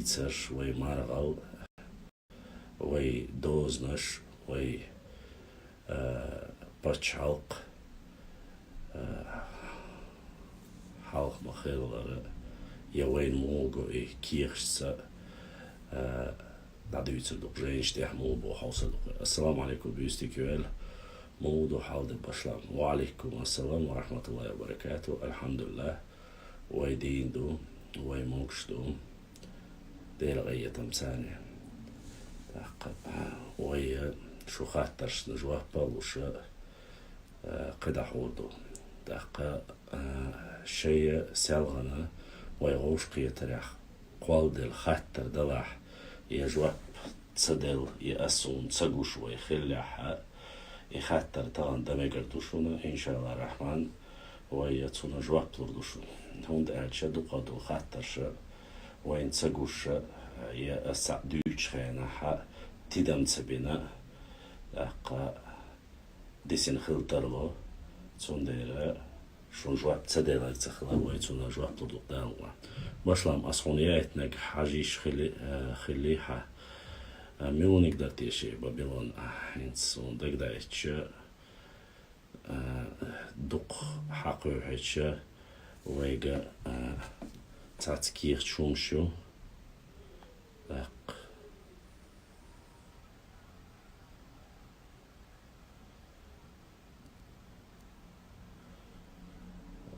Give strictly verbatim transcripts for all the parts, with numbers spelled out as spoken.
царш, вай маргӀал, вай дозанаш, вай, а, пачхьалкх, а, хьалха ма хиллара, я вайна мугӀа го и кехашца, а, дӀадуьйцур ду-кх, жайнаш тӀехь мугӀа бу хьовсур ду-кх. Ассаламу Ӏалайкум, буьйса дика йойла. МугӀа ду хьал, дика башлам? Ва Ӏалайкум ассалам ва рахьматуллахӀи ва баракатухӀ. АлхьамдулиллахӀ. Вай дийна ду, вай могаш ду. Делан къинхетамца. ТӀаккха вай шун хаттаршна жоп а луш, а, кхидӀа хьур ду. ТӀаккха, а, шоай селхана вай вовшахкхетарехь кхолладелла хаттар далахь, я жоп ца делла, я ас хьуна ца гуш вай хиллехь, и хаттар тахана дан мегар ду шуна, иншаАллахӀ Рахьман, вай я цунна жоп лур ду шуна. ХӀунда аьлча дукхах дола хаттарш вайна ца гуш, я ас цхьаъ дуьйцучу хенахь тидам ца бина, тӀаккха дисина хила тарло, цундела шуна жоп ца делларг ца хилар вай цунна жоп лур ду-кх Дала мукъалахь. Башлам, ас хьуна яийтинарг хьажийша хили-, э, хилли хьан. Э, муьлханиг дара те шен Бабилон, а, хӀинца суна дагадоуьйтуш, э, дукха хьакхуьйхьича, вайга, э, цхьацца кехаташ хӀумаш ю. ТӀаккха.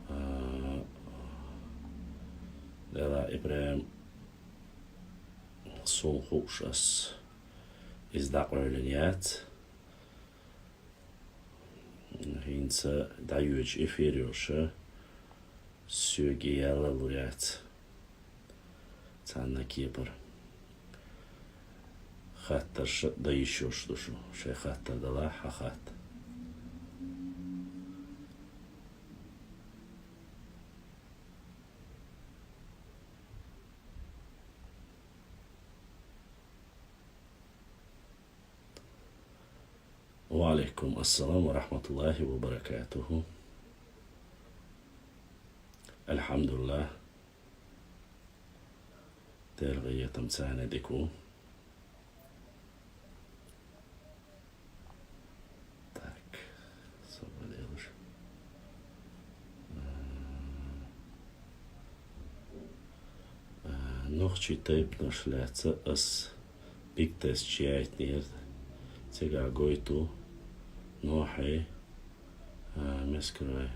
А, Дела, ИбрахӀим, суна хууш ас иза дӀакъевлина яц. ХӀинца дӀайоьдуш эфир йолуш, соьга ялалур яц царна кепара. Хаттарш а дан йиш йолуш ду шу. Шайн хаттар далахь, хьан хатта. Ва Ӏалайкум ассалам ва рахьматуллахӀи ва баракатухӀу. АлхьамдулиллахӀ. Делан къинхетамца дика ву. Так, собар делаш. А, а, нохчийн тайпанаш лаьцна ас пикдес чу яйтинера, цигахь гойту Нохьий, а, Мескарой.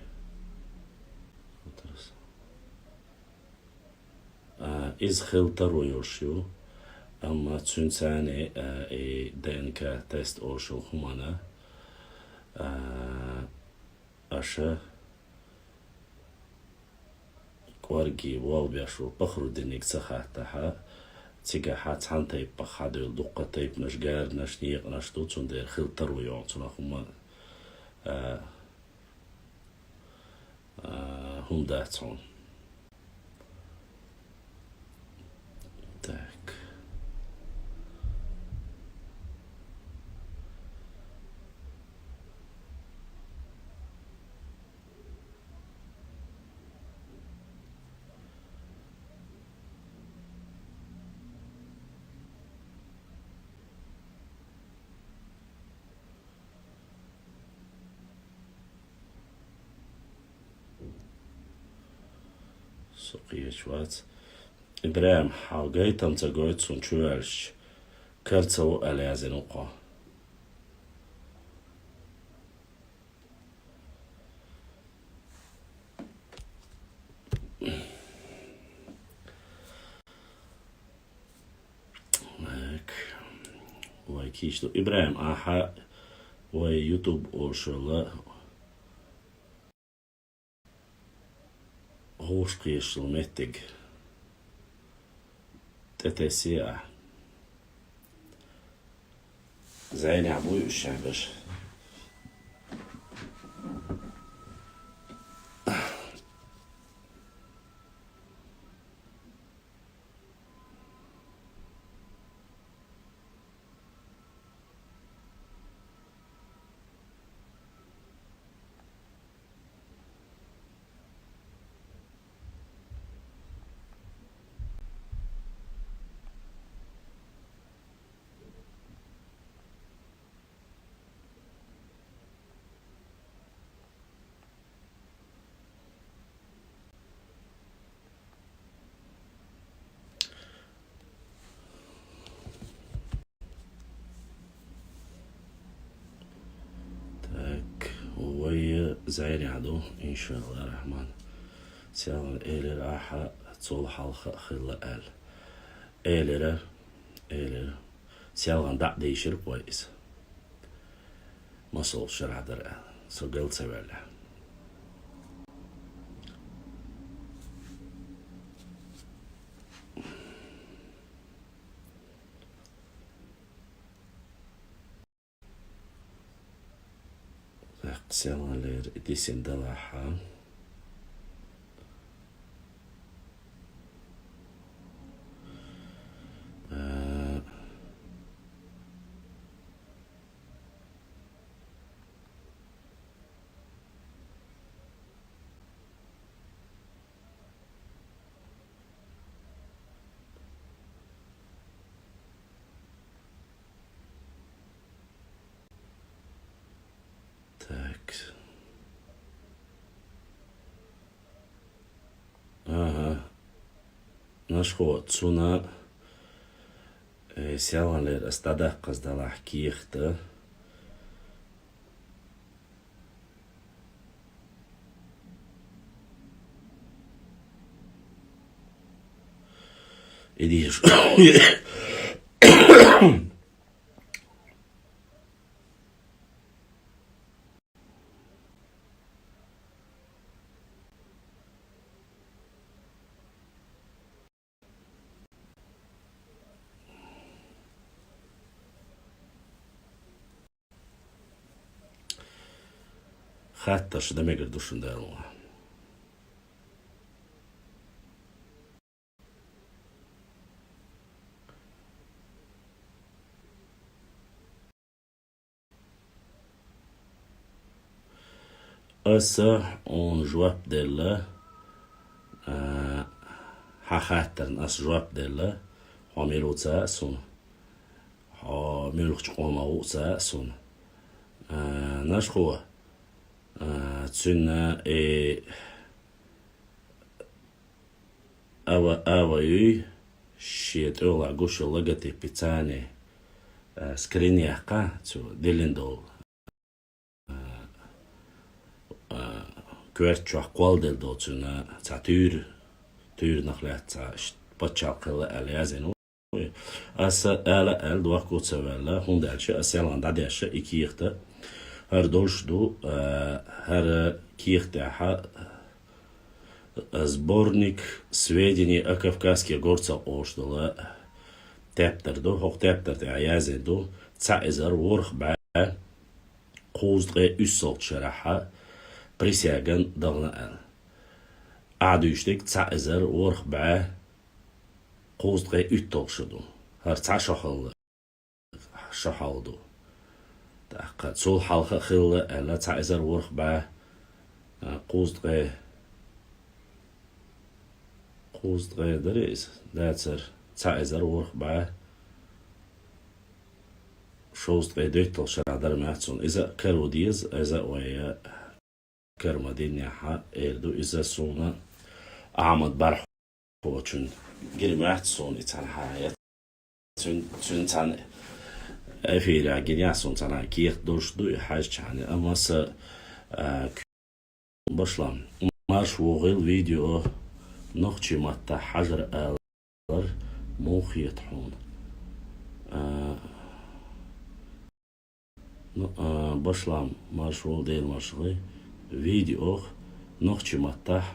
А, иза хила таро йолуш ю, амма цуьнца, а, и ДНК-тест олуш йолу хӀуманна, а, аша кӀорггера болх беш волу Пахруддиниг ца хаттахь, цигахь цхьана тайпанах хьадевлла дуккха тайпанаш, гаранаш, некъанаш ду, цундела хила таро йолу цунах хӀума, а, а, хӀума дац хьуна. Так. Со кхечу вац. ИбрахӀим, хьан гайтам ца гойту суна чуваьлча, кара ца ву аьлла яздина ву кхо. Так. Вай кийча ду. ИбрахӀим, ахьа вай YouTube олуш йолу гӀовш кхеташалла меттиг тӀетессе ахь. Зайнехь буй уьш шайн берш? зӀене ду, иншаллахӀ рахьман. Селхан элира ахьа, цул хьалха а хилла аьлла. Элира, элира. Селхан дӀа а дийшира вай иза. Масал шарахь дара аьлла. Со гал ца ваьлла. ТӀаккха селхан лер и дисина далахьа. Э, Так. Ага. Нашхо, цунна, э, селхан лер ас дӀадаккхаза далахь кехата. Идиш. Хаттарш дан мегар ду шун, Дала мукъ лахь. Аса хьуна жоп делла, а, хьан хаттарна аса жоп делла, хьо мила ву ца а сона, хьо муьлхачу къомах ву ца а сона. А, Нашхо, а, цуьнан, э, Ава, ава юй, шен тӀехула гуш йолу логотипе царна, а, скрин яккха, цо диллина долу, а, а, коьрта чохь кхолладелла долу цуьнан цхьа туьйра, туьйранах лаьцна цхьа ш-, пачхьалкх хилла аьлла яздина ву. Аса ала аьлла, дохко ца ваьлла, хӀунда аьлча аса селхан дӀадешна и кехата. ХӀара долуш ду, а, хӀара кехатехь, а, «Сборник сведений о кавказских горцах» олуш долу тептар ду. ХӀокху тептар тӀехь яздина ду: цхьа эзар ворхӀ бӀе кхузткъе уьссалгӀачу шарахь присяган дахана аьлла. Ахь дуьйцуш дерг цхьа эзар ворхӀ бӀе кхузткъе уьтталгӀа шо ду. ХӀара цхьа шо хилла, шо хьал ду. ТӀаккха цул хьалха а хилла аьлла, цхьа эзар ворхӀ бӀе, а, кхузткъе, кхузткъе дара иза, дацара, цхьа эзар ворхӀ бӀе шовзткъе доьтталгӀа шарахь дара моьтту суна. Иза а каро деза, иза а вай, а, кара ма динехь а эр ду иза суна Ахьмад Бархьочун. Гира моьтту суна и цхьаьнахьа я цуьн-, цуьнан цхьаьна эфирехь гинехь суна цхьаьнахьа кехат долуш ду и хьаьжчахьана, амма аса, а, башлам. Марш вогӀийла видео нохчийн маттахь хьажар ала. Муха хета хьуна? А, ну, а, башлам, маршалла, Дела маршалла. Видеох нохчийн маттахь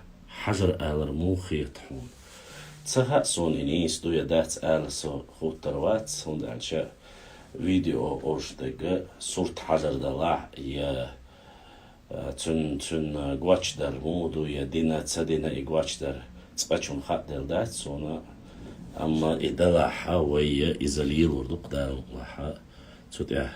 хьажар алар муха хета хьуна? Ца хаьа суна и нийса ду я дац ала со хӀуттур вац, хӀунда аьлча видео олуш дерг сурт хьажар далахь я А, цуьнан, цуьнан гочдар муха ду я дина, ца дина и гочдар цкъачунна хааделла дац суна, амма и далахь вай иза лелор ду-кх, Дала мукъ лахь, цу тӀехь.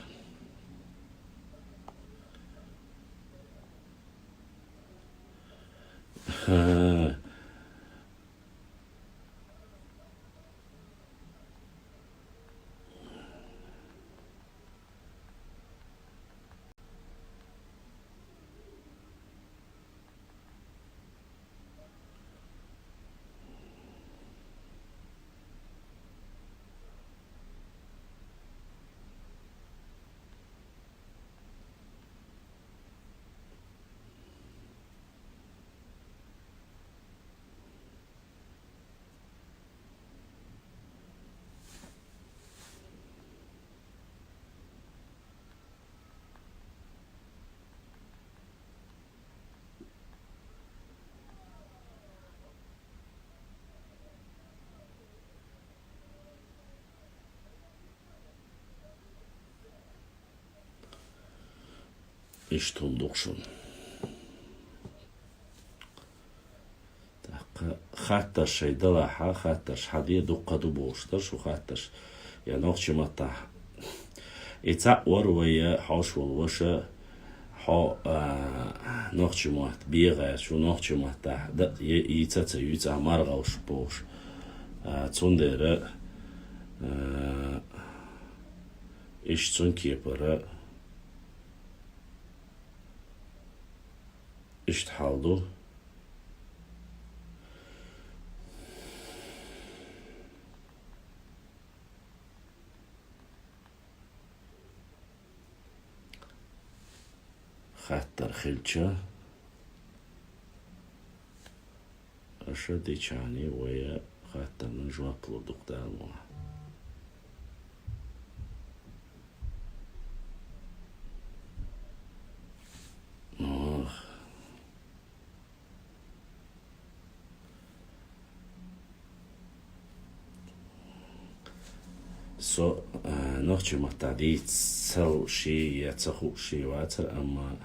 Иштта хӀума ду-кх шуна. ТӀаккха хаттарш шоай далахь, хаттарш хьаде, дуккха ду бохуш дара шун хаттарш. Я нохчийн маттахь. И цхьаъ вара вай, я хьош волу ваша, хьо, а, нохчийн мотт бегӀа аьлча, нохчийн маттахь да-, е-, йийца а ца юьйцу, а, маргӀалш бохуш. А, цундела, а, иштта цуьнан кепара иштта хьал ду. Хаттар хилча, аша дечани вай хаттарна жоп лур ду-кх Дала мукъалахь. Ох. Со, а, нохчийн маттахь дийца ца лууш я ца хууш вацара, амма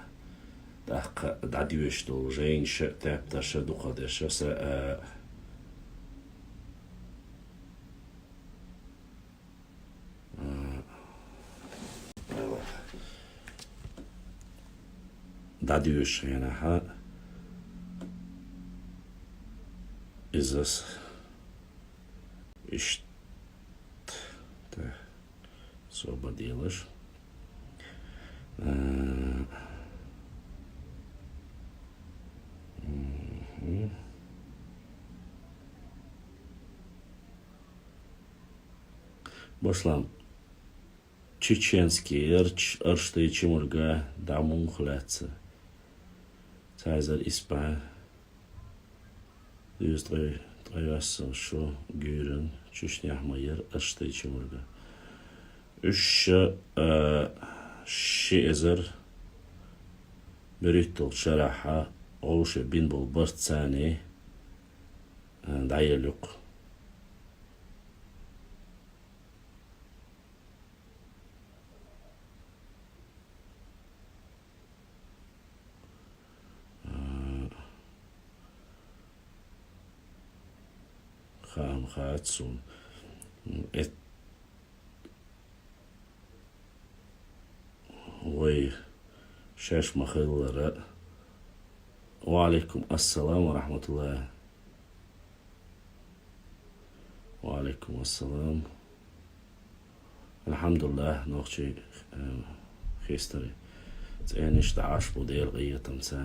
тӀаккха дӀадоьшуш долу жайнаш а, тептарш а дукха дерш а са, а, а, дӀадоьшуш хенахь, иза с-, иштта, та, собар делаш. А, мгм. Башлам. Чеченский ярч, арштай чимарга дӀа муха лаьцна? Цхьа эзар исс бӀе дезткъе ткъайоьсналгӀа шо гуьйрана Чечняхь ма яра арштай чимарга. Уьш ша, а, ши эзар берхӀитталгӀачу шарахь вовшех бина болу барт царний, а, дӀаелла ю-кх. А, хаам хац суна. Эт-, вай шаьш ма-хиллара. Ва Ӏалайкум ассалам ва рахьматуллахӀ. Ва Ӏалайкум ассалам. АлхьамдулиллахӀ, нохчий, э, хестаре. ЦӀенаш дӀа Ӏаш бу Делан къинхетамца,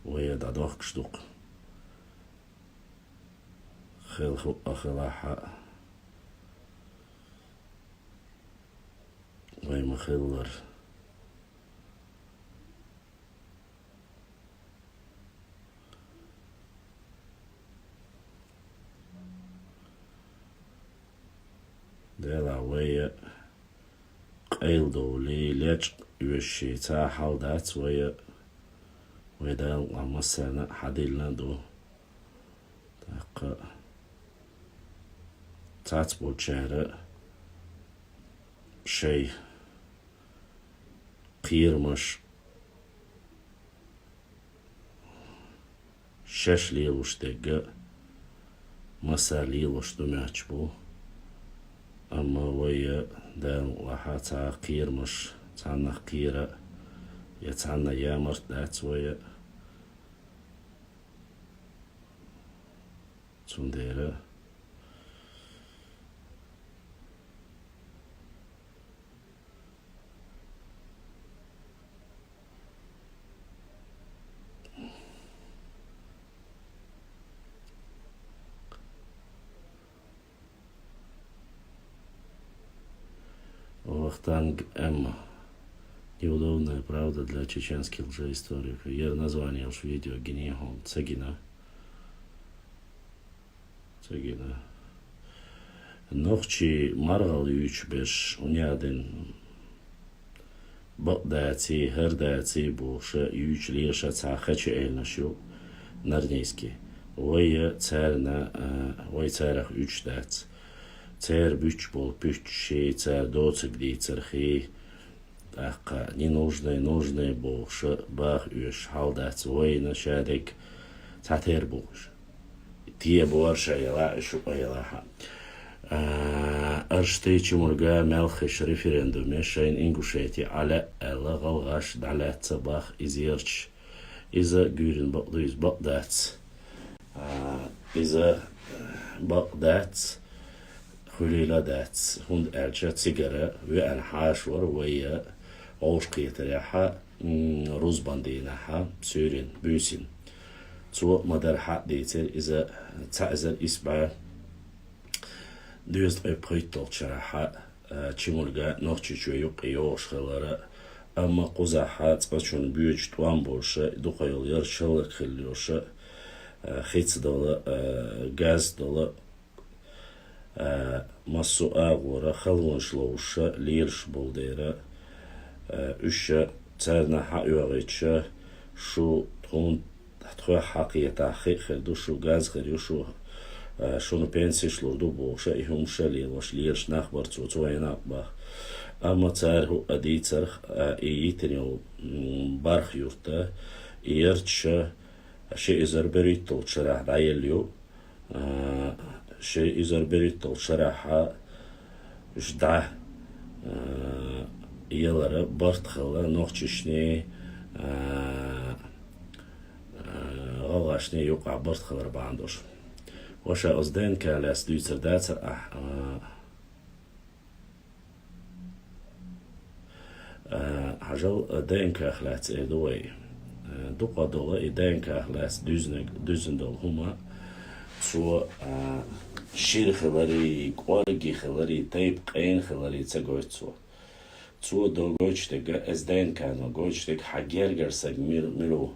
вай дӀадохкуш ду-кх. Хила хӀуъа хилахь а, вай ма-хиллара. Делахь вай къайладовлий, лечкъа оьший ца хьал дац вай, вай Дала мукъалахь массарна а хьадиллина а ду. ТӀаккха цхьацца болчара шайн кхерамаш шаьш лелош дерг а массара лелош ду моьттуш бу. Амма вай, Дала мукъалахь, цхьа кхерамаш, цхьаннах кхера я цхьанна ямарт дац вай. Цундела Вахтанг М. Неудобная правда для чеченских лжеисториков. Яра название йолуш видео гиний хьуна, ца гина. Ца гина. Нохчий маргӀал юьйцуш берш, хӀунда аьлла, бакъ даций, хӀара даций бохуш юьйцуш леша цхьа хача элнаш ю Нарнийский. Вай царна, а, вай царах уьдуш дац. Церан буьтуш болу пуьччаший, цара доцург дийцархий, тӀаккха ненужный, нужный бохуш баха оьшуш хьал дац вайна шадерг цхьатера бохуш. Те бора ша елахь, шу а елахь. А, Оршты, Чимурга, Мелхиш референдуме шайна Ингушете Ӏа лаьа аьлла, гӀалгӀаш дӀалаьцна баха иза ярташ. Иза гуьйрина бакъ ду, иза бакъ дац. А, иза бакъ дац, хуьлийла дац, хӀунда аьлча цигара веана хьаша вара вай вовшахкхетарехьа, м, рузбан дийнахьа, суьйрина, буьйсина. Цо ма-дарра хьа а дийцира, иза цхьа эзар исс бӀе дезткъе пхийтталгӀачу шарахьа, а, Чимурга Нохчийчоь юккъе йогӀуш хилара, амма кхузахьа цкъачунна боьдуш тӀом болуша, дукха йолу ярташ хӀаллакьхилла йолуша, а, хица долу, а, газ долу, а, массо а агӀора халонаш ловзуша лелаш болу дера, а, уьш ша царна хьаоьгӀийтуша, шу тхуна тхоьх хьакхетахь хи а хир ду, шу газ хир ю, шу, а, шуна пенсиш лур ду бохуша, и хӀумаш а лелош, лелаш нах бара цо, цо вайна а баха. Амма цара хӀуъа дийцарх, а, и йитина йолу, м, барх юрта, и ярташа, ши эзар берхӀитталгӀачу шарахь дӀаелла ю. А, ши эзар берхӀитталгӀачу шарахьа уьш дӀа, а, елара барт хилла нохчашний, а, а, гӀалгӀашний юкъахь барт хилар бахьана долуш. Ваша, оцу ДНК лаьцна дуьйцур дацара ахь, а, А, хьажал, ДНК-х лаьцна эр ду вай. А, дукха долу и ДНК-х лаьцна дуьзна, дуьзна долу хӀума, цо, а, шира хиларе, кӀорге хиларе, тайпа къена хиларе ца гойту цо. Цо дан гойтуш дерг, эс ДНК-но гойтуш дерг, хьан гергара саг мир-, мила ву,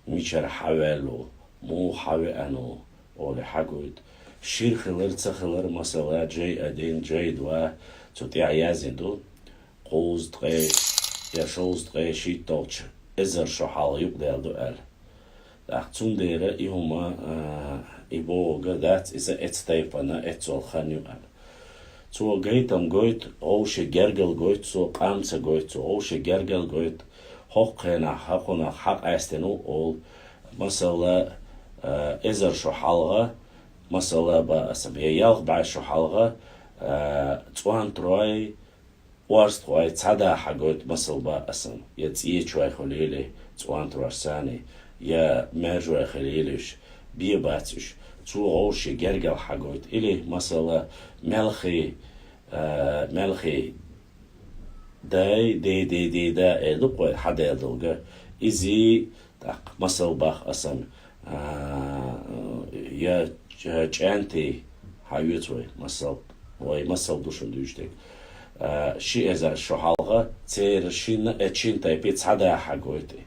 мичара хьаваьлла ву, муха хьавеана ву, олий хьагойту. Шира хилар, ца хилар, масала, J один, J два, цу тӀехь яздина ду, кхузткъе я шовзткъе шийтталгӀачу эзар шо хьалха юкъадаьлла ду аьлла. ТӀаккха цундела и хӀума, а, и бохург дац, иза эцу тайпана, эццул хан ю аьлла. Цо гайтам гойту, вовшийн гергал гойту цо, къам ца гойту цо, вовшийн гергал гойту, хӀокху хенахь, хӀокхунах хьакъаьстина ву олу, масала, а, эзар шо хьалха, масала, бан аса, я ялх бӀе шо хьалха, а, цӀонтарой, орстхой цхьа да хьагойту, масала, бан аса, я цӀечой хуьлийла, цӀонтарой санна, я маьржой хуьлийла уьш, бен бац уьш. Цо вовшийн гергал хьагойту. Или, масала, мелхий, а, мелхий дай, дай, дай, дай, да, эр ду-кх вай, хьадаьлла долу га. Изий, тӀаккха масал баха аса, а, я ч-, чӀентий, хьаоьцу вай масал, вай масал ду шуна дуьйцуш дерг. А, ши эзар шо хьалха, церан шинна, э, шин тайпе цхьа да хьагойту.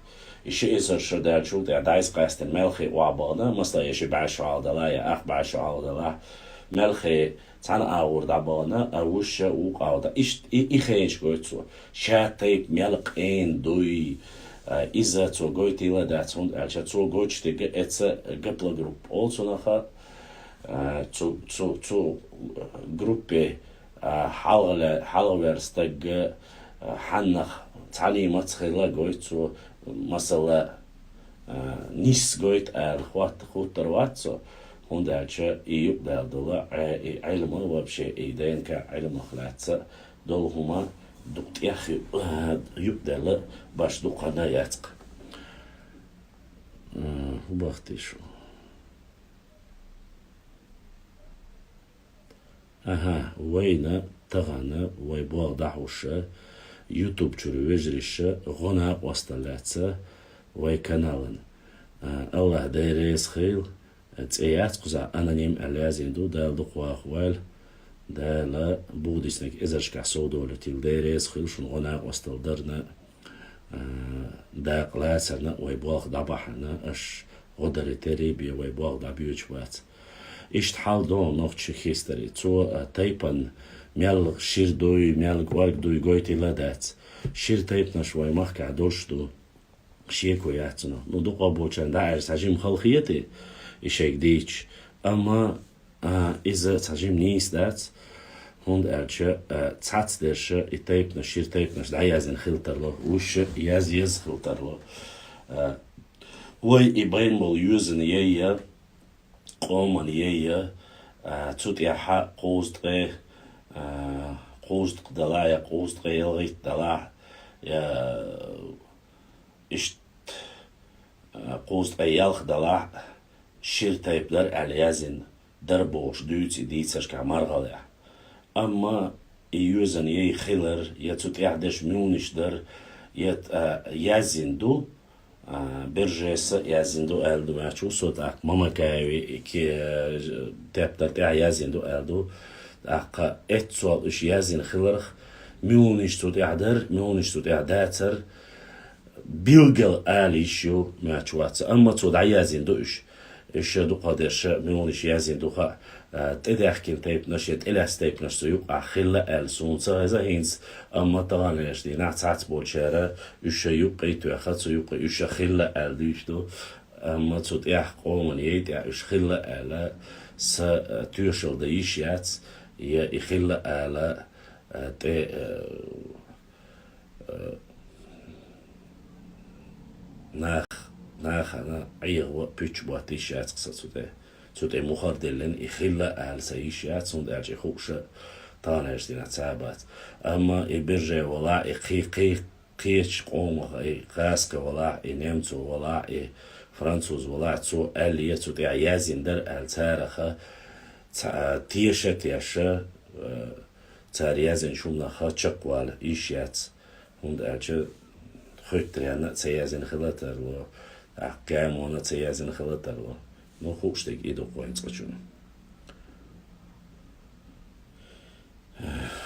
И ши эзар шо даьллачул тӀаьхьа дӀайса къаьстина мелхий охьабахана, масала, я ши бӀе шо хьалха далахь, я ах бӀе шо хьалха далахь, мелхий цхьана агӀор дӀабахана, а вуьш вукху агӀор дӀа-, ишт-, и, и хенаш гойту цо. Ша тайпа мел къена дуй, а, иза цо гойтийла дац, хӀунда аьлча цо гойтуш дерг эца гаплогруппа олу цунах, а, цу, цу, цу группе, а, хьалхале-, хьалхавер стаг, а, хьаннах цхьаний маца хилла гойту цо, масала, а, нисса гойту аьлла хӀотта-, хуттар вац цо, хӀунда аьлча и юкъадаьлла долу Ӏе-, и Ӏилма вообще, и ДНК Ӏилмах лаьцна долу хӀума дукха тӀех ю-, юкъадаьлла баш дукха ханна яц-кх. М, хӀун бахтий шу? Аха, вайна тахана вай болх дӀахьуша, YouTube чуьра вежариша гӀо-накъостал лаьцна вай каналан. А, Аллах Дела реза хила, цӀе яц кхузахь, аноним аьлла яздина ду, Дала дукха вахавойла, Дала бух диснарг эзаршкахь совдолуьйтийла, Дела реза хила шуна гӀо-накъостал дарна. А, дакъа лацарна, вай болх дӀабахьарна, аша гӀо даре терра бен вай болх дӀабоьдуш бац. Иштта хьал ду нохчийн хистори. Цо, а, тайпан мел шира дуй, мел кӀорга дуй гойтийла дац. Шира тайпанаш вай махкахь долуш ду. Шеко яц цунах. Ну, дукха болчарна дӀааьлча цхьа жима хала хета и шайга дийцча. Амма А, иза цхьа жима нийса дац. ХӀунда аьлча, а, цхьацдерш и тайпанаш, шира тайпанаш дӀаязйина хила тарлу, уьш язъе еза хила тарлу. А, вай и байна болу йоьзна яй я, къоман яй я, а, цу тӀехь кхузткъе, а, кхузткъа далахь я кхузткъе ялхитта далахь, я иштта, а, кхузткъе ялх далахь шира тайпа дара аьлла язйина дара бохуш дуьйцу и дийцаршкахь мархаллехь. Амма и йоьзна яй хилар, я цу тӀехь дерш муьлханаш дара, я, а, язйина ду, а, Бержес а язйина ду аьлла ду моьттуш ву со, тӀаккха Мамакаеви ке-, тептар тӀехь язйина ду аьлла ду. ТӀаккха эццул уьш язйина хиларх, муьлханаш цу тӀехь дара, муьлханаш цу тӀехь дацара, билггал ала йиш ю моьттуш вац, амма цо дӀаязйина ду уьш. Уьш дукхахдерш муьлханаш язйина ду хаьа, а, тӀедаьхкина тайпанаш я тӀелаьцна тайпанаш цу юкъахь хилла аьлла суна ца хеза хӀинца, амма таханлерчу дийнахь цхьацболчара уьш юккъе а тоьхна, цу юккъе уьш хилла аьлла дуьйцуш ду, амма цу тӀехь къоман яй тӀехь уьш хилла аьлла сан, а, тоьшалла дан йиш яц, я и хилла ала, а, тӀе, а, а, нах-, нахана Ӏехо а, пуьчча ботта йиш яц-кх сан цу тӀе. Цу тӀе мухӀар диллина и хилла ала сан йиш яц, хӀунда аьлча и хууш а таханлерчу дийнахь цхьа а бац. Амма и Берже валахь, и кхи-, кхи-, кхечу къомах, и Каска валахь, и немцо валахь, и француз валахь, цо аьлла, я цу тӀехь язйина дара аьлла, царах а ца-, теша а тешна, а, цара язйинчу хӀуманах а чекхвала йиш яц, хӀунда аьлча Хоьттаренна а ца язйина хила тарло, тӀаккха Гамона а ца язйина хила тарло. Ну, хууш дерг и ду-кх вайн цкъачунна.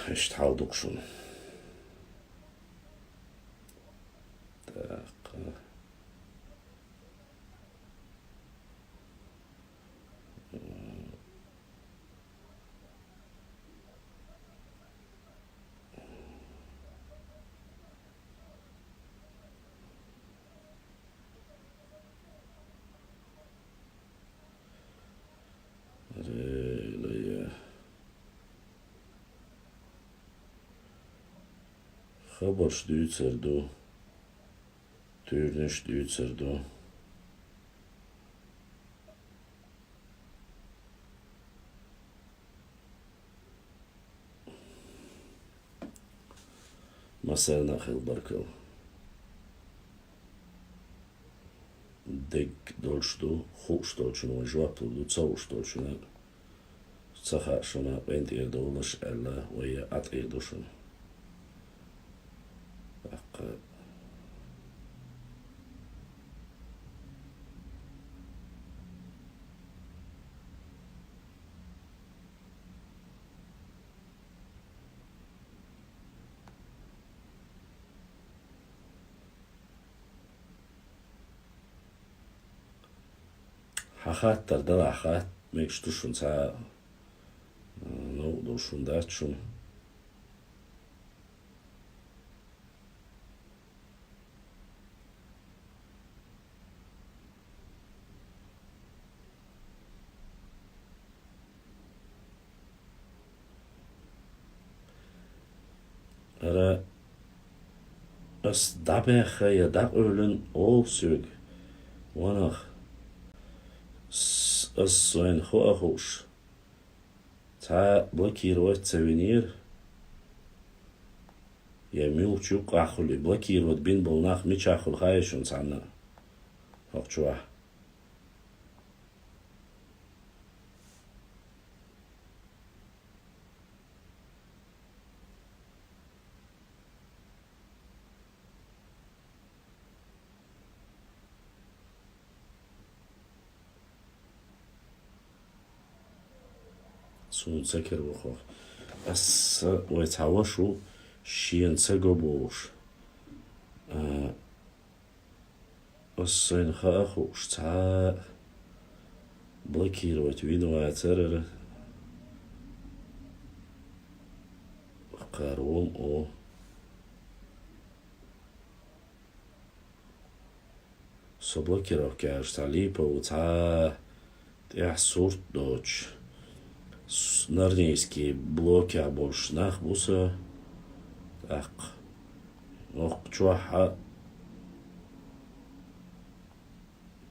Иштта хьал ду-кх шуна. ТӀаккха. Релая. Хабарш дуьйцур ду, туьйранаш дуьйцур ду. Массарна а хила баркалла. Дерг долуш ду, хууш долчунна вай жоп лур ду, ца хууш долчунна ца хаьа шуна, къинтӀера довлаш аьлла, вай а тӀера ду шуна. ТӀаккха Хьан хаттар далахь, хатта мегаш ду шуна, цхьа а, м, новкъа долуш хӀума дац шуна. Ара, ас дӀабаьхна я дӀакъевлина олу соьга, ванах, с-, ас сайна хаа хууш, цхьа блокировать ца винера, я муьлхачу юккъахь хуьлу и блокировать бина болу нах мичахь хуьлу хаьий шуна цхьанна а? ХӀокху чохь. Суна ца кира ву хӀокху. Аса вай цхьа ваша ву шена ца го бохуш. А, аса сайна хаа хууш цхьа а блокировать вина вацара. Кхара ву-м о. Со блокировка яьлча цхьа липа ву, цхьа тӀехь сурт доцуш. С-, Нарнийский блокехь болуш нах бу со, тӀаккха оха чохь а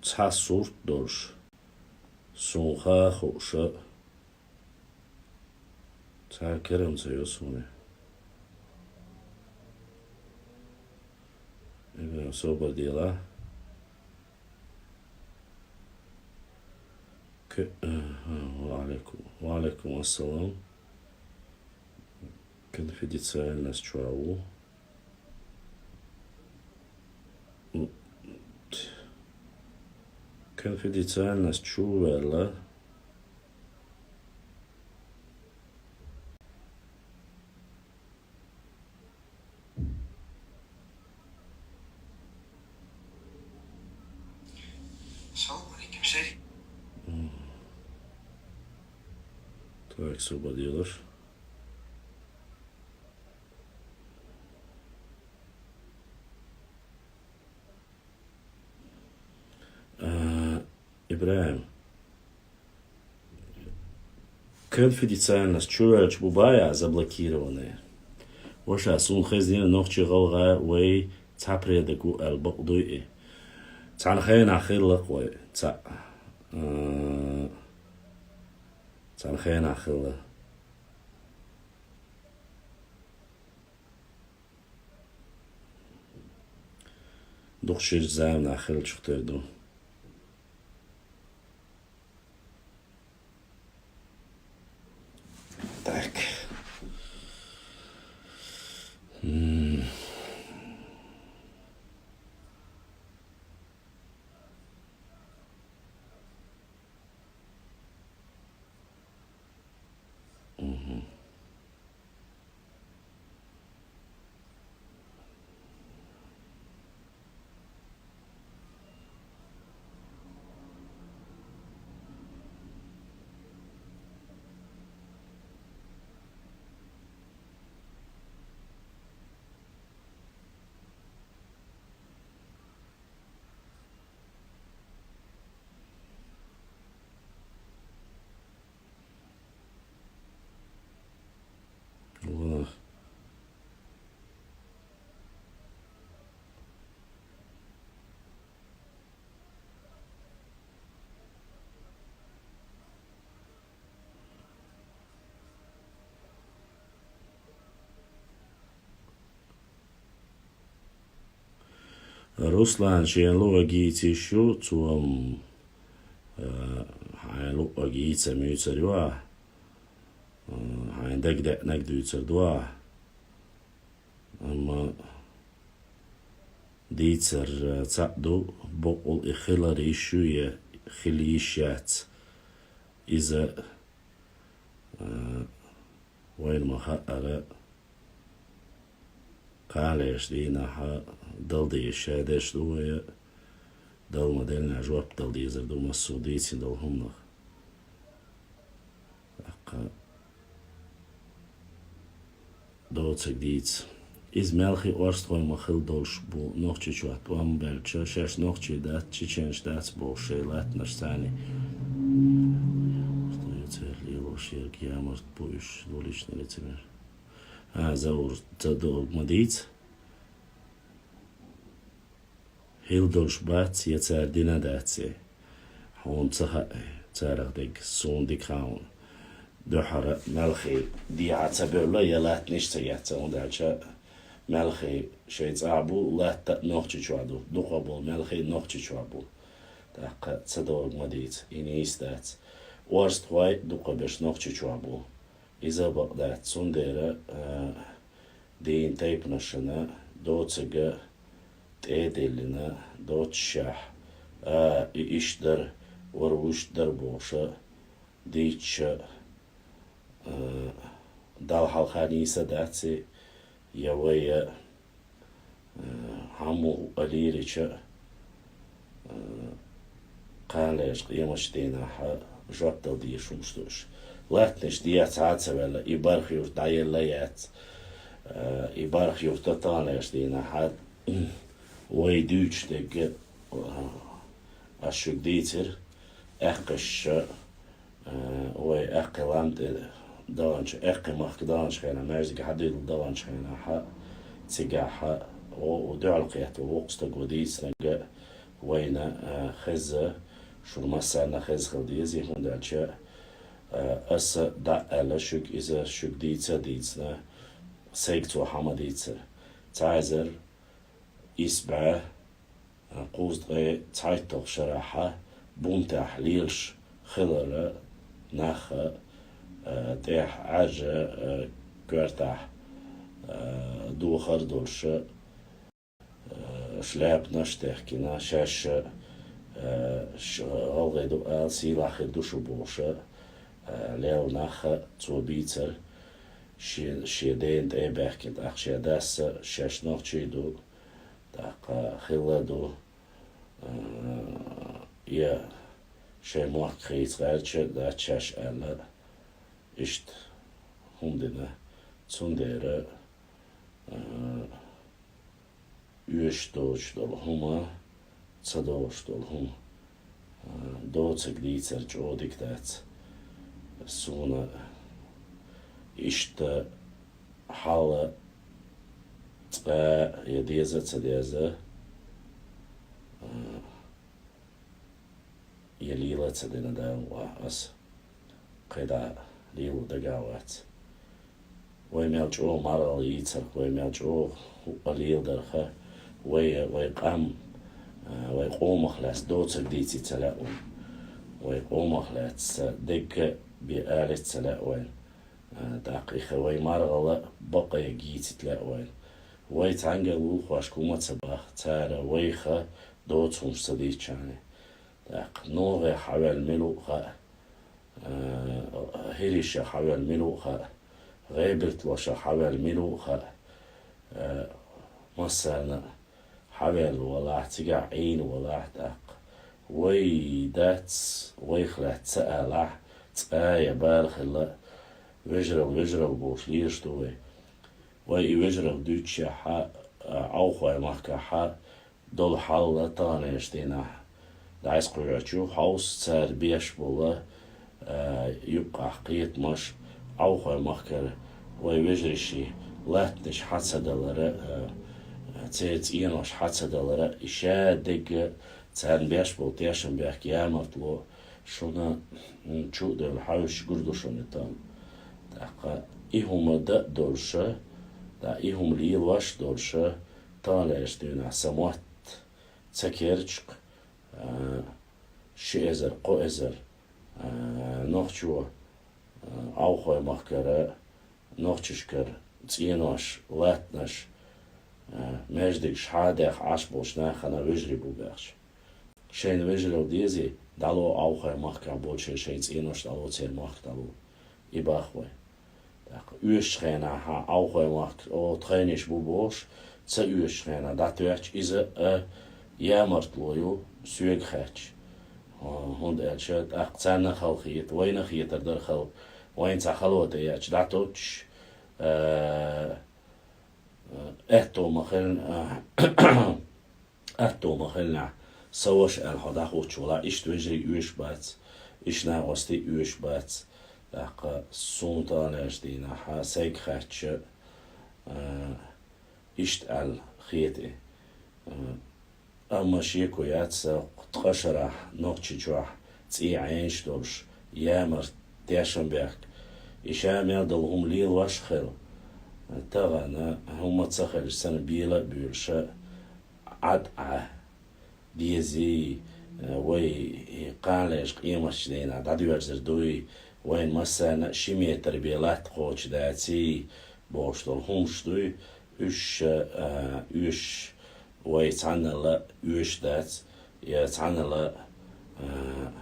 цхьа сурт долуш, суна хан а хууш, цхьа а керам ца йо суна. Ибрахим, собар делахь. К-, ага, ва алейкум, ва алейкум ассалам. Конфиденциальность чохь ву. Конфиденциальность чу ваьлла. Так, собар делахь. А, Ибрахим, конфиденциальность чу ваьлча бу баьхьа заблокированная. Ваша, суна хезна нохчий, гӀалгӀай вай цхьа предак ву аьлла бакъ дуй и. Цхьана хенахь хилла-кх вай цхьаъ. А, цхьана хенахь хилла. Дукха шира заманахь хиллачух тера ду. Так. М. Мгм. Вон. Руслан, шен луъург йийца йиш ю, цо, м, э, хьайн луъург йийца муьйцур ю ахь, э, хьайн дагадеанарг дуьйцур ду ахь. Амма дийцар, э, цхьаъ ду, бакъволу и хилар йиш ю я хила йиш яц. Иза, э, вайна ма-хаъара, кхана лерчу дийнахь дала дезаш шадерш ду вай, дала ма-деллинехь жоп дала дезар ду массо а дийцина долу хӀуманах. ТӀаккха доцург дийца. Иза мелхий орстхой ма-хиллара долуш бу Нохчийчохь тӀом баьлча, шаьш нохчий дац, чеченаш дац бохуш шайн латтанаш царний. Церан лелош ерг ямарт бу уьш, двуличный лицемер. А, Заур, ца догӀу ма дийца. Хила долуш бац я цара дина дац, я. Хьуна ца хаьа, царах дерг, суна дика хаьа хьуна. Дуьххьара мелхий дехьа ца бевлла, я латтанаш ца эцна, хӀунда аьлча мелхий шайн цӀахь бу, латта а Нохчийчохь ду, дукха болу мелхий Нохчийчохь бу. ТӀаккха ца догӀург ма дийца, и нийса дац. Орстхой дукха берш Нохчийчохь бу. Иза а бакъ дац, цундела, а, дийна тайпанашна доцург тӀе а диллина, доццушехь, а, и иштта дара, вара вуьшта дара бохуш а, дийцча, а, Далла хьалха нийса дац и, я вай, я Э, хьан муха а лийрича, э, кхана лерчу къематчу дийнахь жоп дала дезаш хӀумаш ду уьш. Латтанаш дехьа цхьа а ца ваьлла, и бархӀ юрт дӀаелла а яц, э, и бархӀ юрт а кхана лерчу дийнахь вай дуьйцуш дерг, э, ас шуьга дийцира, аьккхаша, э, вай аьккхий лам тӀе даханчу, аьккхий махка даханчу хенахь, маьждиг хьадуьйла даханчу хенахь, цигахь, о, о, дуьхьал кхетта воккха стага дийцинарг вайна, а, хеза, шуна массарна хеза хила деза, хӀунда аьлча, а, аса дӀа а аьлла шуьга иза, шуьга дийца а дийцина, сайга цо хьа ма дийцара. Цхьа эзар исс бӀе кхузткъе цхьайтталгӀа шарахь бунтехь лелаш хилар нах, а, тӀехь Ӏаьржа, а, коьртахь, а, дохар долуш, а, шляпанаш а техкина, шаьш, а, ш-, гӀалгӀай ду ала, сийлахь хир ду шу бохуш, а, лелла нах цо бийцар, шен, шен дена тӀе а баьхкина, тӀаккха шен дас а, шаьш нохчий ду, тӀаккха хилла а ду, а, я шайн мохк хийца гӀерташ а дац шаьш аьлла, иштта хӀума дина. Цундела, а, оьшуш доцуш долу хӀума, ца догӀуш долу хӀума, а, доцург дийцар чӀогӀа дика дац. Суна иштта хьал цкъа я деза а ца деза, а, я лела а ца дина Дала ваха аса. КхидӀа лело дагахь вац. Вай мел чӀогӀа маргӀал йийцарх, вай мел чӀогӀа хӀуъа леладарх, вай, вай къам, а, вай къомах лаьцна доцург дийцийта ца лаьа вайна. Вай къомах лаьцна дерг а бен алийта ца лаьа вайна. А, тӀаккха и хи вай маргӀал а бакъ а йийцийта лаьа вайна. Вай цхьаьнгара вукхошка хӀума ца баха, цара вайх доцу хӀумаш ца дийцча. ТӀаккха ногӀех хьаваьлла мила ву хаьа, а, хӀирийшех хьаваьлла мила ву хаьа, гӀебарталошех хьаваьлла мила ву хаьа, а, массарна а хьаваьлла валахь, цигахь Ӏийна валахь тӀаккха. Вай дац, вайх лаьцна ца алахь, цкъа я бала хилла, вежарал, вежарал бохуш лелаш ду вай. Вай и вежарал дуьйцучехь, а, Ӏовхой махкахь долу хьал таханлерчу дийнахь дӀасакхоьхьуш ю, хьовса цара беш болу, а, юккъахь кхетамаш, Ӏовхой махкара вай вежарийн латтанаш хьа ца далара, а, церан цӀенош хьа ца далара, и ша дерг а, царна беш болу тешнабехк, ямартло шуна, м, чу а девлла хьаьвсича гур ду шуна и тахана. ТӀаккха и хӀума дан а долуша, да, и хӀума лелош а долуша, таханлерчу дийнахь сан мотт ца керча, а, ши эзар, кхо эзар, а, нохчо, а, Ӏовхой махкара, нохчашкара цӀенош, латтанаш, а, маьждигаш хьа а даьхна Ӏаш болчу нахана вежарий бу баьхча. Шайна вежарал дезий, дӀало Ӏовхой махкахь болчеран шайн цӀенош, дӀало церан мохк, дӀало. И бах вай. ТӀаккха оьшучу хенахь Ӏовхой махка, о, тхайниш бу бохуш, ца оьшучу хенахь дӀатоьттуш, иза а ямартло ю соьга хаьттича. ХӀунда аьлча тӀаккха царна а хала хета, вайна а хетар дара хала, вайна цхьа хало тӀеэцча дӀатоттуш, а, а, аьтто ма хилла, а, аьтто ма хиллехь, сан ваша аьлла хьо дӀахӀуттуш валахь, иштта вежарий оьшуш бац, иштта накъостий оьшуш бац. ТӀаккха суна таханлерчу дийнахь сайга хаьттича, а, иштта аьлла хета и. А, амма шеко яц сан ткъа шарахь Нохчийчохь цӀий Ӏенаш долуш, ямарт, тешнабехк. И ша мел долу хӀума лелош а хилла, тахана хӀума ца хилча санна бела а буьйлуша, Ӏад Ӏа дезий, вай кханалерчу къематчу дийнахь дӀадоьрзур дуй, вайна массарна а ши метр бен латта кхочуш даций, бохуш долу хӀумаш дуй, уьш, а, оьшуш, вай цхьаннала оьшуш дац, я цхьаннала, а,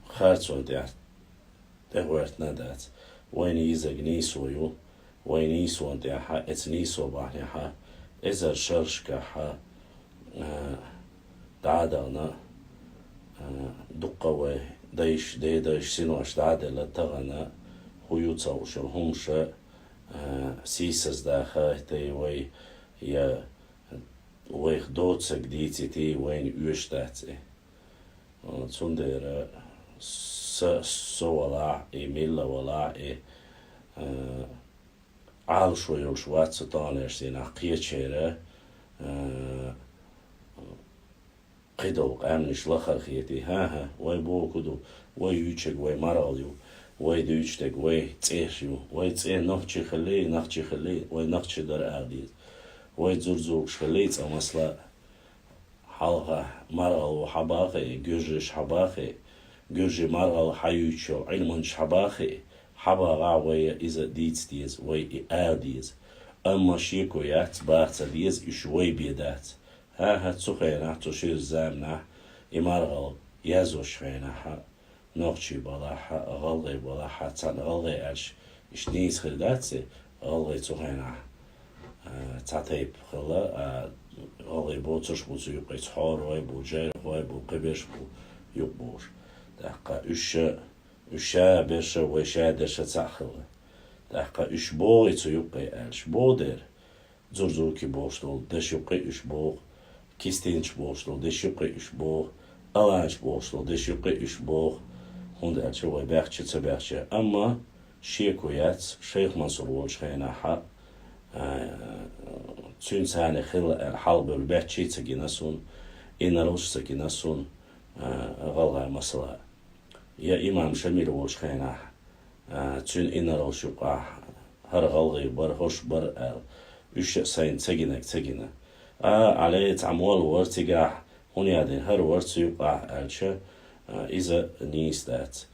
харцонна тӀехь тӀехӀоьттина а дац. Вайна йизарг нийсо ю. Вайн нийсонан тӀехь, эцу нийсо бахьанехь, эзар шаршкахь, а, дӀа а дахана, а, дуккха а вай дайша, дедайша синош дӀа а делла, тахана хӀун ю ца хууш йолу хӀумаш, а, сийсаздаха а хӀоьттий вай, я вайх доцург дийцийта вайна оьшуш дац и. Цундела Со, со валахь, и милла валахь, и, э, Ӏалашо йолуш вац со таханлерчу дийнахь кхечеран, э, кхидолу къаьмнаш лахара хетий. ХӀан-хӀа, вай бохург ду, вай юьйцург вай маргӀал ю, вай дуьйцург вай цӀераш ю, вай цӀе нохчийн хилла, нохчийн хилла, вай нохчийн дара ала деза. Вай зурзугаш хилла, цкъа масала, хьалха маргӀал ву хьан бахий, гуьржаш хьан бахий, гуьржийн маргӀал хьан юьйцуш йолу Ӏилманчаш хьан бахий, хьан бахахь вай иза дийца деза, вай и ала деза. Амма шеко яц, баха ца деза, уьш вай бен дац. ХӀан-хӀа, цу хенахь, цу шира заманахь и маргӀал язъеш хенахь, нохчий балахь, гӀалгӀай балахь, цхьаьна гӀалгӀай аьлча, иштта нийса хир дац и, гӀалгӀай цу хенахь, а, цхьа тайпа хилла, а, гӀалгӀай боцурш бу цу юккъе, хьорой бу, джайрахой бу, кхиберш бу, юкъа бохуш. ТӀаккха уьш ша, уьш ша берш а, вай ша дерш а цхьаъ хилла. ТӀаккха уьш богӀий цу юккъе аьлча, богӀу дера. Зурзуки бохуш долу дешан юккъе уьш богӀу, кистинчаш бохуш долу дешан юккъе уьш богӀу, аланчаш бохуш долу дешан юккъе уьш богӀу, хӀунда аьлча вай баьхча ца баьхча. Амма шеко яц, Шайх Мансур волчу хенахь, а, цуьнан царна хилла аьлла хьалабевлла баьччий ца гина суна, инарлаш ца гина суна, а, гӀалгӀа масала. Я имам Шамил волчу хенахь, а, цуьнан инарлаш юкъахь хӀара гӀалгӀай бара, хӀорш бара аьлла, уьш а сайна ца гинарг ца гина. А, Ӏалей, цхьа молла вара цигахь, хӀунда аьлла хӀара вара цу юкъахь аьлча, а, иза нийса дац.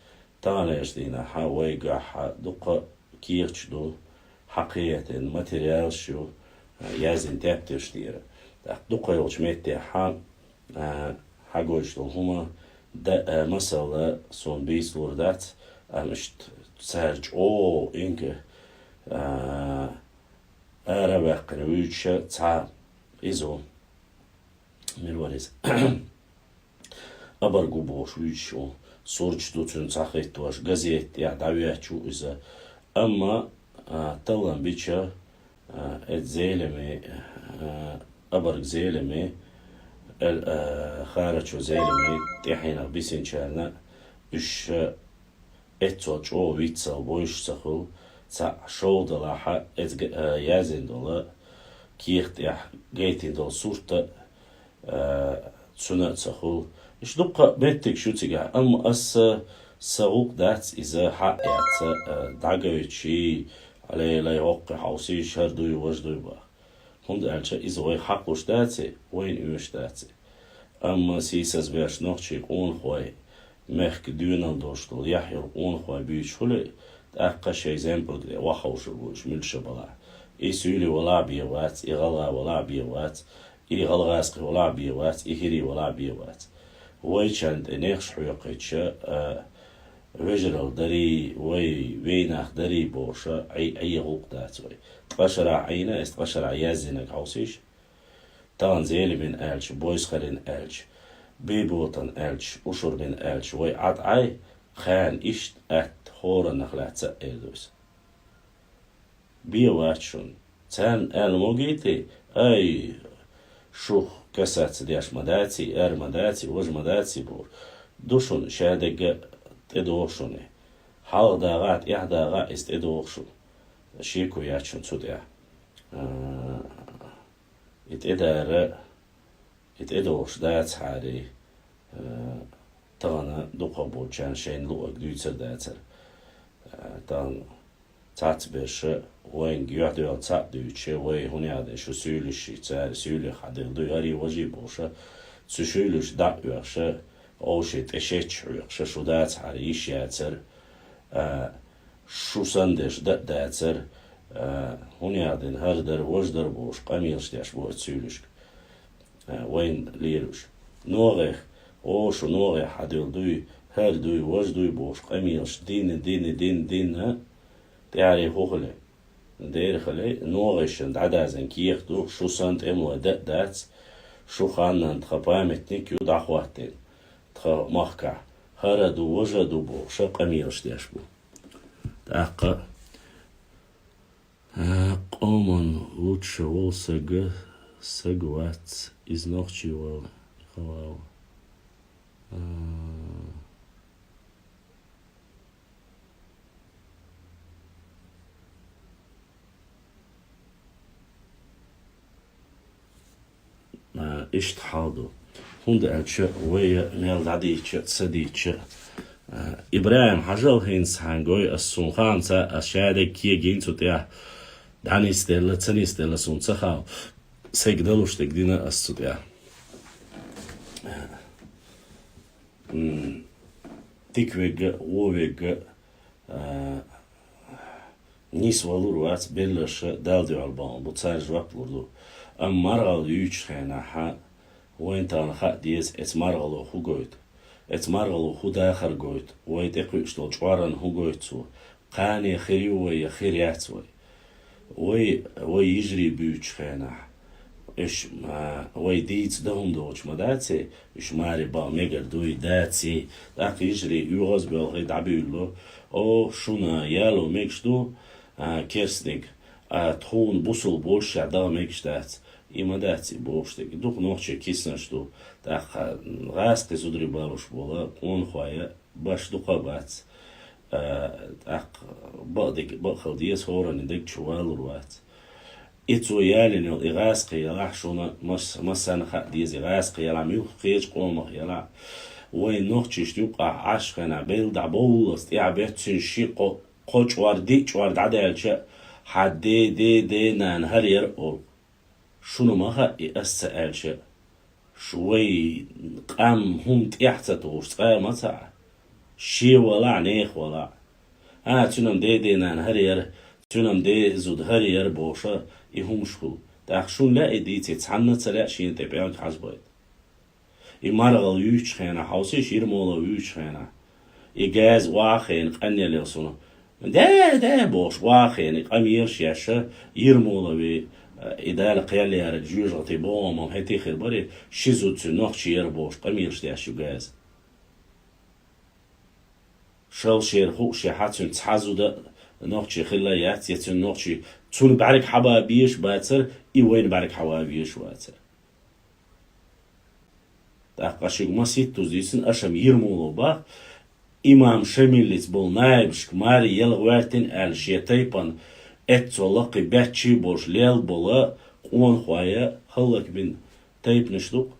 Таханлерчу дийнахь вайгахь дуккха кехаташ ду, хьакхетина материалаш ю, а, яздина тептарш тӀера. ТӀаккха дуккха йолчу меттехь, а, хьагойтуш долу хӀума, да, а, масала, суна бийцалур дац, амма иштта цара чӀогӀа инка, а, ара а ваьккхина вуьйцуша цхьа иза ву. Мила вара иза? Абарг ву бохуш вуьйцуш ву. Сурташ ду цуьнан цхьа хӀиттош, газета тӀехь дӀавоьттуш ву иза. Амма, а, таллам бича, а, эцу Зелиман, а, Абарг Зелиман, эл-, а, Харачо Зелиман тӀаьхьенах бисинчарна уьш, а, эццо чӀогӀа виццал бовзуш ца хуьлу, цхьаъ шовдалахь эцу г-, а, яздина долу кехат тӀехь гайтина долу сурт а, а, цуьнан а ца хуьлу. Иштта дуккха а меттигаш ю цигахь, амма аса сан гӀуллакх дац иза хьаъ яц, а, дӀагойтуш, Ӏалей-лай хӀокху хьовсийша, хӀара дуй, важа дуй баха. ХӀунда аьлча иза вайх хьакхуш дац и, вайна оьшуш дац и. Амма сийсазбеш нохчий къонахой, мехкан доьналла долуш долу яхь йолу къонахой буьйцуш хуьлий, тӀаккха шайн земпӀалг тӀе охьаховшур бу уьш муьлш а балахь. И суьйлий валахь а бен вац, и гӀалгӀа валахь а бен вац, и гӀалгӀазкхий валахь а бен вац, и хӀирий валахь а бен вац. Вайчарна тӀе нехаш хьоькхуьйтуша, а, вежаралла дарий, вай, вай нах дарий бохуша, Ӏий, Ӏий гӀуллакх дац вай. Ткъа шарахь Ӏийна, аса ткъа шарахь яздинарг хьовсийша. Тахана Зелиман аьлча, Бойсхалин аьлча, Бейботан аьлча, Ушурбин аьлча, вай Ӏад Ӏай, кхана иштта атта хӀораннах лаьцна а эр ду иза. Бен вац шуна. Царна аьлла могийти, ай, шух касаться деш ма даций, эр ма даций, важа ма даций бохуш. Ду шуна, шадерг а тӀедогӀу шуна. Хьалха дагӀахь, тӀаьхьа дагӀахь иза тӀедогӀу шуна. Шеко яц шуна цу тӀехь. А, и тӀедара, и тӀедогӀуш дацахьара, а, тахана дукхах болчарна шайна луъург дуьйцур дацара. А, тахана цхьацца берша вайна юьхь-дуьхьал цхьаъ дуьйцуша, вай хӀунда яхадеш шу суьйлуш, цара суьйлех хьаделла дуй, гӀарий-важий бохуша, цу суьйлуш дӀа а оьхуша, овший тӀе шетташ хьоькхуша, шу дацахьара йиш яцара, а, шу санна дерш дан а дацара, а, хӀунда яхадина, хӀара дара, важа дара бохуш, къамелаш деш бу оцу суьйлушка. А, вайна лелаш. НогӀех, о, шу ногӀех хьаделла дуй, хӀара дуй, важа дуй бохуш, къамелаш дина, дина, дина, дина, тӀаьхьарий хӀун хили? Дера хили, ногӀешна дӀадазан кехат ду, шу санна тӀемалой дан а дац, шу ханнан тхан памятник ю дӀахӀоттийна, тхан махкахь, хӀара ду, важа ду бохуша къамелаш деш бу. ТӀаккха Къоман лучше волу сага, саг вац, из нохчий вал, хавал. А, А, иштта хьал ду. ХӀунда аьлча вай мел дӀадийча, ца дийча, а, ИбрахӀим, хьажал хӀинца хьан гой ас, цун хаамца ас шадерг кегийна цу тӀехь, дӀанисделла, ца нисделла суна ца хаал, сайга далуш дерг дина ас цу тӀехь. М, дика вегга, вон вегга, а, нисвалур вац, белларша Далла дуьхьал бахьан бу, цара жоп лур ду. Амма маргӀал юьйчу хенахьа, вайн тахана хаа деза, эца маргӀало хӀу гойту, эца маргӀало хӀу дахар гойту, вай тӀекхуьуш долу чкъоран хӀу гойту цо, кхане хир ю вай я хир яц вай. Вай, вай йижарий буьйцучу хенахь, уьш, а, вай дийца дан хӀума доцуш ма даций, уьш маре бан мегар дуй, даций, тӀаккха йижарий оьгӀаз а боьлхий дӀабуьйлало, о, шуна яло мегаш ду, а, керстаниг, а, тхуна бусул бошшехь дагӀа мегаш дац, и ма даций бохуш дерг. Дукха нохчий киснаш ду, тӀаккха гӀазкхий зударий балуш бола къонахой а, баш дукха а бац. А, тӀаккха бакъдерг бакъ хила деза, хӀоранна дерг чу валур вац. И цо ялийна йолу и гӀазкхий ялахь, шуна мас-, массарна хаа деза, и гӀазкхий ялахь, муьлхха кхечу къомах ялахь, вайн нохчашна юкъахь Ӏаш хенахь, белла дӀабовллалц тӀаьхьа беттина ши, кхо, кхо чкъор, диъ чкъор дӀадаьлча, хьан де, де, де, нана хӀара яра олу. Шуна ма хаьа и, ас ца аьлча а. Шу вай къам хӀума тӀехь ца тухуш цкъа а ма ца Ӏа. Шен валахь, нехан валахь. А, цуьнан деден нана хӀара яра, цуьнан деза зуда хӀара яра бохуша, и хӀумаш хуьлу. ТӀаккха шуна лаьа и дийций, цхьанна а ца лаьа шена тӀе пӀелг хьажбайта. И маргӀал юьйчу хенахь, хьовсийша, йирмоло вуьйчу хенахь. И газа охьахиъна къанъелла суна. «Де, де», – бохуш, охьахиъна, и къамелаш еш, йирмоло ве, и Дала кхел яьрриг жоьжахатий бохамал хӀетте хир бара, ши зуда цуьнан нохчий яра бохуш, къамелаш деш ю газа. Шал шера хууш, я хьан цуьнан цхьа зуда нохчий хилла яц, я цуьнан нохчий, цунна бӀаьрг хьаба безаш бацара, и вайна бӀаьрг хьаба везаш вацара. ТӀаккха шуьга масийттаза дийцина, аша-м йирмоло боху, имам Шамиллица болу наибашка маре яла гӀоьртина аьлла, шен тайпана эццо лакхий баьччий болуш лелла болу къонахой хӀаллакбина тайпанаш ду-кх.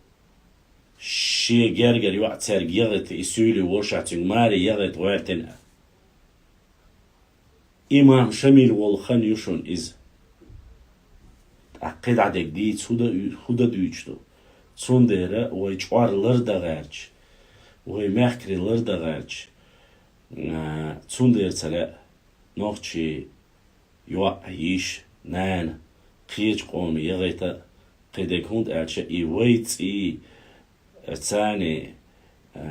Шен гергара йоӀ цаьрга яхийта, и суьйлий вовшахь цуьнга маре яхийта гӀоьртина. Имам Шамил волу хан ю шуна иза. ТӀаккха кхидӀа дерг дийца хӀу дан, хӀу дан дуьйцуш ду? Цундела вай чкъор лардан гӀерташ, вай мехкарий лардан гӀерташ, а, цундела ца лаьа нохчий йоӀ, йиша, нана кхечу къоме яхийта кхидерг, хӀунда аьлча и вай цӀий, царний, а,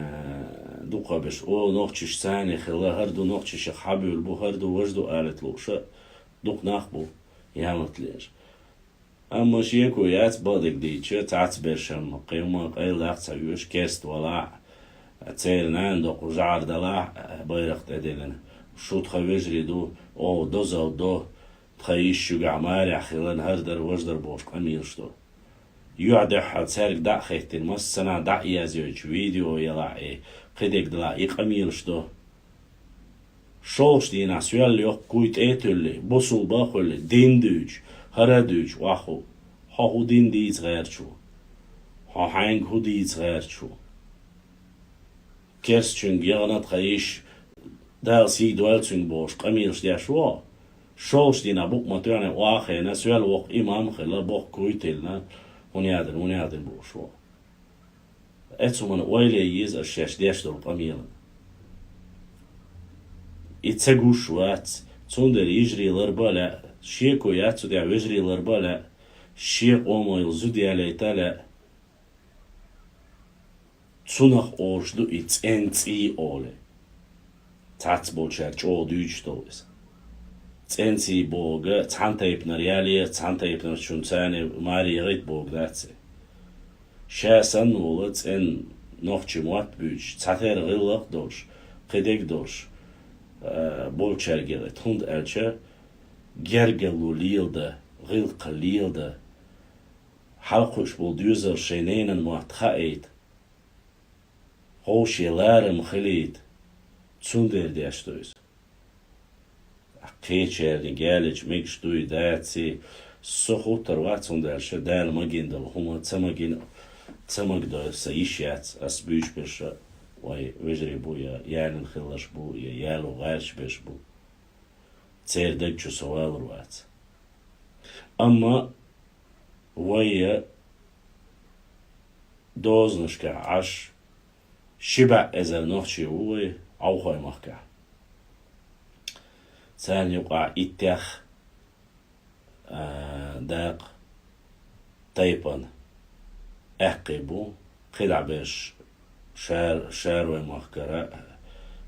дукхахберш, о, нохчаш царний хилла, хӀара ду нохчашах хьабуьйлу бу, хӀара ду, важа ду алийта лууша, дукха нах бу, ямартлера. Амма шеко яц, бакъдерг дийцича, цхьацца берш-м кхин хӀума къайладаккха ца оьшу, керста валахь а, церан нана доккха жӀар далахь а, байракх тӀедиллина, шу тхан вежарий ду, о, дозалла до, тхан йиша шуьгахь марехь хиларна, хӀара дара, важа дара бохуш къамелаш до. Юьхь дуьххьал цаьрга дӀа а хӀиттина, массанхьа дӀа а язйойтуш, видео ялахь а, кхидерг далахь а, и къамелаш до. ШолгӀачу дийнахь соьл йоккха куй тӀе а туьллий, бусулба а хуьлий, дин дуьйцуш, хӀара а дуьйцуш, охьахуу. Хьо хӀун дин дийца гӀерташ ву? Хьо хьаьнга хӀун дийца гӀерташ ву? Керстачуьнга яхана тхан йиша, Дала сий дойла цуьнга бохуш, къамелаш деш ву хьо? ШолгӀачу дийнахь букъ ма тоьхна, охьахиъна, соьл воккха имам а хилла, боккха куй а тиллина, хӀун яздина, хӀун яздина бохуш ву. Эцу хӀуманна ойла ян еза аш шаьш деш долу къамелана. И ца гуш вац, цундела йижарий ларба а лаьа, шеко яц цу тӀехь, вежарий ларба а лаьа, шен къоман йолу зуда ялийта а лаьа. Цунах олуш ду и цӀен цӀий олий. Цхьацца болчара чӀогӀа дуьйцуш долу иза. ЦӀен цӀий бохург цхьана тайпанара яле, цхьана тайпанарчунна царна маре яхийта бохург дац и. Ша санна волу цӀен нохчи мотт буьйцуш, цхьатерра гӀиллакх а долуш, кхидерг а долуш, а, болчаьрга яхийта. ХӀунда аьлча гергарло леладан, гӀиллакх леладан, хьалакхуьуш болу доьзалш шайн ненан мотт хаийта, хӀовше ларам хилийта, цундела деш ду иза. Кхечаьрниг ялийча мегаш дуй, даций, Со хутар вац, цундела ша Дала магийна долу хӀума ца магийна, ца магадо сан йиш яц, ас буьйцуш берш вай вежарий бу, я ялийна хилларш бу, я яло гӀерташ берш бу. Церан даг чу со валур вац. Амма вай дозанашкахь Ӏаш ши бӀе эзар нохчий ву вай Ӏовхой махкахь. Царна юкъахь иттех а, дакъа тайпана аьккхий бу, кхидӀа берш шар-, шарой махкара а,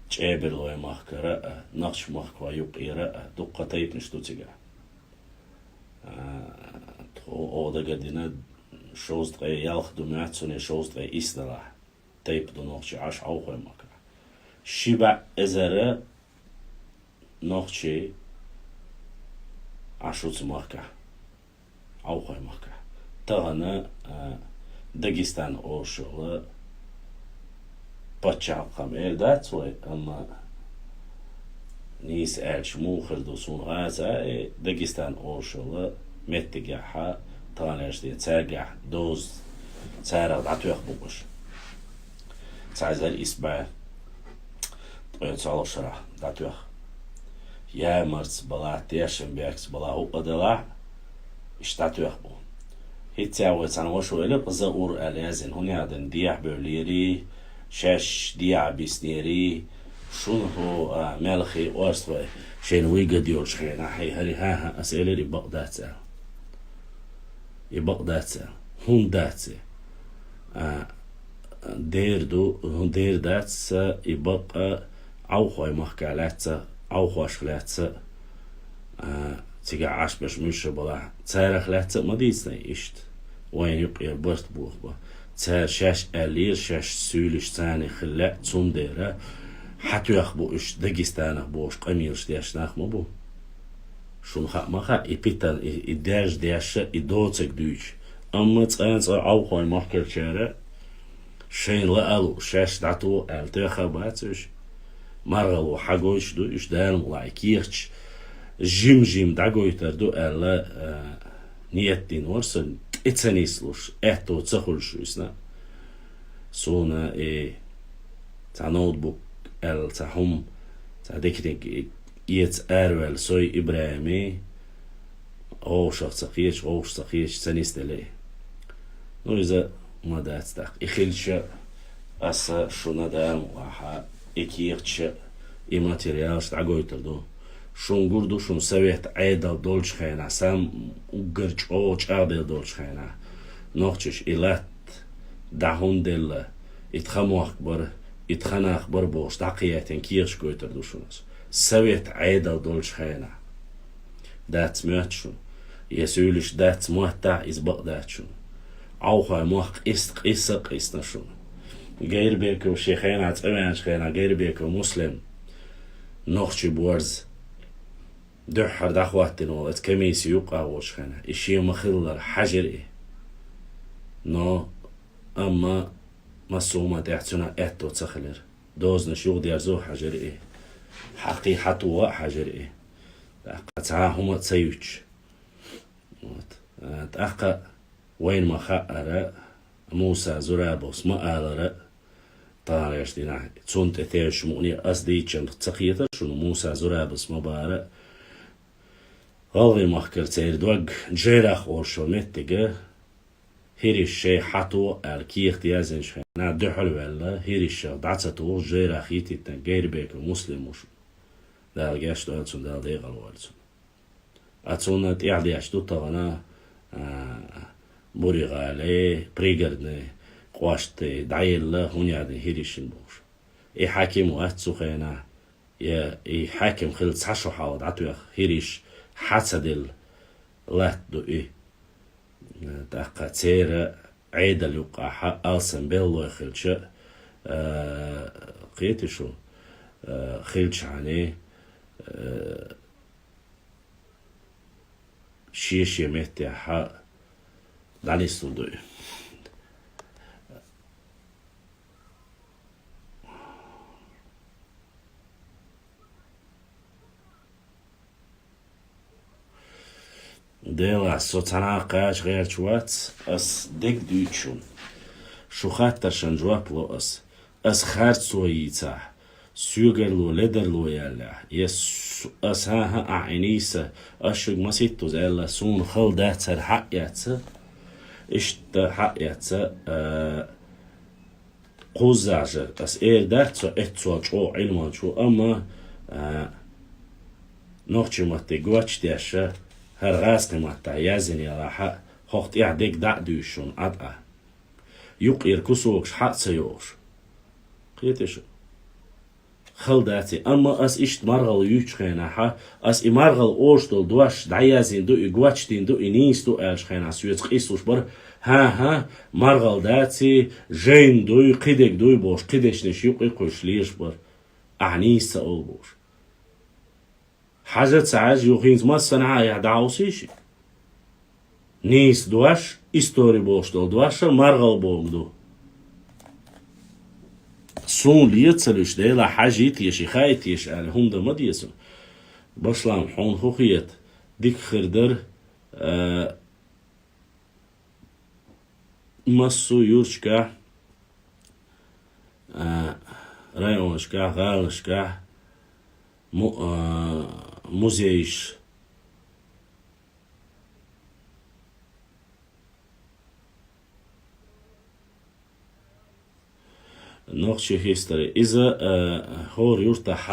чӀебарлой махкара а, нохчмахкой юкъера а, дуккха тайпанаш ду цигахь. А, тхо, оха дагадина, шовзткъе ялх ду моьтту суна, шовзткъе исс далахь. Тайпа ду нохчий Ӏаш Ӏовхой махкахь. Ши бӀе эзар нохчий Ӏаш ву цу махкахь, Ӏовхой махкахь. Тахана, а, Дагестан олуш йолу пачхьалкх эр дац вай, амма нийса аьлча муха хир ду суна хаца, и Дагестан олуш йолу меттигехь таханлерчу ден цаьргахь доза царах дӀатоьхна бу уьш. Цхьа эзар исс бӀе ткъе цхьалгӀа шарахь дӀатоьхна. Ямарца балахь, тешнабехкаца балахь, хӀуъа далахь, иштта дӀатоьхна бу. ХӀинца вай цхьана ваша элира Заур аьлла яздина, хӀунда аьлла дехьа бевллерий, шаьш дехьа биснерий, шуна хӀо, а, мелхий, орстхой шайна выгода йолчу хенахь, хьей, хӀара, хӀан-хӀа, ас элира, и бакъ дац аьлла. И бакъ дац аьлла. ХӀунда дац и? А, дера ду, дера дац ца и бакъ а, Ӏовхой махкахь лаьцна, Ӏовхошка лаьцна, а, цигахь Ӏаш берш муьлш а балахь, царах лаьцна а ма дийцинай иштта. Вайна юкъера барт боху бан. Цара шаьш аьллера, шаьш суьйлиш царна хила лаьа, цундела хьатоьхна бу уьш Дагестанах бохуш къамелаш деш нах ма бу. Шуна хаа ма хаьа, и питана, и, и даьржа деш а, и доцург дуьйцуш. Амма цкъа-цкъа Ӏовхой махкарчара шайна лаало, шаьш дӀатоха аьлла тоьхна а бац уьш. МаргӀало хьагойтуш ду уьш, Дала мукъ лахь, и кехаташ жим-жим дӀагойтур ду аьлла, а, ниет дина вара со, тӀе ца нислуш, аьтто ца хуьлуш висна. Суна и цхьа ноутбук аьлла цхьа хӀума, цхьа диканиг эца араваьлла сой, ИбрахӀимий, гӀовгӀашах ца кхеташ, гӀовгӀаш ца кхеташ ца нисделла и. Ну, иза ма дац тӀаккха. И хилча, аса шуна, Дала мукъ лахь, и кехаташ, и материалаш дӀагойтур ду. Шуна гур ду, шуна совет Ӏедал долчу хенахь, сам уггар чӀогӀа чӀагӀделла долчу хенахь, нохчаша и латта дӀа хӀунда делла, и тхан мохк бара, и тхан нах бара бохуш дӀакхиэттина кехаташ гойтур ду шуна аса. Совет Ӏедал долчу хенахь. Дац моьтту шуна. Я суьйлиш дац моьттахь, иза бакъ дац шуна. Ӏовхой мохк къиста, къиса а къийсина шуна. Гайрбеков шен хенахь цӀа веанчу хенахь, Гайрбеков Муслим, нохчий борз дуьххьара дӀахӀоттийна волу, оцу комисси юккъехь волчу хенахь, и шен ма-хиллара хьаьжира и. Но, амма массо а хӀуманна тӀехь цуьнан аьтто ца хилира. Дозанаш юхадерзо а хьаьжира и. Хьакхий хьатоха а хьаьжира и. ТӀаккха цхьа а хӀума а ца юьтуш. Вот. А, тӀаккха вайна ма-хаъара, Муса Зурабовс ма-аллара, таханлерчу дийнахь цунна тӀе тевжаш мукъане а ас дийцича ца кхетара шуна, Муса Зурабовс ма-бахара, ГӀалгӀай махкара церан дог Джейрах олуш йолу меттига, хӀириш шайн хьатоха аьлла кехат яздинчу хенахь дуьхьал ваьлла, хӀиришах дӀа ца тухуш Джейрах йитийтина Гайрбеков Муслим ву шуна. Дала гечдойла цунна, Дала декъала войла цунна. А цунна тӀаьхьа деш ду тахана, а, Бури-ГӀалий, Пригородный кӀоштий дӀаелла хӀунда аьлла хӀиришна бохуш. И хьаькам вац цу хенахь, я и хьаькам хилла цхьа шо хьалха дӀатоьхна хӀириш хьа ца делла латта ду и. ТӀаккха церан Ӏедал юккъехь алсам белхалой хилча, а, кхетий шу, а, хилчахьана, а, шен-шен меттехь дӀанислур ду и. Делахь, со цхьанхьа кхача гӀерташ вац, ас дег дуьйцу шуна. Шу хаттаршна жоп ло ас. Ас харцо йийцахь, соьгарло, ледарло яьллехь, я с-, ас хӀан-хӀа ахь и нийса, ас шуьга масийттаза аьлла, суна хала дац хӀара хьаэцца, иштта хьаэцца, а, кхуззахьа ас эр дац со эццо чӀогӀа Ӏилманча ву, амма, а, нохчийн матте гочдеш, хӀара гӀазкхийн маттахь язйина ялахь, хӀокху тӀехь дег дӀа а дуьйцуш шуна Ӏад а. Юккъера кусокаш хьа а ца йохуш. Кхетий шу? Хала дац и. Амма ас иштта маргӀал юьйцучу хенахь, ас и маргӀал олуш долу дош дӀаязйина ду, и гочдина ду, и нийса ду аьллачу хенахь соьца къийсалуш бара, хӀан-хӀа, маргӀал дац и, жайна дуй, кхидерг дуй бохуш, кхидерчу дешнаш юккъе кхуьйсуш лелаш бара. Ахь нийса ца олу бохуш. Хьажа ца хьажа, юха хӀинца массанхьа а яхь дӀахьовсийша. Нийса дош, истори бохуш долу дош а маргӀал бохург ду. Суна ле ца луьйш, Делахь, хьажий теша, хай теша аьлла, хӀума дан ма деза. Башлам, хьуна хӀун хета, дика хир дара, а, массо а юрташкахь, а, районашкахь, гӀаланашкахь му-, а, музейш. Нохчийн хистори. Иза, а, хӀора юьртахь,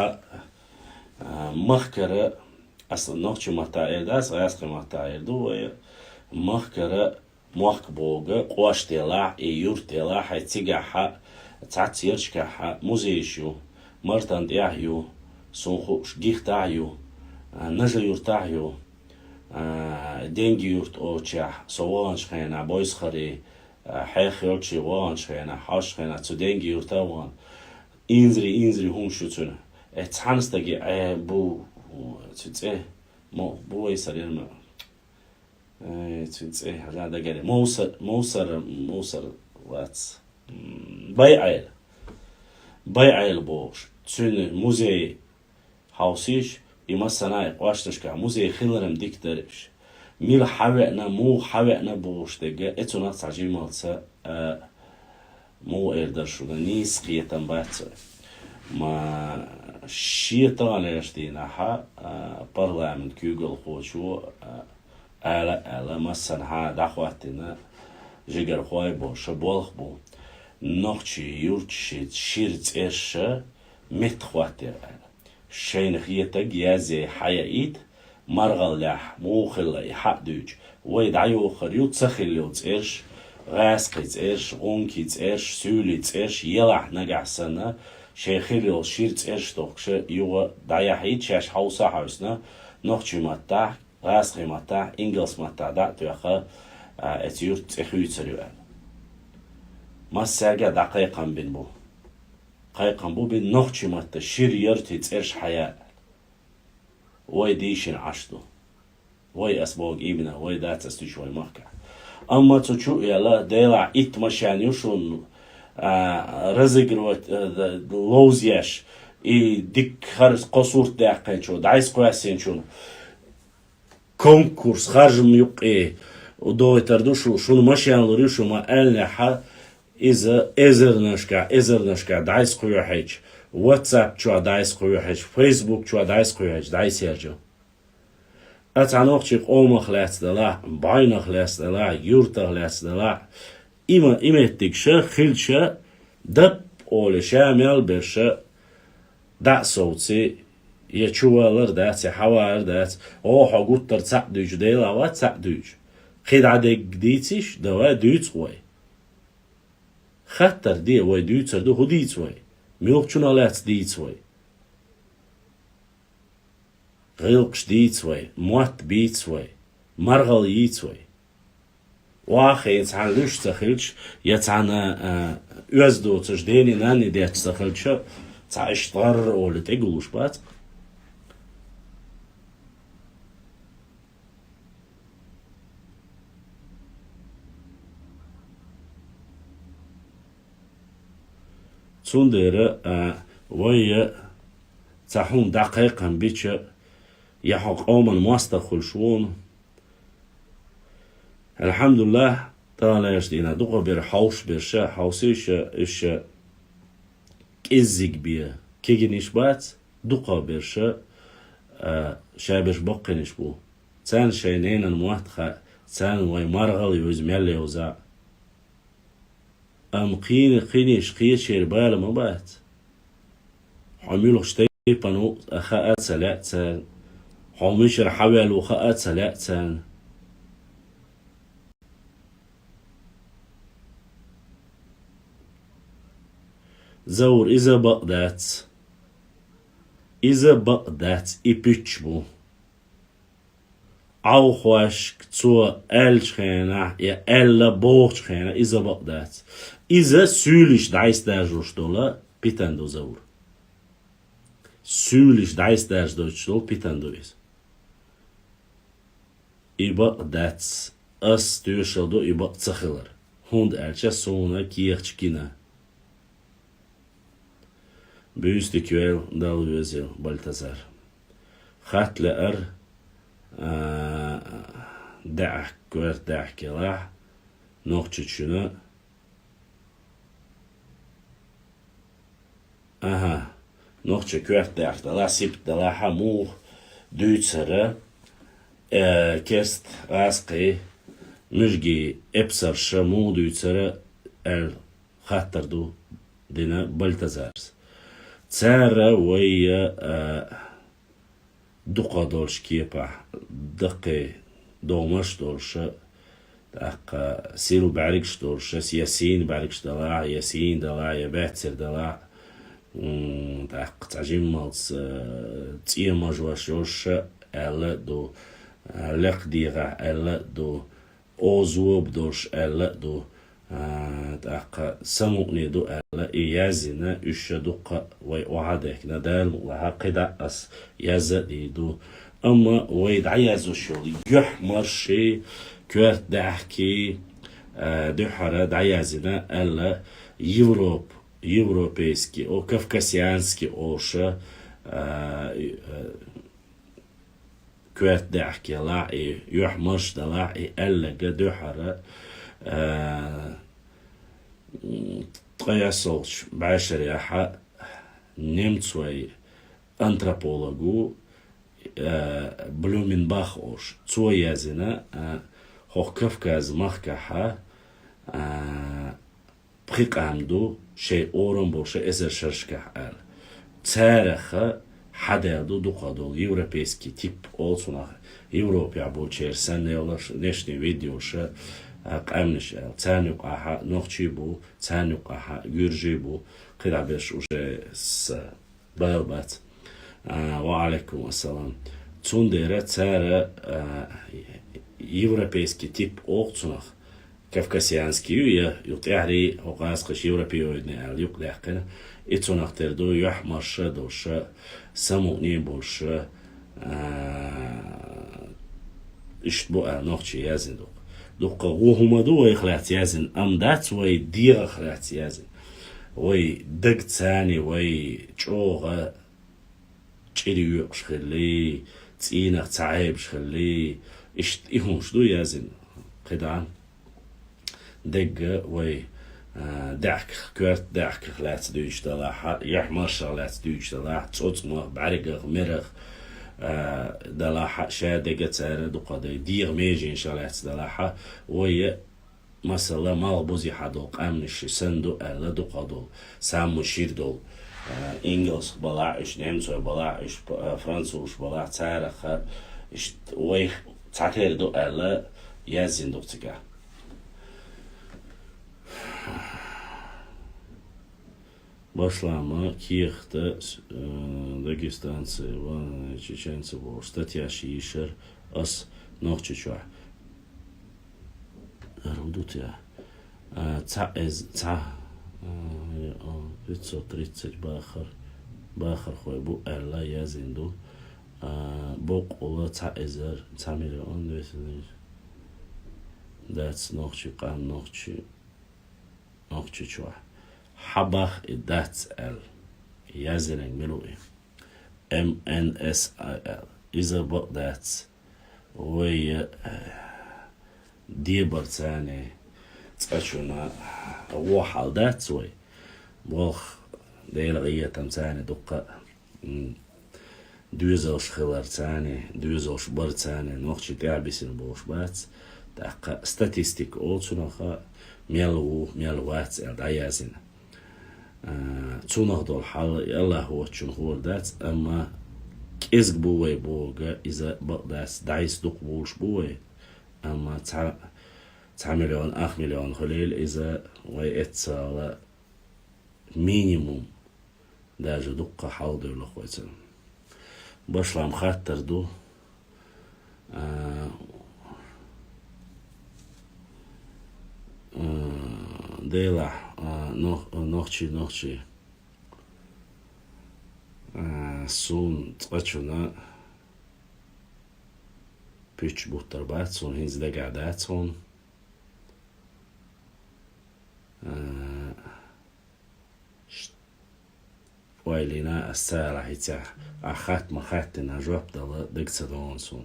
а, махкара, аса нохчийн маттахь эр дац, гӀазкхийн маттахь эр ду вай, махкара мохк бохург, къош делахь, и юрт делахь, хьайн цигахь, цхьацца ярташкахь музейш ю, Мартан тӀехь ю, суна хууш, Гихтахь ю, а, Нажи-Юьртахь ю, а, Денги-Юрт олучехь, со ваханчу хенахь, Бойсхаре, а, хьех йолчу ваханчу хенахь, хьошучу хенахь, цу Денги-Юьртахь вахана. Инзаре, инзаре хӀумаш ю цуьнан. Э, цхьана стаге, э, бу, цу цӀе, мо, бу вай сар яр ма. Э, цуьнан цӀе хьажа дагара. Мовса-, Мовсар, Мовсар вац. М, Байайла. Байайла бохуш. Цуьнан музей хьовсийша, и массанхьа а къошташкахь музей хилар-м дика дара уьш. Мила хьавеана, муха хьавеана бохуш дерг, э, цунах цхьа жималца, а, муха эр дара шуна, нийса кхетам бац. Ма шен таханлерчу дийнахь, а, парламент куьйгалхочо, а, ала а аьлла, массанхьа а дӀахӀоттийна, жигархой бу, ша болх бу. Нохчийн юрташца шира цӀерш меттахӀоттийра аьлла. Шайна хетарг язъяй хьаяийта, маргӀаллехь муха хилла и хьа а дуьйцуш, вай дӀайохур ю ца хилла йолу цӀерш, гӀазкхийн цӀерш, гӀункийн цӀерш, суьйлийн цӀерш, елахь нагахь санна, шайн хилла йолу шира цӀерш тохкуш юха дӀаяхьийта, шаьш хьовса а хьовсийна, нохчийн маттахь, гӀазкхийн маттахь, ингалс маттахь дӀа а тоьхна, а, эцу юьртан цӀе хуьйцур ю аьлла. Массаьрга а дӀа кхайкхам бина бу. Кхайкхам бу бина нохчийн маттан шира яртийн цӀерш хьая аьлла. Вай дийшина Ӏаш ду. Вай, ас бохург именно, вай дац ас дуьйцуш вай махкахь. Амма цу чу а яьлла, делахь итт машен ю шуна, а, разыгрывать, а, д-, ловзъеш, и дикка хӀара кхо сурт даьккхинчо, дӀасакхоьссинчунна конкурс харжам юккъе дойтур ду шу, шуна машен лур ю шу ма аьллехь, иза эзарнашкахь, эзарнашкахь дӀасакхоьхьуьйтуш, WhatsApp чохь дӀасакхоьхьуьйтуш, Facebook чохь дӀасакхоьхьуьйтуш, дӀасаяржо. А цхьа нохчийн къомах лаьцна делахь, бӀаьнах лаьцна делахь, юьртах лаьцна делахь, и ма-, и меттигаш хилча, дап олий, ша мел берш дӀа а совций, я чувалар дац, я хьавар дац, оха хьо гуттар цхьаъ дуьйцу, Дела вац цхьаъ дуьйцу. КхидӀа дерг дийцийша, давай дуьйцу вай. Хаттар де, вай дуьйцур ду, хӀун дийца вай? Муьлхачунах лаьцна дийца вай? ГӀиллакхаш дийца вай, мотт бийца вай, маргӀал йийца вай. Охьахиъна цхьана луьш ца хилча, я цхьана, а, оьзда доцуш дени-нанни детташ ца хилча, цхьа иштта гӀарра олий тӀегуллуш бац. Цундела, а, вай я цхьа хӀума дӀакхайкхам бича, я хьо къоман мостагӀа хуьлуш ву хьуна, Алхьамдулиллахь, таханлерча дийнахь дукхагӀберш хьовсуш берш, хьовсийша, уьш кӀеззиг бен кегийнаш бац, дукхагӀберш, а, шаберш баккхийнаш бу. Царна шайн ненан мотт хаьа, царна вай маргӀал йовза, мел йовза. Амма кхийна, кхийнаш кхечеран бала ма бац. Хьо муьлхачу тайпана ву а хаа ца лаьа царна. Хьо мичара хьаваьлла ву хаа ца лаьа царна. Заур, иза бакъ дац. Иза бакъ дац, и пуьчча бу. Ӏовхошка цо аьллачу хенахь, я аьлла бохучу хенахь иза бакъ дац. Иза суьйлиш дӀасадаржош долу питана ду, Заур. Суьйлиш дӀасадаржош долу питана ду иза. И бакъ дац, ас тоьшалла ду и бакъ ца хилар, хӀунда аьлча суна кехаташ гина. Буьйса дика йойла, Далла везийла, Бальтазар. Хатта лаьара, а, даьӀахк, коьрта даьӀахк ялахь, Нохчийчуьнан. Аха, нохчийн коьрта даьӀахк далахь, сибат далахь, муха дуьйцура, э, керста гӀазкхий, муьжгийн эпсарша муха дуьйцура аьлла хаттар ду дина Бальтазарс. Цара вай, а, дукха долчу кепахь, даккхий домаш а долуша, тӀаккха сил бӀаьргаш а долуша, я сийна бӀаьргаш далахь, я сийна далахь, я баьццара далахь, м, тӀаккха цхьа жиммалц, э, цӀен мажош йолуша аьлла а ду, э, лекха дегӀахь аьлла а ду, озоба долуш аьлла а ду, а, тӀаккха самукъане ду аьлла, и яздина, уьш ша дуккха а вай охьадехкина, Дала мукъ лахь, кхидӀа а ас язда а дийр ду. Амма вай дӀаяздеш йолу юьхь-марший, коьрта даьӀахкий, а, дуьххьара дӀаяздина аьлла, Европ-, европейский, о, кавказянский олуша, а, и, а, коьрта даьӀахк ялахь и, юьхь-марш далахь и аьлларг дуьххьара, а, м, ткъе ялхалгӀачу бӀешарехь немцойн антрополог ву, а, Блюменбах олуш. Цо яздина, а, хӀокху Кавказ махкахь, а, пхи къам ду, шайн орам болуша эзар шерашкахь аьлла. Царах хьадаьлла ду дукха долу европейский тип олу цунах, Европехь болчеран санна йолуш, внешний вид йолуша, а, къаьмнаш аьлла. Царна юкъахь нохчий бу, царна юкъахь гуьржий бу, кхидӀа берш уже с-, Бала бац. А, ва алейкум ассалам. Цундела цара, а, европейский тип олу цунах. Кавказянский ю, я, ю тӀаьхьарий, хӀокху гӀазкхаша европеоидный аьлла юкъадаьккхина. И цунах тера ду, юьхь-марша долуша, самукъане болуша, а, иштта бу аьлла нохчий яздина дукха. Дуккха вон хӀума ду вайх лаьцна яздина, амма дац вай дегӀах лаьцна яздина. Вай дагца, вай чӀогӀа чӀир йоькъуш хилли, цӀийнах ца Ӏебаш хилли, иштта и хӀумаш ду яздина кхидӀа. Дегга вай, а, даьӀахках, коьрта даьӀахках лаьцна дуьйцуш далахь, юьхь-маршах лаьцна дуьйцуш далахь, цӀоцкъамах, бӀаьргах, мерах, а, далахь, ша дегга цара дукха дай, дегӀан меженашах лаьцна далахь, вай масала, малхбузехь долу къаьмнаш санна ду аьлла дукха долу, самма шира долу, а, ингалсаш балахь уьш, немцой балахь уьш, п-, а, французаш балахь царах, а, иштта вайх цхьатера ду аьлла яздина ду цигахь. Башлама кехата, э, дагестанцы, ван, чеченцы бохуш статьяш йийшира ас Нохчийчохь. Ару ду те? Э, цхьа эз-, цхьа, э, пятьсот тридцать бахар, бахархой бу аьлла яздина ду. Э, боккъала цхьа эзар, цхьа миллион весиг дац нохчий къам, нохчий Нохчийчохь. Хьабах и дац аьлла. Яздинарг мила ву и? М Н С А Л. Иза бакъ дац. Вай, э, Дебар царна цкъачунна гӀо хьал дац вай. Болх Делан гӀетам царна дуккха, м, доьзалш хилар царна, доьзалш бар царна, нохчий тӀехьа бисина болуш бац. ТӀаккха статистика олу цунах, мел ву, мел вац аьлла дӀаяздина. А, цунах долу хьал и Аллахь воцчунна хуур дац, амма кӀезиг бу вай бохург, иза бакъ дац, дӀасадукха болуш бу вай, амма цхьа, цхьа миллион, ах миллион хуьлийла иза, вай эццахь минимум, даже дуккха хьалха девлла вай цунна. Башлам хаттар ду. А, а, Делахь, а, нох-, нохчий, нохчий. А, суна цкъачунна пуьчча буттар бац, суна хӀинца дагахь дац хьуна. А, Ойла йина ас царах хӀинца, ахь хатта ма хаттина, жоп дала дага ца догӀу суна.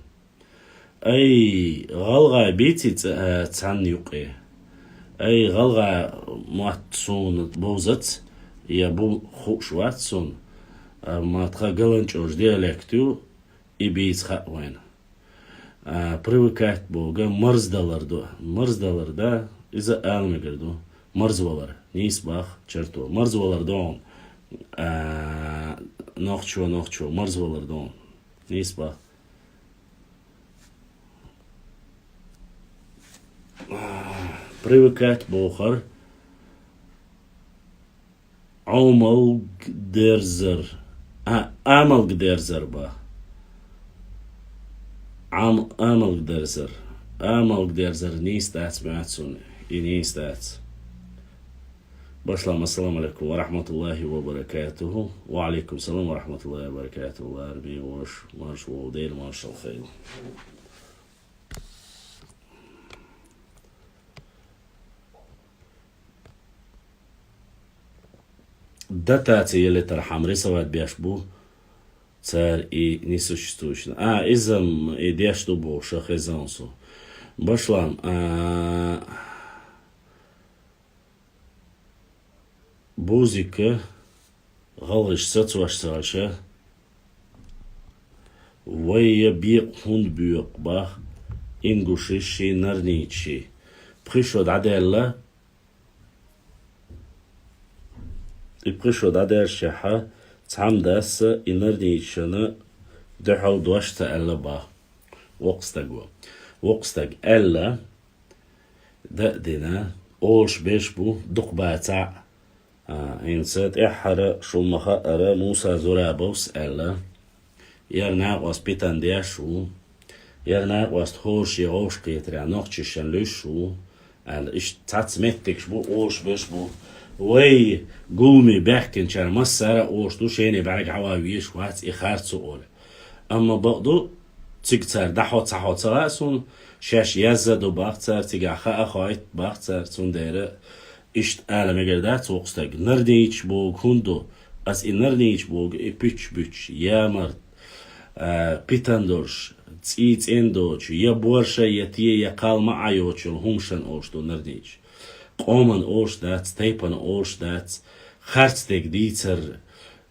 Ай, гӀалгӀай бийци ца-, а, цхьанна юкъе. Ай, гӀалгӀай мотт суна бовзац, я бу хууш вац суна. А, ма тхан галанчӀожа диалект ю, и бийца хаьа вайна. А, привыкать бохург марздалар ду. Марздалар, да, иза ала мегар ду. Марзвалар. Нийса боху, чарто. Марзвалар ду хьуна. А, нохчо, нохчо, марзвалар ду хьуна. Нийса боху. А, привыкать бохург Ӏомалгдерзар. А, амалгдерзар боху. Ам-, амалгдерзар. Амалгдерзар нийса дац моьтту суна. И нийса дац. Башлам, ассаламу алейкум ва рахматуллахи ва баракатуху. Ва алейкум салам ва рахматуллахи ва баракатуху. Лараме вош, марш вол дел, маршал хейл. Дотаци ялийтархьама рисовать беш бу цара и несуществующий. А, иза-м и деш ду бохуш хезна со. Башлам, а, Бузика гӀалгӀаша сацош ца хилча, вай я бекъа хӀунда боькъу боху ингуший, норнийчий? Пхи шо дӀадаьлла, и пхи шо дӀадаьллашехь, цхьамма дас и норнийчашна дуьхьал дош ца аьлла боху воккха стага. Воккха стага аьлла, дан а дина, олуш берш бу, дукха бацахь а. А, хӀинца тӀаьххьара, шуна ма-хаъара, Муса Зурабовс аьлла: «Яра накъост питана деш ву, яра накъост хӀора шен вовшахкхетарехь нохчашна луьйш ву», аьлла. Иштта цхьацца меттигаш бу, олуш берш бу. Вай гуламе баьхкинчара массара а олуш ду, шена бӀаьрг хьаван везаш вац и харцо олий. Амма бакъду, цига цара дӀахьо ца хьо ца хаьа суна, шаьш язъян ду боху цара, цигахь хаа хоуьйту боху цара, цундела иштта ала мегар дац воккха стага. Норнийчаш бохург хӀунда ду? Ас и норнийчаш бохург, и пуьчча буьтуш, я мард, а, питана долуш, цӀий цӀена доцуш, я борша, я те, я кхалла маӀа йоцуш йолу хӀуманашна олуш ду норнийчаш. Къоманна олуш дац, тайпана олуш дац, харц дерг дийцар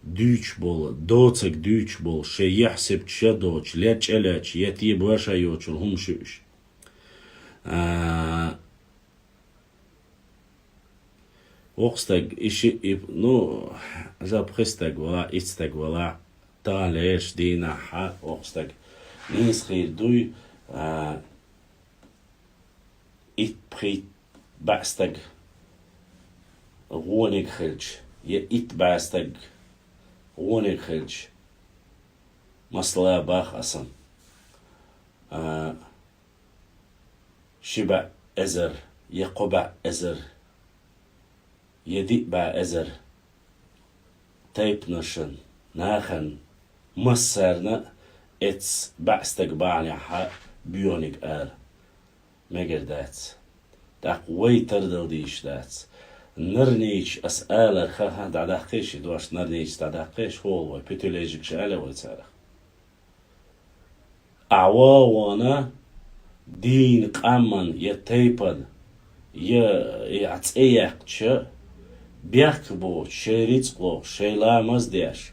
дуьйцуш болу, доцург дуьйцуш болу, шен юьхь-сибат шен доцуш, лечкъа лечкъаш, я те борша йоцуш йолу хӀуманаш ю уьш. А, воккха стаг, и ши, и, ну, жа пхи стаг вала, итт стаг вала, тахана лераш дийнахь а воккха стаг нийса хир дуй, а, итт-пхийтта бӀе стаг гӀониг хилча, я итт бӀе стаг гӀониг хилча, масала боху аса, а, ши бӀе эзар, я кхо бӀе эзар, я диъ бӀе эзар тайпанашна, нахана, массарна а эцу бӀе стаг бахьанехь боьхниг ала мегар дац. ТӀаккха вай тардала дийш дац. Норнийчаш ас алар ха-, ха-, дӀадаккхий ши дош, норнийчаш дӀадаккхий ши, хӀола вай, путилежикаш ала вай царах. Ахьа вогӀу вахана, дийнан, къаман я тайпан я, я цӀе яьккхача, бехк боцуш, шайн рицкъ лохуш, шайн ламаз деш,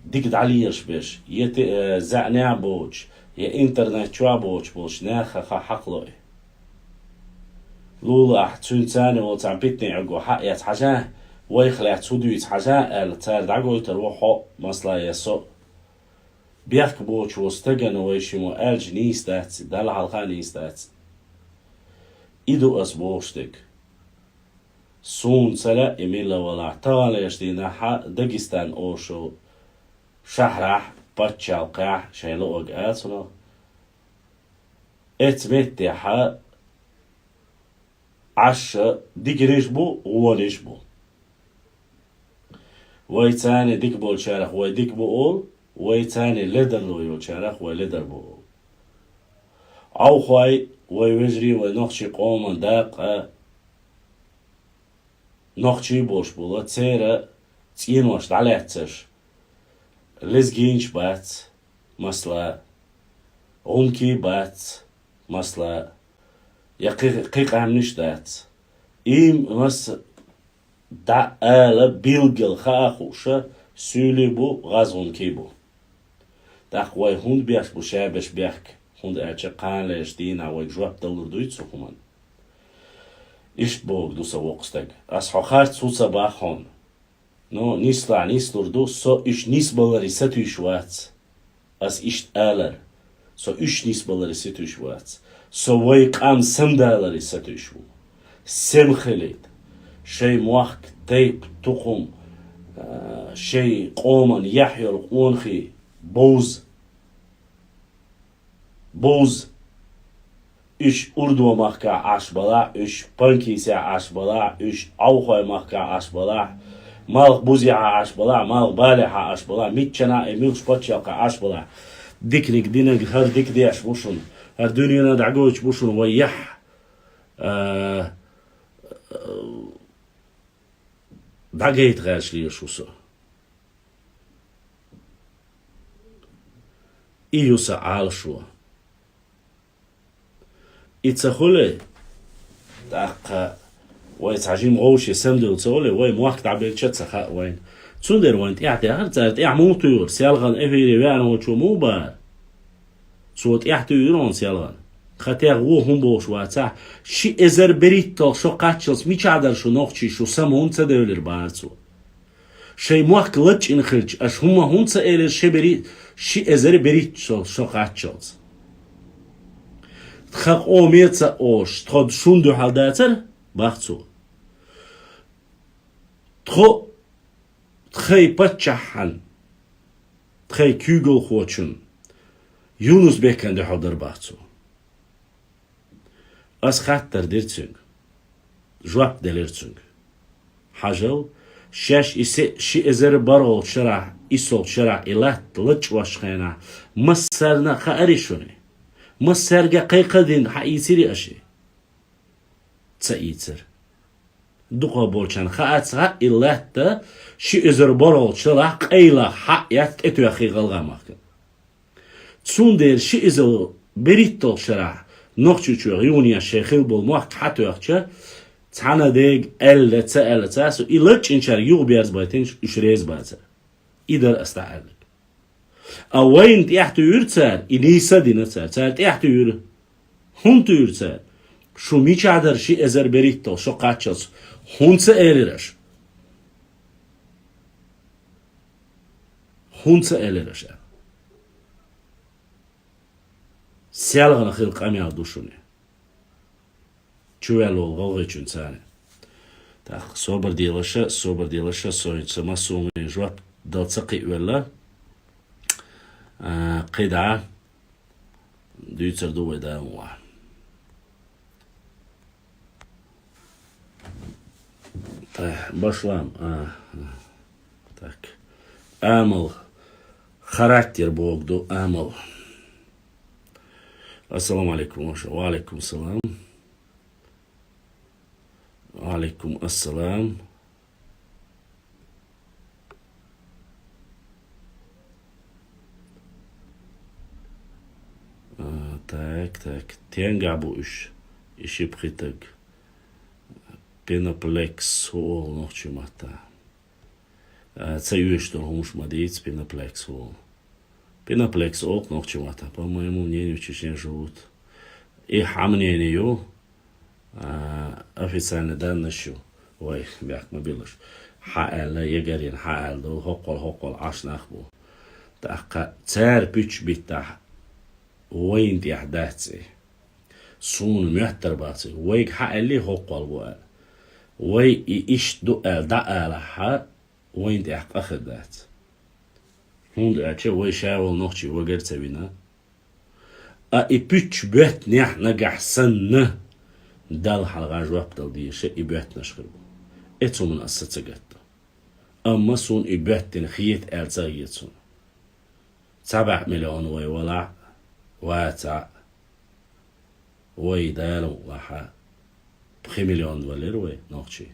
дика дӀалелаш берш, я те-, э, заьӀнехь боцуш, я интернет чохь боцуш болчу нахах хьакхало и. Лулахь, цуьнан царна волу цхьана питане Ӏуьрго хьаэца хьажа, вайх лаьцна хӀун дуьйцу хьажа аьлла, цара дӀагойтур ву хьо, масала, я со. Бехк боцуш волу стагана вай шиммо аьлча нийса дац, Далла хьалха а нийса дац. И ду ас бохуш дерг. Суна ца лаьа и милла валахь, таханлерчу дийнахь Дагестан олучу шахьрахь, пачхьалкхехь, шайн луъург ацунах, эцу меттехь Ӏаш диканаш бу, вонаш бу. Вай царна дика болчарах вай дика бу олу, вай царна ледарло йолчарах вай ледар бу олу. Ӏовхой, вай вежарий, вай нохчийн къоман дакъа, нохчий болуш болу, церан цӀенош дӀалаьцнарш, лезгинаш бац, масала, гӀумкий бац, масала, я кхи-, кхин къаьмнаш дац. Иймас дӀа ала билггал хаа хууша, суьйлий бу, гӀазгӀумкий бу. ТӀаккха вай хӀунда беш бу шаберш бехк? ХӀунда аьлча кханалерчу дийнахь вайга жоп далур дуй цу хӀуманна. Иштта бохург ду сан, воккха стаг. Ас хьо харц хӀун ца боху хьуна. Ну, нислахь нислур ду, со уьш нисбаларе сатуьйсуш вац. Ас иштта алар, со уьш нисбаларе сатуьйсуш вац. Со вай къам самадаларе сатуьйсуш ву. Сема хилийта. Шайн мохк, тайп, тукхум, а, шайн къоман яхь йолу къонахий бовза. Бовза. Уьш Урдо махкахь Ӏаш балахь, уьш Панкисехь Ӏаш балахь, уьш Ӏовхой махкахь Ӏаш балахь, малх бузехь Ӏаш балахь, малх балехь Ӏаш балахь, миччанхьа а и муьлххачу пачхьалкхехь Ӏаш балахь. Диканиг динарг хӀара дика деш бу шуна, хӀара дуьненан дӀагойтуш бу шуна вай яхь, а, дӀагайта гӀерташ лелаш ву со. И ю сан Ӏалашо. И ца хуьлий, тӀаккха вай цхьа жима вовшийн самадевлла ца хуьлий, вай мохк дӀабелча а ца хаьа вайна. Цундела вайна тӀаьхьа техара цара, тӀаьхьа муха туьйхира, селхана эфире веана волчо муха бахара? Цо тӀаьхьа туьйхира хьуна селхана. Хан тех вон хӀума бохуш вацахь, ши эзар берхӀитталгӀа шо кхаччалц мичахь дара шу нохчий, шу сама хӀунда ца девлира бахара цо. Шайн мохк лачкъийна хилча, аша хӀумма хӀунда ца элира ши берхӀи-, ши эзар берхӀитталгӀа шо кхаччалц? Тхан къоме ца олуш, тхо шуна дуьхьал дацара, бах цо. Тхо тхайн паччахьан, тхайн куьйгалхочун, Юнус-Бекан дуьхьал дара, бах цо. Ас хаттар дира цуьнга. Жоп делира цуьнга. Хьажал, шаьш и се-, ши эзар бархӀолгӀачу шарахь, иссолгӀачу шарахь и латта лачкъош хенахь, массарна а хаарий шуна? Массаьрга кхайкха а дина хьаийцирий аша? Ца ийцира. Дукхахболчарна хаац хаьа и латта ши эзар бархӀолгӀачу шарахь къайлаха хьаэцна тӀетоьххий ГӀалгӀай махкана. Цундела ши эзар берхӀитталгӀа шарахь Нохчийчоьнан юханехьа шайн хилла болу мохк хьатоьхча, цхьана дега аьлла, ца аьлла цара, со и лачкъийначаьрга юхаберзабайтина, уьш реза бацара. И дара ас дӀааьлларг. А вайна тӀаьхьа туьйхира цара, и нийса а дина цара. Цара тӀаьхьа туьйхира. ХӀунда туьйхира цара? Шу мичахь дара ши эзар берхӀитталгӀа шо кхаччалц? ХӀунда ца элира аша? ХӀунда ца элира аша? Селхана хила къамел ду шуна. Чувелла волу гӀалгӀайчуьнца царна. ТӀаккха собар делаша, собар делаша, со, со массо а жоп дала ца кхиавелла. А, кхидӀа дуьйцур ду вай Дала мукъалахь. Ай, башлам, а, а. Так. Амал. Характер бохург ду, амал. Ассаламу алейкум, ваша. Ва алейкум салам. Ва алейкум ассалам. А, так. Так, тенгахь бу уьш, и ши пхи таг. Пеноплекс хӀу олу нохчийн маттахь. А, ца оьшуш долу хӀумаш ма дийца, пеноплекс хӀу олу. Пеноплекс олу нохчийн маттахь, по-моему, в ней не очень живут. И хьан мнение ю, а, официальный данныш ю, вай бехк ма билуш. Хьан аьлла, ягарина хьан аьлла ду, хӀоккхул, хӀоккхул Ӏаш нах бу. ТӀаккха цара пуьчча биттахь вайна тӀехь дац и. Суна моьттар бац и. Вайга хьан аьллий хӀоккхул бу аьлла. Вай и иштта ду аьлла, дӀа алахьа, вайна тӀехь къа хир дац. ХӀунда аьлча вай ша волу нохчий вагар ца вина. А и пуьчча боьттинехь нагахь санна, Далла хьалха жоп дала дезаш и боьттинаш хир бу. Эцу хӀуманна аса ца гатду. Амма суна и боьттина хета аьлла ца хета суна. Цхьа бӀе миллион вай валахь, вацахь, вай Дала мукъалахь, пхи миллион валира вай нохчий.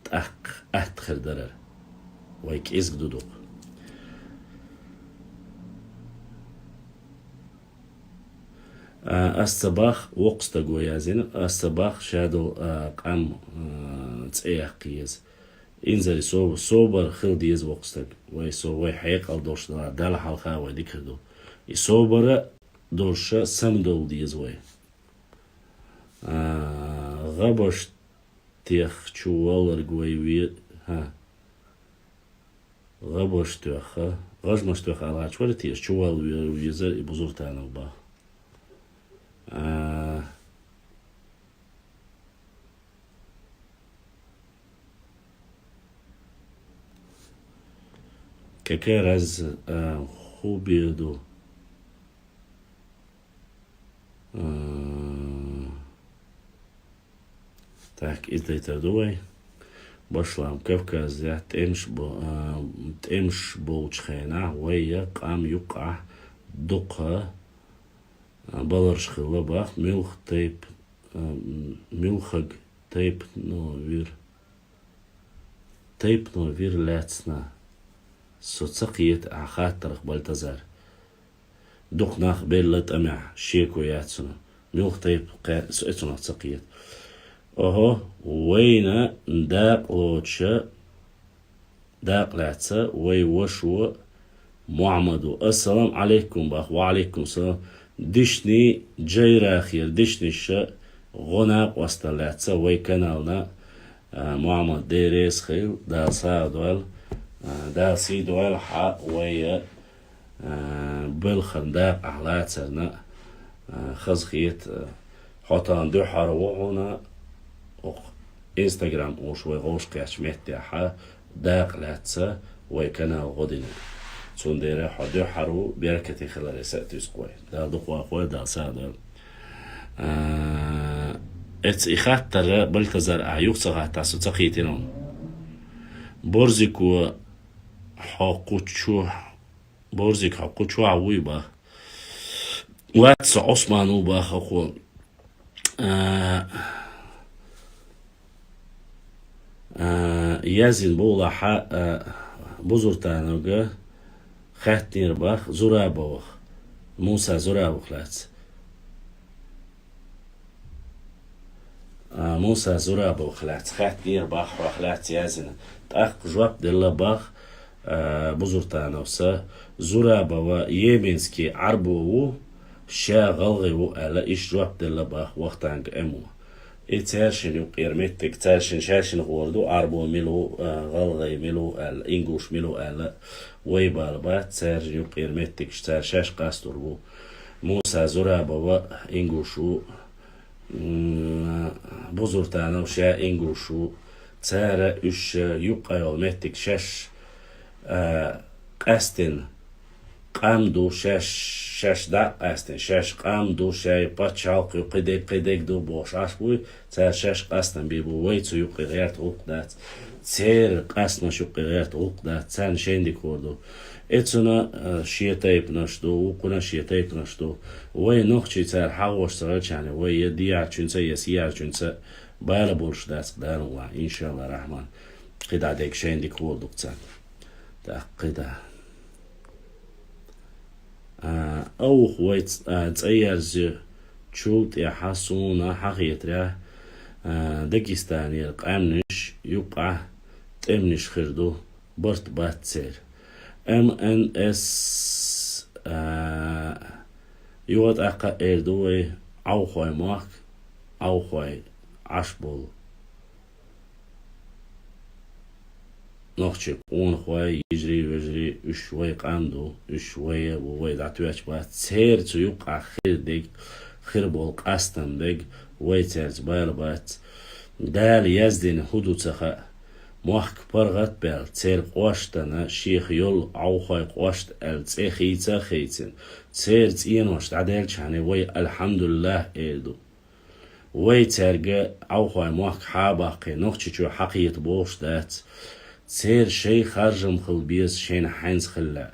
ТӀаккха атта хир дарара. Вай кӀезиг ду дукха. А, ас ца бах, воккха стаг ву яздина, ас ца бах, ша долу, а, къам, а, цӀе яккха еза. Инзаре со-, собар хила деза воккха стаг. Вай со-, вай хьекъал долуш дала, Далла хьалха вай дика хир ду. И собара долуша самадовла деза вай. А, гӀабаш тех чу валларг вай ве-, хӀа. ГӀабаш тоьхха, гӀажмаш тоьхха аьлла гӀачу вара теша, чу валла ве-, везар и Бузуртанов бах. А, какая разница, а, хӀу бен ду? А, так, иза дайтар ду вай. Башлам Кавказехь тӀемаш бо-, а, тӀемаш болчу хенахь вай я къам юккъахь дукха, а, баларш хилла бах, муьлха тайп-, а, м, муьлхаг тайпано вир. Тайпано вир лаьцна. Со ца кхета ахь хаттарх, Балтазар. Дукха нах белла тӀамехь, шеко яц цунах. Муьлха тайпа кхе-, со эцунах ца кхета. Охьо, вайна дакъа лоцуша, дакъа лаьцна, вай вашо Мухьаммад ву. Ассаламу Ӏалайкум бах, ва Ӏалайкум салам. Дишни Джайрахера дишниша гӀо накъостал лаьцна вай канална, а, Мухьаммад, Дела реза хила, Дала сагӀа дойла, а, Дала сий дойла хьан вай, а, белхан дакъа ахь лацарна, а, хазахета, а, хьо тахана дуьххьара ву хьуна, оха Instagram уьш вай гӀовш кхечу меттехьа дакъа лаьцна вай канал гӀо динарг. Цундела хьо дуьххьара ву, беркате хиларе са а туьйсу вай. Дала дукха вахой, Дала сагӀа дойла. А, эца и хаттара, Балтазар, ахь юха ца хаттахь, со ца кхийтина хьуна. Борзико хьо кху чу-, Борзик, хьо кху чохь вуй бах? Вац, со Ӏусман ву бах хьо кху. А, а, яздина бовлахьа, а, Бузуртановга хаьттинера бах Зурабовах, Муса Зурабовх лаьцна. А, Муса Зурабовх лаьцна хаьттинера бах, хьох лаьцна яздина. ТӀаккха жоп делла бах, а, Бузуртановса, Зурабова йеменский Ӏарбо ву, ша гӀалгӀай ву аьлла, иштта жоп делла бах Вахтанг М ву. И цаьршинна юккъера меттиг, цаьршинна шаьршинна гӀора ду, Ӏарбо мила ву, а, гӀалгӀай мила ву аьлла, ингуш мила ву аьлла, вай бала бац, цаьршинна юккъера меттигаш, цара шаьш къастор ву. Муса Зурабова ингуш ву, м, Бузуртанов ша ингуш ву. Цара уьш юккъе йолу меттиг шаьш, а, къаьстина къам ду, шаьш, шаьш дӀа а къаьстина, шаьш къам ду, шай пачхьалкх ю, кхидерг, кхидерг ду бохуш Ӏаш буй, цара шаьш къастам бийр бу, вай цу юккъе гӀерта гӀуллакх дац. Церан къастамаш юккъе гӀерта гӀуллакх дац, царна шайн дика хӀора ду. Эцуна, а, шен тайпанаш ду, вукхуна шен тайпанаш ду. Вай нохчий цара хьагӀош ца гӀелчхьана, вай я диярчуьнца, я сиярчуьнца бала болуш дац Дала мукъалахь, иншалла рахьман. КхидӀа дерг шайн дика хӀора ду-кх царна. ТӀаккха кхидӀа. А, ауха вай ц-, а, цӀа ерза Чул тӀехьа суна хьахетарехь, а, Дагестанера къаьмнаш юккъехь тӀемнаш хир ду, барт бац церан. М Н С, а, юха тӀаккха а эр ду вай, Ӏовхой мохк, Ӏовхой Ӏаш болу нохчий къонахой, йижарий, вежарий, уьш вай къам ду, уьш вай а ву, вай дӀатоьттуш бац. Церан цу юккъехь хир дерг хир болу къастам дерг, вай цаьрца бала бац. Дала яздина хӀун ду ца хаьа. Мохк паргӀат а баьлла, церан къоштана шех йолу Ӏовхой къоста аьлла цӀе хийца а хийцина, церан цӀенош дӀадаьллачхьана вай «Альхьамдулиллахь» эр ду. Вай цаьрга Ӏовхой мохк хьа а баккхий, Нохчийчоь хьакхета бохуш дац. Церан шайн харжам хила беза шайна хьаьнца хила лаьа.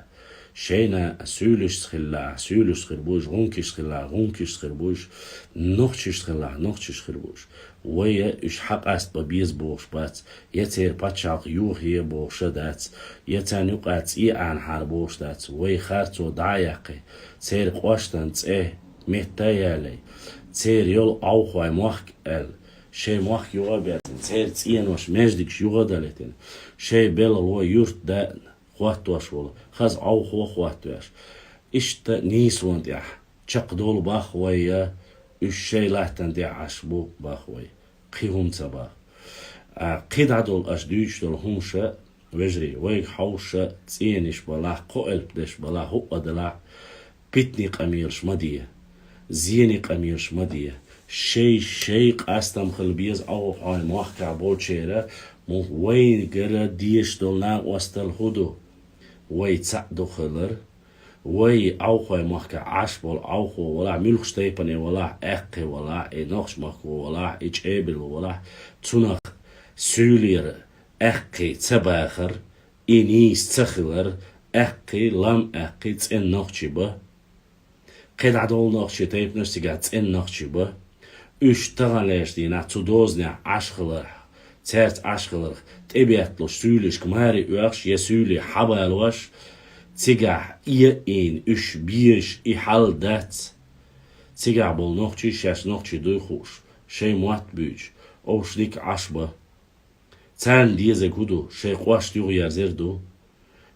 Шайна суьйлашца хила лаьа, суьйлашца хир бу уьш, гӀумкишца хила лаьа, гӀумкишца хир бу уьш, нохчашца хила лаьа, нохчашца хир бу уьш. Вай а уьш хьакъаста бан беза бохуш бац, я церан пачхьалкх йохае бохуш а дац, я царна юкъа цӀе Ӏанахьара бохуш дац. Вай харцо дӀа а яьккхий, церан къоштан цӀе метта а ялий, церан йолу Ӏовхой мохк аьлла, шайн мохк юха а баьзна, церан цӀенош, маьждигаш юха а далийтина, шайн белхало, юрт даьӀна хӀоттош волу хаза Ӏовхо хӀоттавеш. Иштта нийсонан тӀехь чекхдолу боху вай я, уьш шайн латтана тӀехь Ӏаш бу боху вай. Кхин хӀума ца боху. А, кхин дӀадолу аша дуьйцуш долу хӀумаша, вежарий, вайга хьовша цӀенаш балахь, кхоэлпдеш балахь, хӀуъа далахь, питанийн къамелаш ма де, зенийн къамелаш ма де. Шай, шайн къастам хила беза Ӏовхой мохкахь болчеран, муха вайгара дезаш долу накъосталла хӀун ду? Вай цхьаъ дукха хилар, вай Ӏовхой махкахь Ӏаш болу Ӏовхо валахь, муьлххачу тайпане валахь, аьккхий валахь, и нохчмахко валахь, и чӀебилла валахь, цунах суьйлера аьккхий ца бахар, и нийса ца хилар, аьккхий, лам аьккхий цӀена нохчий бан. Кхин дӀадолу нохчийн тайпанаш цигахь цӀена нохчий бан. Уьш таханлерчу дийнахь цу дозанехь Ӏаш хиларх, цаьрца Ӏаш хиларх тӀебетталуш суьйлишка маре оьхуш я суьйлий хьабалош, цигахь ийна уьш безаш и хьал дац. Цигахь болу нохчий шаьш нохчий дуй хууш, шайн мотт буьйцуш, овш дика Ӏаш бан. Царна дезарг хӀун ду? Шайн къост юхаерзар ду.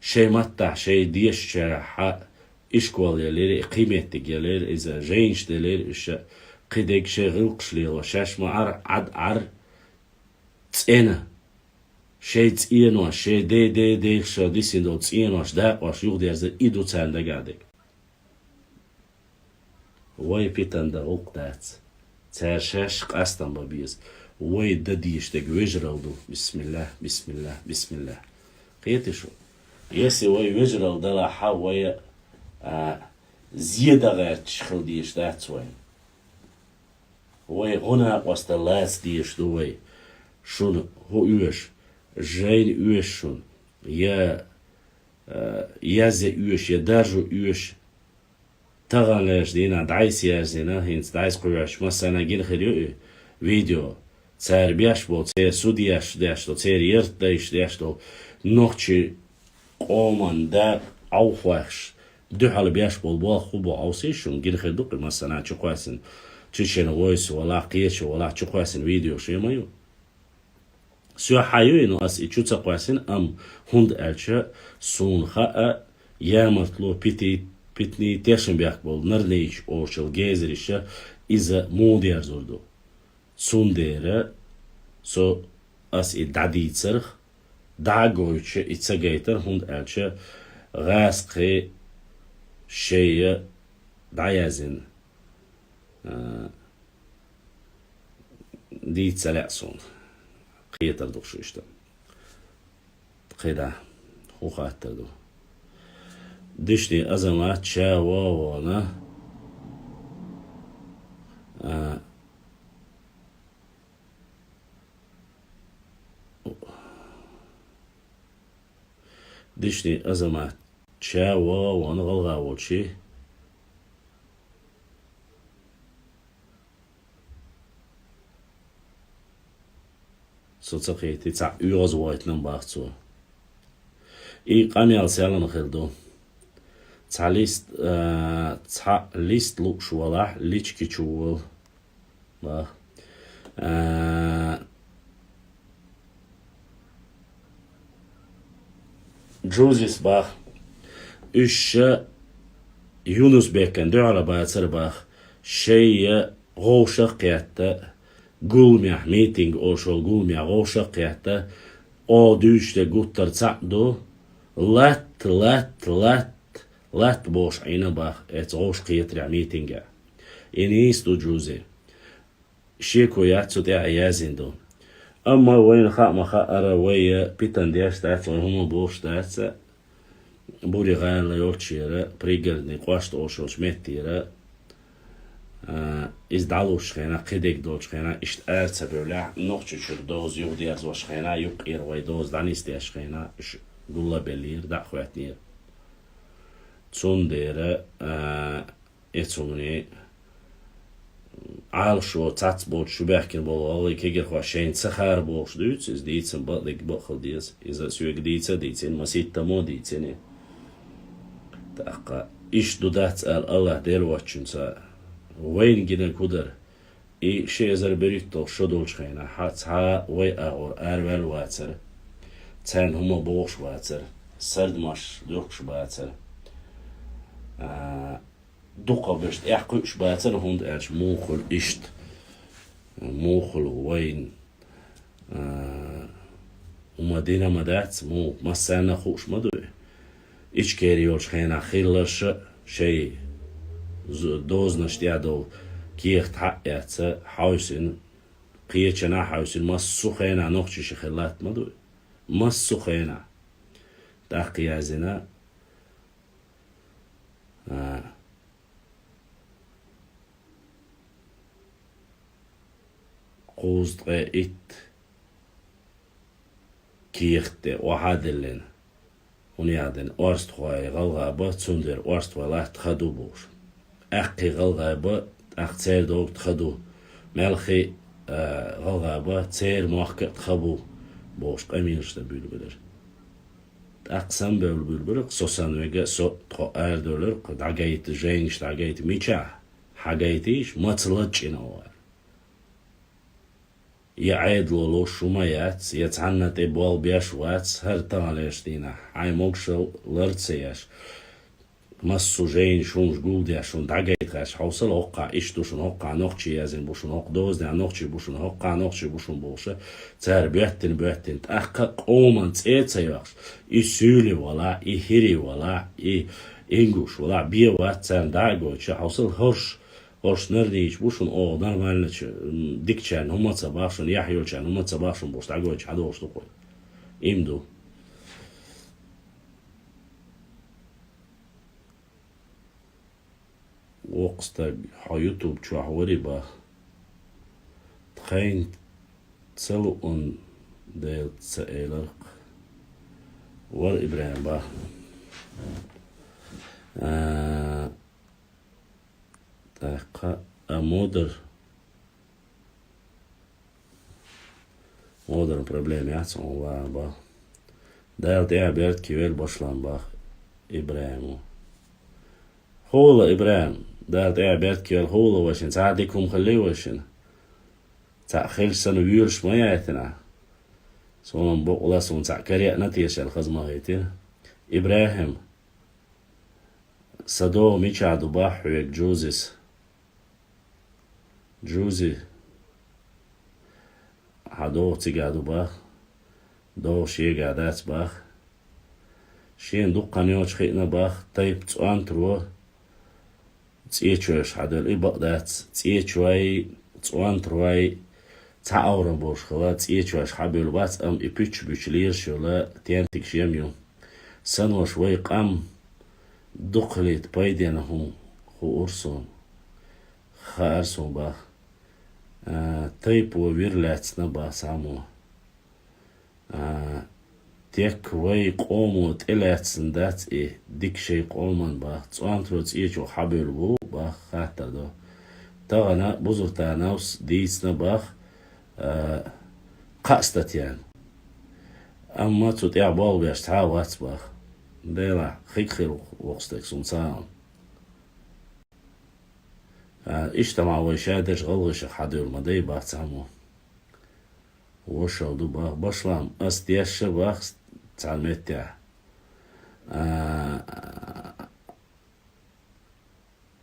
Шайн маттахь, шайн дешачарахь ишкол ялийра, кхин меттиг ялийра, иза жайнаш делира, уьш кхидерг шайн гӀиллакхаш лело, шаьш ма Ӏара, Ӏад Ӏара цӀена. Шайн цӀенош, шайн дей-дей-дайша дисина долу цӀенош, дакъош юхадерзар, и ду царна дагахь дерг. Вай питана дан гӀуллакх дац. Цара шаьш къастам бан беза. Вай дан дезаш дерг вежаралла ду. Бисмиллах, бисмиллах, бисмиллах. Кхетий шу? Если вай вежаралла далахь, вай, а, зе дан гӀерташ хила дезаш дац вайна. Вай гӀо-накъосталла лаца дезаш ду вай. Шуна хӀун оьшу? Жайна оьшу шуна? Я, а, язъян оьшу, я даржо оьшу? Таханлерчу дийнахь дӀасаерзийна, хӀинца дӀасакхоьхьуш массарна гина хир ю и видео. Цара беш болу, церан судьяш деш долу, церан яртдайша деш долу, нохчийн къоман дакъа Ӏовхойх дуьхьал беш болу болх хӀун бу Ӏовсий шуна, гина хир ду-кх и массарна чукхоьссина, Чечен войсо валахь, кхечо валахь, чукхоьссина видеош ма ю. Соьга хьан ю и, но ас и чу ца кхоьссина, амма хӀунда аьлча суна хаьа, ямартло, пити-, питний тешнабехк болу Нарнийчу олучул гезариша иза муха дерзор ду. Цундела со ас и дӀадийцарх, дӀа а гойтуша и ца гайтар, хӀунда аьлча гӀазкхий шайна дӀаяздина, а, дийца ца лаьа суна. Кхетар ду-кх шу иштта. КхидӀа хӀун хаттар ду? Дишни Азамат ча вогӀана, а, Дишни Азамат ча вогӀана гӀалгӀа волчу. Со ца кхетий, цхьаъ оьгӀазвойтинан бах цо. И къамел селлана хир ду. Цхьа лист, а, цхьа лист лууш валахь, лички чу вола, бах. А, Джузис, бах. Уьш Юнус-Бекан дуьхьал бацар, бах. Шайя гӀовшах кхетта, гулмехь, митинг олуш волу гулмехь гӀовшах кхетта, о дуьйцуш де гуттар цхьаъ ду, латта, латта, латта, латта бохуш Ӏийна, бах, эца гӀовш кхетарехь митингехь. И нийса ду, Джузи. Шеко яц, цу тӀехь а яздина ду. Амма вайна хаа ма-хаъара, вай питана деш дац, вай хӀума бохуш дац, Бури гӀала йолчера, Пригородный кӀошт олуш йолчу меттера, а, иза дӀалуш хенахь, кхидерг долчу хенахь, иштта ара ца бевллехь, Нохчийчуьра доза юхадерзош хенахь, юккъера вай доза дӀанисдеш хенахь, уьш гуллабеллера, дӀа а хӀоьттинера. Цундела, а, эцунний Ӏалашо цхьацца болчу чубаьхкина болу гӀалгӀай кегирхой шайна ца хаар бохуш дуьйцу, иза дийцина бакъдерг бакъ хила деза. Иза соьга дийца а дийцина, маситтамо а дийцина. ТӀаккха иштта ду дац аьлла, АллахӀ Дела воцчунца вайна гинарг хӀун дара? И ши эзар берхӀитталгӀа шо долчу хенахь, хьан цхьа а вай агӀор араваьлла вацара, царна хӀума бохуш вацара, сардамаш лоьхуш бацара. А, дукхахберш тӀекхуьуш бацара, хӀунда аьлча муха хуьлу иштта, муха хуьлу вайна, а, хӀума дина ма дац, муха массарна а хууш ма дуй. Ичкери йолчу хенахь хилларш а шайн з-, дозанаш тӀехь долу кехат хьа а эцна, хьовсина, кхечанхьа а хьовсина, массо а хенахь нохчаша хилла латта ма дуй. Массо а хенахь. ТӀаккха яздина, а, кхузткъе итт кехат тӀе охьа а диллина, хӀунда аьлла, орстхой гӀалгӀа бан, цундела орстхой латта хан ду бохуш. Аьккхий гӀалгӀа бан, тӀаккха церан догӀу хан ду, маьлхий, а, гӀалгӀа бан, церан мохк а хан бу бохуш, къамелаш дан буьйлабелира. ТӀаккха сан бевлла буьйлабелира, со санна вега, со тхо арадевллера, кху дӀагайта, жайнаш дӀагайта, мичахь? Хьагайтийша, маца лачкъина оха. Я Ӏедало луш хӀума яц, я цхьанна тӀе болх беш вац, хӀара таханлерчу дийнахь, хьайн могушалла лар ца еш, массо а жайнаш, хӀуманаш гулдеш, шуна дӀагайтахь, хьовсал хӀокхахь, иштта ду шуна хӀокхахь, нохчий яздина бу шуна хӀокху дозанехь, нохчий бу шуна хӀокхахь, нохчий бу шуна бохуша, цара боьттина, боьттина, тӀаккха къоман цӀе а ца йоккхуш, и суьйли валахь, и хӀири валахь, и ингуш валахь, бен вац царна дӀа а гойтуш, хьовсал хӀорш, хӀорш нардийча бу шуна оха нормальначу, м, дикачарна хӀума ца бах шуна, яхь йолчарна хӀума ца бах шуна бохуш дӀагойтуш хьадогӀуш ду кхуьй. Им ду. Воккха стаг, хьо ютуб чохь вари бах. Тхайна ца луъун Дела ца эларх. Вар ИбрахӀим бах. А, тӀаккха а модар, модарна проблема яц хьуна ван бах. Дала тӀехь берд кивел башлан бах ИбрахӀимо. ХӀула, ИбрахӀим, Дала тӀехь берд кивел хӀула вашина, цхьа а дика хӀума хилли вашина. Цхьаъ хилча санна воьлуш ма яйтина. Суна бокъула суна цхьаъ кареъна тешал хаза ма гӀайтина. ИбрахӀим, сан догӀу мичахь ду бах хьоьга, Джузис? Джузи, хьан догӀу цигахь ду бах? ДогӀу шегахь дац бах. Шена дуккха йоцуш хиъна бах, тайп цӀонтаро цӀечойш хьадевлла. И бакъ дац, цӀечой, цӀонтарой цхьа оврам болуш хила, цӀечойш хьабевлла бац, амма и пуьчча буьча лелаш йолу тентиг шен ю. Санош вай къам дукхалийта пайденна хӀума хуура суна, хаьара суна бах. А, тайпо вир лаьцна бах цхьаммо. А, тек вай къомо тӀелаьцна дац и, дика шайн къоман бах. ЦӀонтаро цӀечо хьабевлла бу бах, хаттар до. Тахана Бузуртановс дийцна бах, а, кхаа статьяна. Амма цу тӀехь болх беш цхьа а вац бах. Делахь, хиг хир вокху стаг суна цхьаъ. А, иштта ма вай шадерш гӀалгӀашах хьадуьйла ма дай бац цхьаммо. Вошал ду бах, башлам, ас дешша бах цхьана меттехь. А,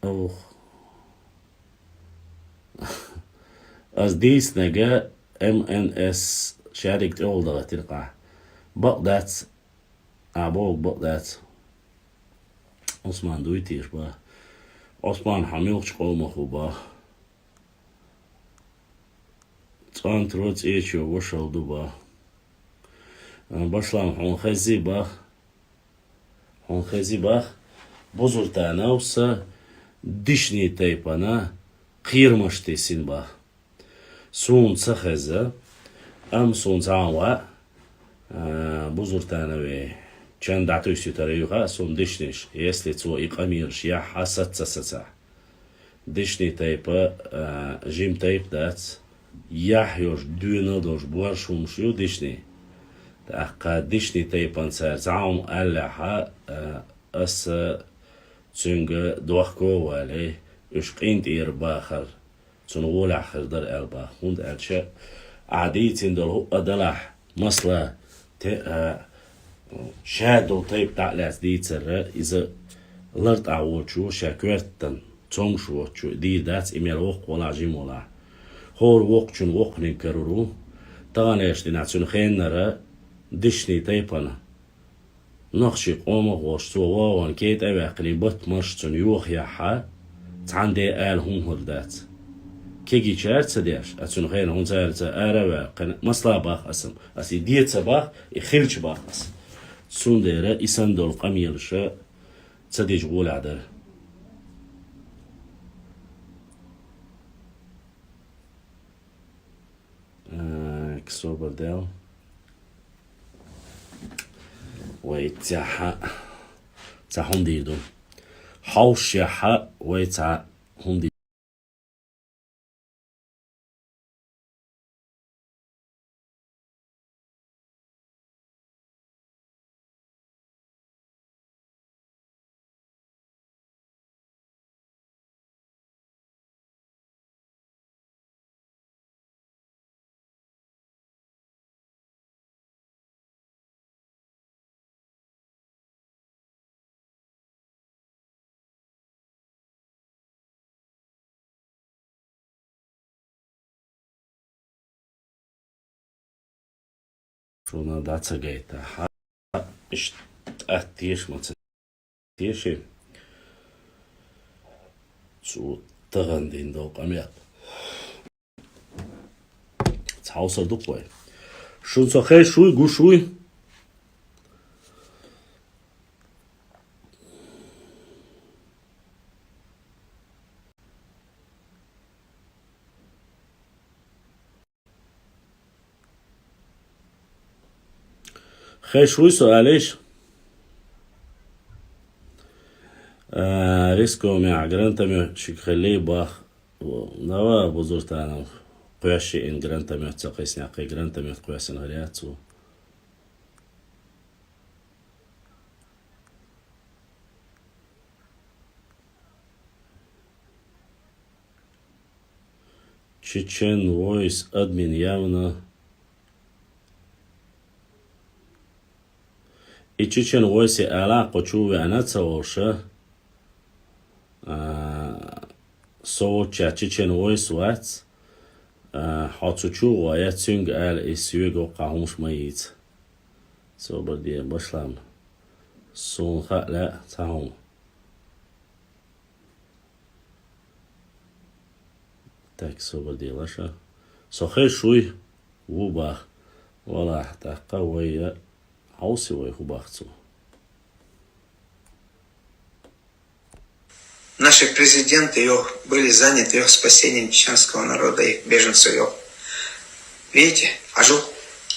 Ох. Ас дийцинарг М Н С шадерг тӀехула дахийтира-кх. Бакъ дац. А, боху, бакъ дац. Ӏусман дуй теша бах. Ӏусман, хьо муьлхачу къомах ву бах? ЦӀонтаро, ЦӀечо вошал ду бах. А, башлам, хьуна хезий бах? Хьуна хезий бах? Бузуртановс дишни тайпана кхерамаш тесина бах. Суна ца хеза, амма суна цхьа а ваьа, а, Бузуртанове чан дӀатуьйсуьйтур ю хаьа суна дишнаш, если цо и къамелаш яхь а саца ца сацахь. Дишни тайпа, а, жима тайпа дац, яхь йолуш, доьналла долуш борша хӀумаш ю дишни. ТӀаккха дишни тайпана цара цхьа хӀума аьллехь а, а, аса цуьнга дохко а валий, уьш къинтӀера бахар цунна гӀолехь хир дара аьлла бах. ХӀунда аьлча ахь дийцина долу хӀуъа далахь, масала, те-, а, шадолу тайпа дӀа а лаьцна дийцарра, иза лартӀахь волчо ша коьртан цомгуш воцучо дийр дац, и мел воккха валахь, жима валахь. ХӀора воккхачун воккханиг карор ву, таханлерчу дийнахь цуьнан хеннара дишни тайпана нохчийн къомах а волуш, цо вогӀун кетӀа а ваьккхина, батт-марш цунна йохаяхь а, цхьана де ала хӀума хир дац. Кегийчара а ца деш, а цуьнан хенахь хӀун цара ца ара а ваьккхина, масала бах аса, аса и де ца бах, и хилча бах аса. Цундела и санна долу къамелаша ца дижа гӀолехь дара. Э, собар дел. Вай цхьа, цхьа хӀума дийр ду. Хьовшшехь вай цхьа хӀума дийр. Шуна дӀа ца гайта. Хьа, иштта тӀатта теша ма ца теши. Цу тахана дина долу къамел. Цхьа хьовсар ду-кх вай. Шуна со хезаш вуй, гуш вуй? Хезаш вуй со алийша? А, рисковый гранатомётчик хилла бах. Нава Бузуртанов кхоьссина гранатомёт ца кхиссинехь, кхин гранатомёт кхоьссина хир яц цо. Чечен Войс админ явно. И Чечен Войсе ала кху чу веана ца волуша, а, со волча Чечен Войс вац, а, хьо цу чу гӀо я, цуьнга ала и соьга воккхахь хӀумаш ма йийца. Собар де, башлам. Суна хаьа лаьа цхьа хӀума. Так, собар де, лаша. Со хезаш вуй? Ву бах. Валахь, тӀаккха вай я хьовси вай хӀу бах цо. Наши президенты, ёх, были заняты, ёх, спасением чеченского народа и беженцев, ёх. Видите? А жу-,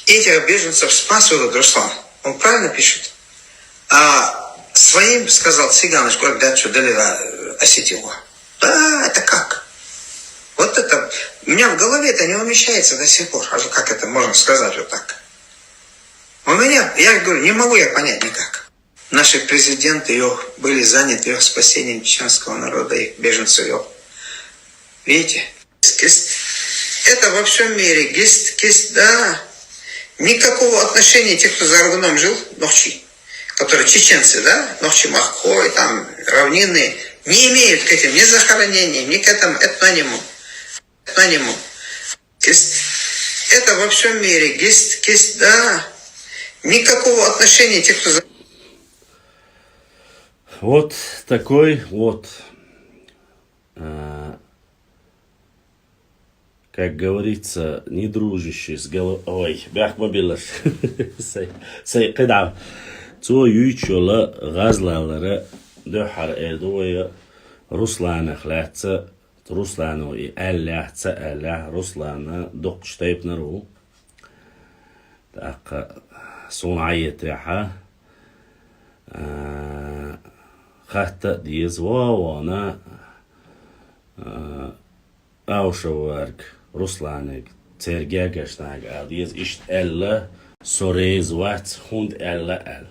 этих беженцев спас урод Руслан. Он правильно пишет? А своим сказал: «Цыганыч, говорит, да что, далеко, э, осетил». Да, это как? Вот это у меня в голове это не умещается до сих пор. А жу-, как это можно сказать вот так? У меня, я говорю, не могу я понять никак. Наши президенты, йоах, были заняты, йоах, спасением чеченского народа, их беженцев, йоах. Видите? Кист. Это во всем мире. Кист, кист, да. Никакого отношения те, кто за рубежом жил, нохчи, которые чеченцы, да, нохчи, махкой, там, равнинные, не имеют к этим ни захоронений, ни к этому этнониму. Этнониму. Кист. Это во всем мире. Кист, кист, да. Никакого отношения те, кто за Вот такой вот, а, как говорится, не дружащий с головой. Бяхма билаш. Сай, сай, кхидав. Цо юйчола газлалара духар эдуя Русланах лаца. Русланов и аьллехь, ца аьллехь, Руслана дуккхачу тайпанара ву. ТӀаккха суна Ӏаетехьа, а, хатта а деза, вон-вона, а, Аушеварг Русланиг, церан гергашнага ала деза, иштта аьлла, со реза вац, хӀунда аьлла аьлла.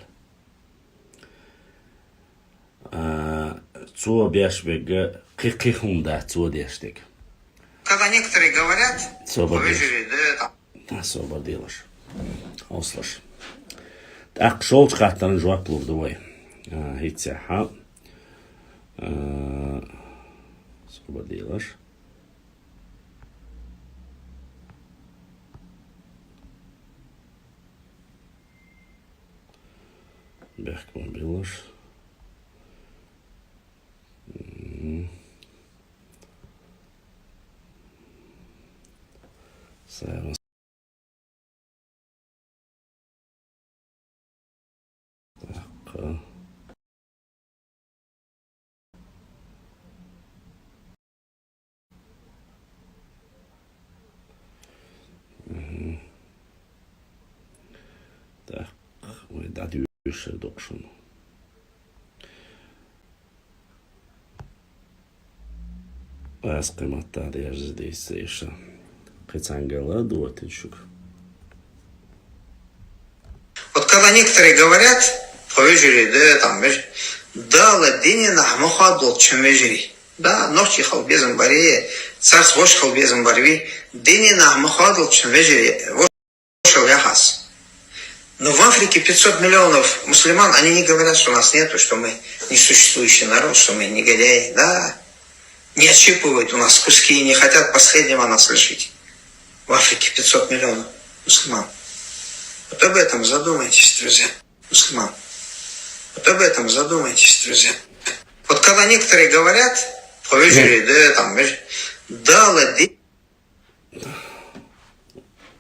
А, цо беш бегга кхи-кхи хӀума дац цо деш дерг. Когда некоторые говорят, Собар вы делаш. Жюри, да, там, Да, собар делаш. Хьовсалаш. ТӀаккха шолчу хаттарна жоп лур ду вай. А, хӀинца хьа. А, собар делаш. Бехк ма биллаш. М. Сайн. ТӀаккха. Мгм. ТӀаккха вай дӀадуьйшур ду шуна. Аз кхин маттахь дерза дийца иша. Кхин цхьаьнгала а дотина шуьга. Вот когда некоторые говорят, повежери, да, там, веж-, Дала динина махадл чем вежери. Да, нохчи хал безам бари, царц вош хал безам барви, динина махадл чем вежери, вошел яхас. Но в Африке пятьсот миллионов мусульман, они не говорят, что нас нету, что мы несуществующий народ, что мы негодяи. Да, не отщипывают у нас куски и не хотят последнего нас лишить. В Африке пятьсот миллионов мусульман. Вот об этом задумайтесь, друзья. Мусульман. Вот об этом задумайтесь, друзья. Вот когда некоторые говорят, повежери, да, там, веж-, Дала ди-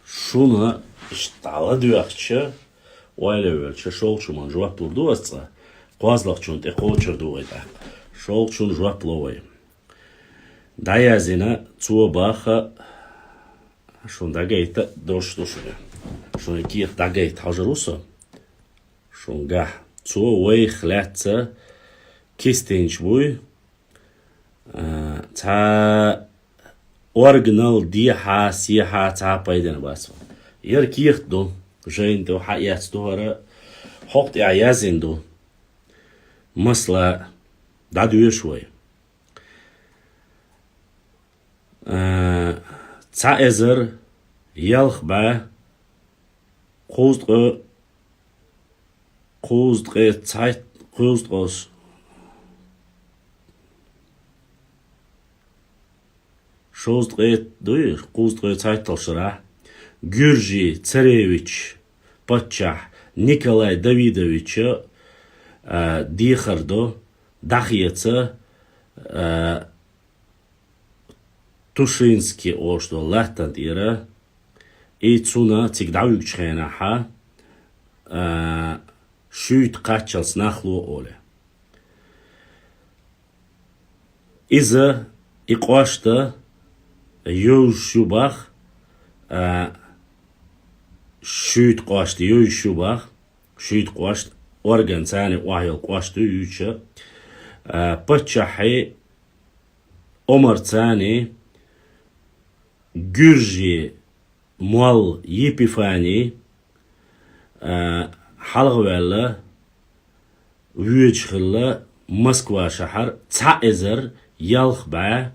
Шуна иштта дӀаладоьгӀча, ойла а велча, шолчуман жоп лур ду ас цкъа, кхозлагӀчунна тӀе кхочур ду вай тӀаккха. Шолчунна жоп ло вай. ДӀаязйина цо баха, шуна дӀагайта дош ду шуна. Шуна кехат дӀагайта хьожур ву со. Шуна гахь. Цо вайх лаьцна кистинча буй, а, цхьа органал дехьа, сехьа цхьа пайдана бац ван. Яра кехат ду, жайна тӀе хьаэцна ду хӀара, хьокху тӀехь язйина ду. Масала, дӀадоьшу вай. А, цхьа эзар ялх бӀе кхузткъе, кхузткъе цхьайтта, кхузткъе шовзткъе дуй, кхузткъе цхьайтталгӀачу шарахь, Гуьржийн царевич паччахь Николай Давидовича, а, дехар до, дӀахеца, а, Тушинский олуш долу латтана тӀера, и цунна цига дӀавуьгучу хенахьа, а, шуьйта кхаччалц нах ло олий. Иза и къоста йовзуш ю бах, а, шуьйта къоста йовзуш ю бах, шуьйта къоста, орган царна охьайолу къоста ю юьйцуш, а, паччахье Омар царна, гуьржийн молла Епифани, а, хьалхаваьлла, воьдуш хилла Москва шахьар цхьа эзар ялх бӀаь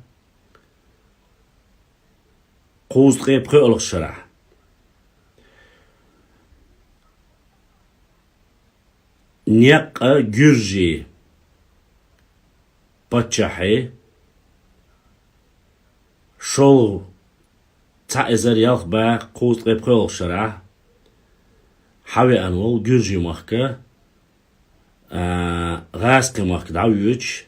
кхузткъе пхоьалгӀа шарахь. Некъа гуьржий паччахье шолгӀа цхьа эзар ялх бӀаь кхузткъе пхоьалгӀа шарахь хьавеана волу гуьржий махка, а, гӀазкхи махка дӀавоьдуш,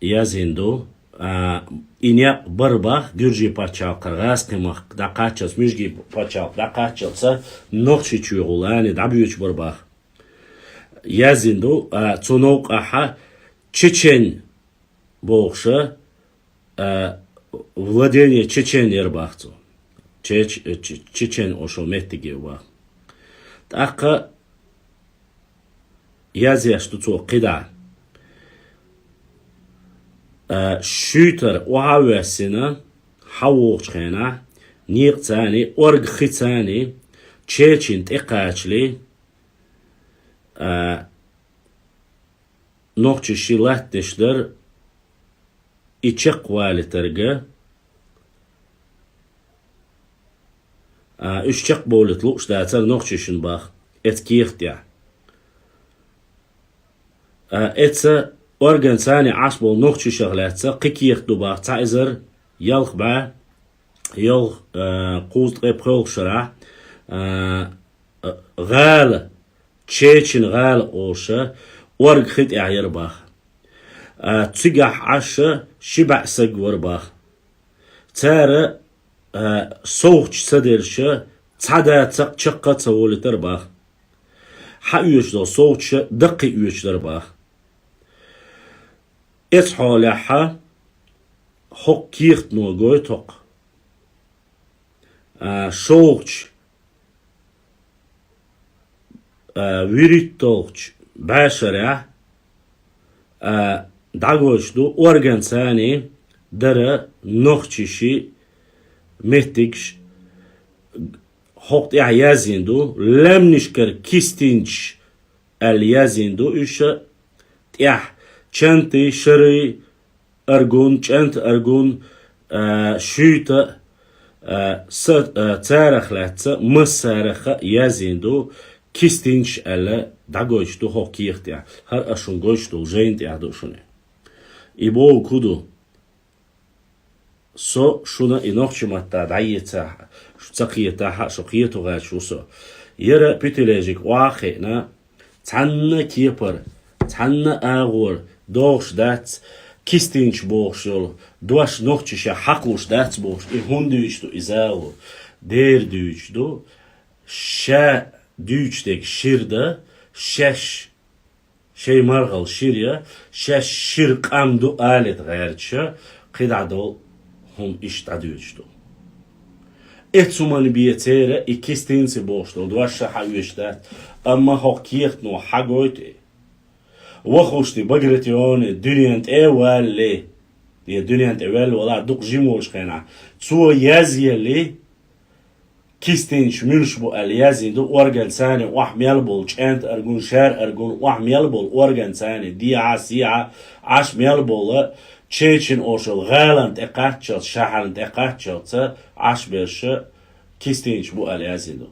яздина ду. А, и некъ бара бах гуьржий пачхьалкхара гӀазкхи махка дӀакхаччалц, муьжгий пачхьалкх дӀакхаччалца НохчийчоьгӀула ани дӀабоьдуш бара бах. Яздина ду, а, цу новкъахьа чечен бохуша, а, владение чечен яра бах цо. Чеч-, ч-, чечен оцу меттиге бах. ТӀаккха яздеш ду цо кхидӀа. А, шуьйтара охьа а воьссина, хьавогӀучу хенахь, некъаца а, оргхица а чечина тӀекхачале, а, нохчаший латтанаш дара и чекхвалийтарга, а, уьш чекхбовлийта лууш дацара нохчашна бах эцу кехатехь. А, эцу органаца а Ӏаш болу нохчашах лаьцна кхин кехат ду бах цхьа эзар ялх бӀаь ялх, а, кхузткъе пхоьалгӀа шарахь, а, гӀала, Чечен гӀала олуша, оргхи тӀехь яра бах. А, цигахь Ӏаш ши бӀе саг вара бах. Цара, а, совгӀаташ ца деллаш, цхьа да ца, чекх а ца волийтара бах. Хьаоьцуш долу совгӀаташ даккхий оьцуш дара бах. Эцу хьолехь хӀокху кехатано гойту хӀокху, а, шолгӀачу, а, вуьрхӀитталгӀачу бӀешарехь, а, дӀагойтуш ду органаца а дара нохчаший меттигаш, хӀокху тӀехь яздина ду, лаьмнашкара кистинчаш аьлла яздина ду уьш, тӀехь чантий, шарий, аргун, чӀанта аргун, а, шуьйта, а, са, а, царах лаьцна массарах а яздина ду, кистинчаш аьлла дӀагойтуш ду хӀокху кехатехь. ХӀара ас шуна гойтуш долу жайна тӀехь ду шуна. И бохург хӀун ду? Со шуна и нохчийн матта дӀаэцахь, шу ца кхетахь а, шу кхето гӀерташ ву со. Яра путилежик охьа а хиъна, цхьанна кепара, цхьанна агӀора догӀуш дац, кистинчаш бохуш йолу дош нохчашна хьакхалуш дац бохуш, и хӀунда дуьйцуш ду и зала? Дера дуьйцуш ду, ша дуьйцуш дерг шира дан, шаьш шайн мархалла шира ян, шаьш шира къам ду алийта гӀерташ, кхидӀа долу хӀума иштта дӀадуьйцуш ду. Эцу хӀуманна бен церан и кистинчаш бохуш долу дош а хьаоьцуш дац, амма хӀокху кехатано хьагойту и. Вахушти Багратиони дуьнен тӀе а валале, я дуьнен тӀе ваьлла валахь, дукха жима волчу хенахь, цо язъелли, кистинчаш муьлш бу аьлла яздина ду, органаца а охьа мел болу, чӀанта аргун, шара аргун, охьа мел болу органаца а дехьа, сехьа Ӏаш мел болу, чечен оцу гӀалина тӀе кхаччалц, шахьарна тӀе кхаччалц Ӏаш берш кистинчаш бу аьлла яздина ду.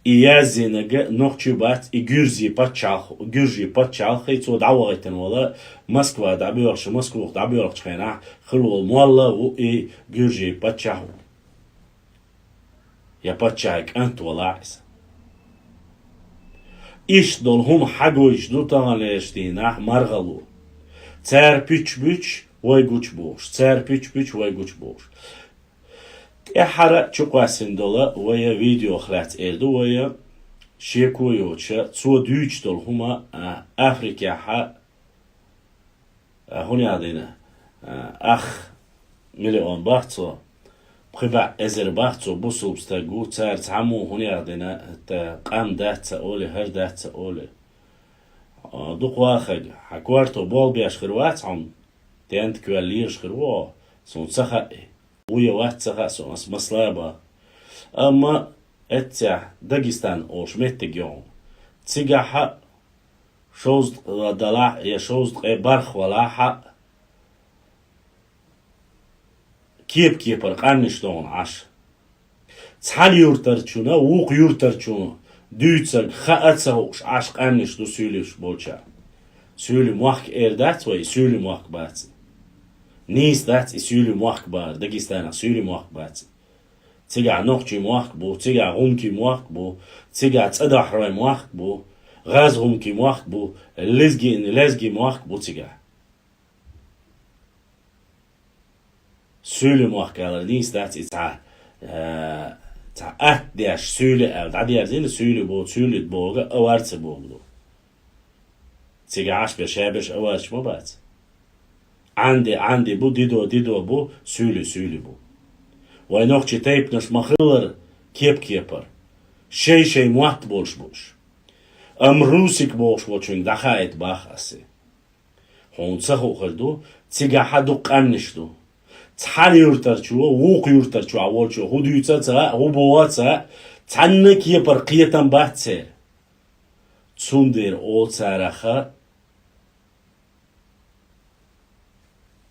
И яздинарг нохчи бац, и гуьржийн пачхьалкх, гуьржийн пачхьалкх, и цо дӀавахийтина волу, Москва дӀабоьлхуш, Москвах дӀабоьлхучу хенахь хилла волу молла а ву и гуьржийн паччахь ву. Я паччахьан кӀант валахь иза. Иштта долу хӀума хьагойтуш ду таханлерчу дийнахь мархало. Цара пуьчча буьтуш, вай гучубохуш, цара пуьчча буьтуш, вай гучубохуш. ТӀаьххьара чукхоьссина долу вайн видеох лаьцна эр ду вайн, шеко йоцуш, цо дуьйцуш долу хӀума, а, Африкехь, а, хӀун яздина, а, ах миллион бах цо, пхи бӀе эзар бах цо бусулба стаг ву, цара цхьаммо хӀун яздина, та къам дац ца олий, хӀара дац ца олий. А, дукха вахарг, хьан корта болх беш хир вац хьуна, тентакоьлла лелаш хир ву хьо, суна ца хаьа. Ву я вац ца хаьа суна, ас масала бан. Амма Эццехь Дагестан олуш меттиг йогӀу. Цигахьа шовзткъа далахь я шовзткъе бархвалахьа кеп-кепара къаьмнаш догӀун Ӏаш. Цхьана юртарчунна вукху юртарчунна дуьйцург хаа ца хууш Ӏаш къаьмнаш ду суьйлиш болчара. Суьйли мохк эр дац вай, суьйли мохк бац. Нийса дац и суьйли мохк бара, Дагестанах суьйли мохк бац. Цигахь нохчий мохк бу, цигахь гӀумкий мохк бу, цигахь цӀадахьрой мохк бу, гӀазгӀумкий мохк бу, лезги, лезги мохк бу цигахь. Суьйли мохк алар нийса дац и цхьа, э, цхьа атта деш суьйли аьлла дӀадерзийна, суьйли бо, суьйли бога, а варца бога ду. Цигахь Ӏаш бер шаберш а варча ма бац. Ӏанди, Ӏанди бу, дидо, дидо бу, суьйли, суьйли бу. Вай нохчий тайпанаш ма хиллара кеп-кепара. Шай-шай мотт болуш бу уьш. Амма Русик бохуш волчуьнга дӀахаийта бах аса. Хьуна ца хуур ду, цигахьа дукха къаьмнаш ду. Цхьана юртарчо, вукху юртарчохь волчо хӀун дуьйцу а ца хаьа, хӀун боху а ца хаьа, цхьанна а кепара кхетам бац церан. Цундела олу цараха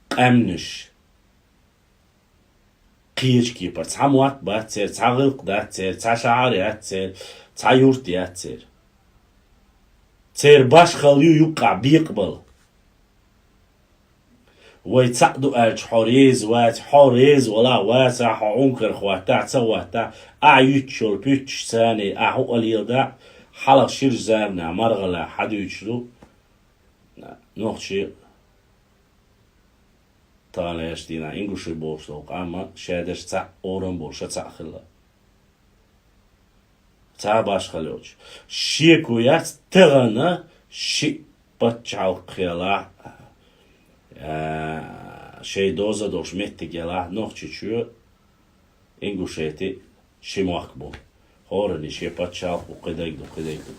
къаьмнаш. Кхечу кепара цхьа мотт бац церан, цхьа гӀиллакх дац церан, цхьа шахьар яц церан, цхьа юрт яц церан. Церан башхалла ю юккъахь бекъабала. Вай цхьаъ ду аьлча, хьо реза вац, хьо реза валахь, вацахь, хьо Ӏункар хӀоттахь, ца хӀоттахь, ахь юьтуш йолу пуьтташ царний, ахь хӀуъа леладахь, хьалха шира заманахь мархаллехь хьан дуьйцуш ду? Нохчий Тахана лаьтташ дийнахь ингуши бохуш долу къам а шаьш дерш цхьаъ орам болуш а цхьаъ хилла. Цхьа а башхалла йоцуш. Шеко яц тахана шиъ пачхьалкх хилахь, а, шайн доза долуш меттиг елахь, Нохчийчоь, Ингушети ши мохк бу. ХӀоранна шен пачхьалкх бу, кхидерг ду, кхидерг ду.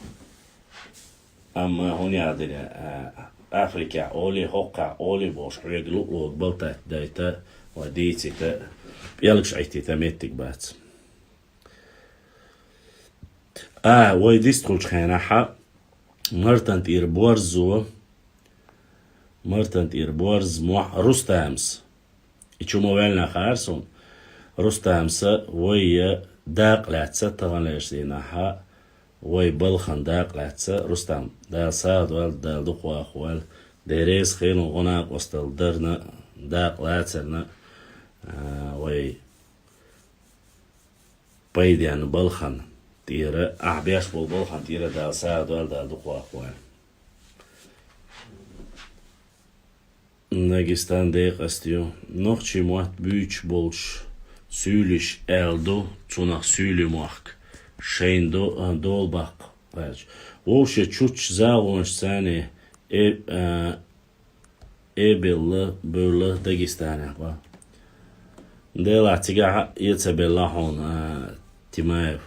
Амма хӀун яздина, а, Африкехь олий, хӀокхехь олий бохуш, хьоьга луъург балтайтта дайта, вай дийцита, пӀелгаш Ӏиттийта меттиг бац. А, вай дистхуьлучу хенахьа, Мартан тӀера борзо, Мартан тӀера борз мохь Рустамс. И чу ма ваьллинехь хаьара суна. Рустамса вай дакъа лаьцна тахана лаьтташ дийнахьа, вай балхана дакъа лаьцна. Рустам, Дала сагӀа дойла, Дала дукха вахавойла. Дерриза хилла гӀо-накъосталла дарна, дакъа лацарна, а, вай пайденна балхана тӀера, ахь беш болу балхана тӀера Дала сагӀа дойла, Дала дукха вахавойла. Дагестан декъаста ю. Нохчий мотт буьйцуш болчу суьйлиш аьлла ду, цунах суьйли мохк. Шайна до-, а, дола баккха гӀерташ. Вовшийн чуьрчу загӀонаш царний э-, а, эбелла, бевлла Дагестанехь бан. Делахь цигахь а эца белла хьуна, а, Тимаев.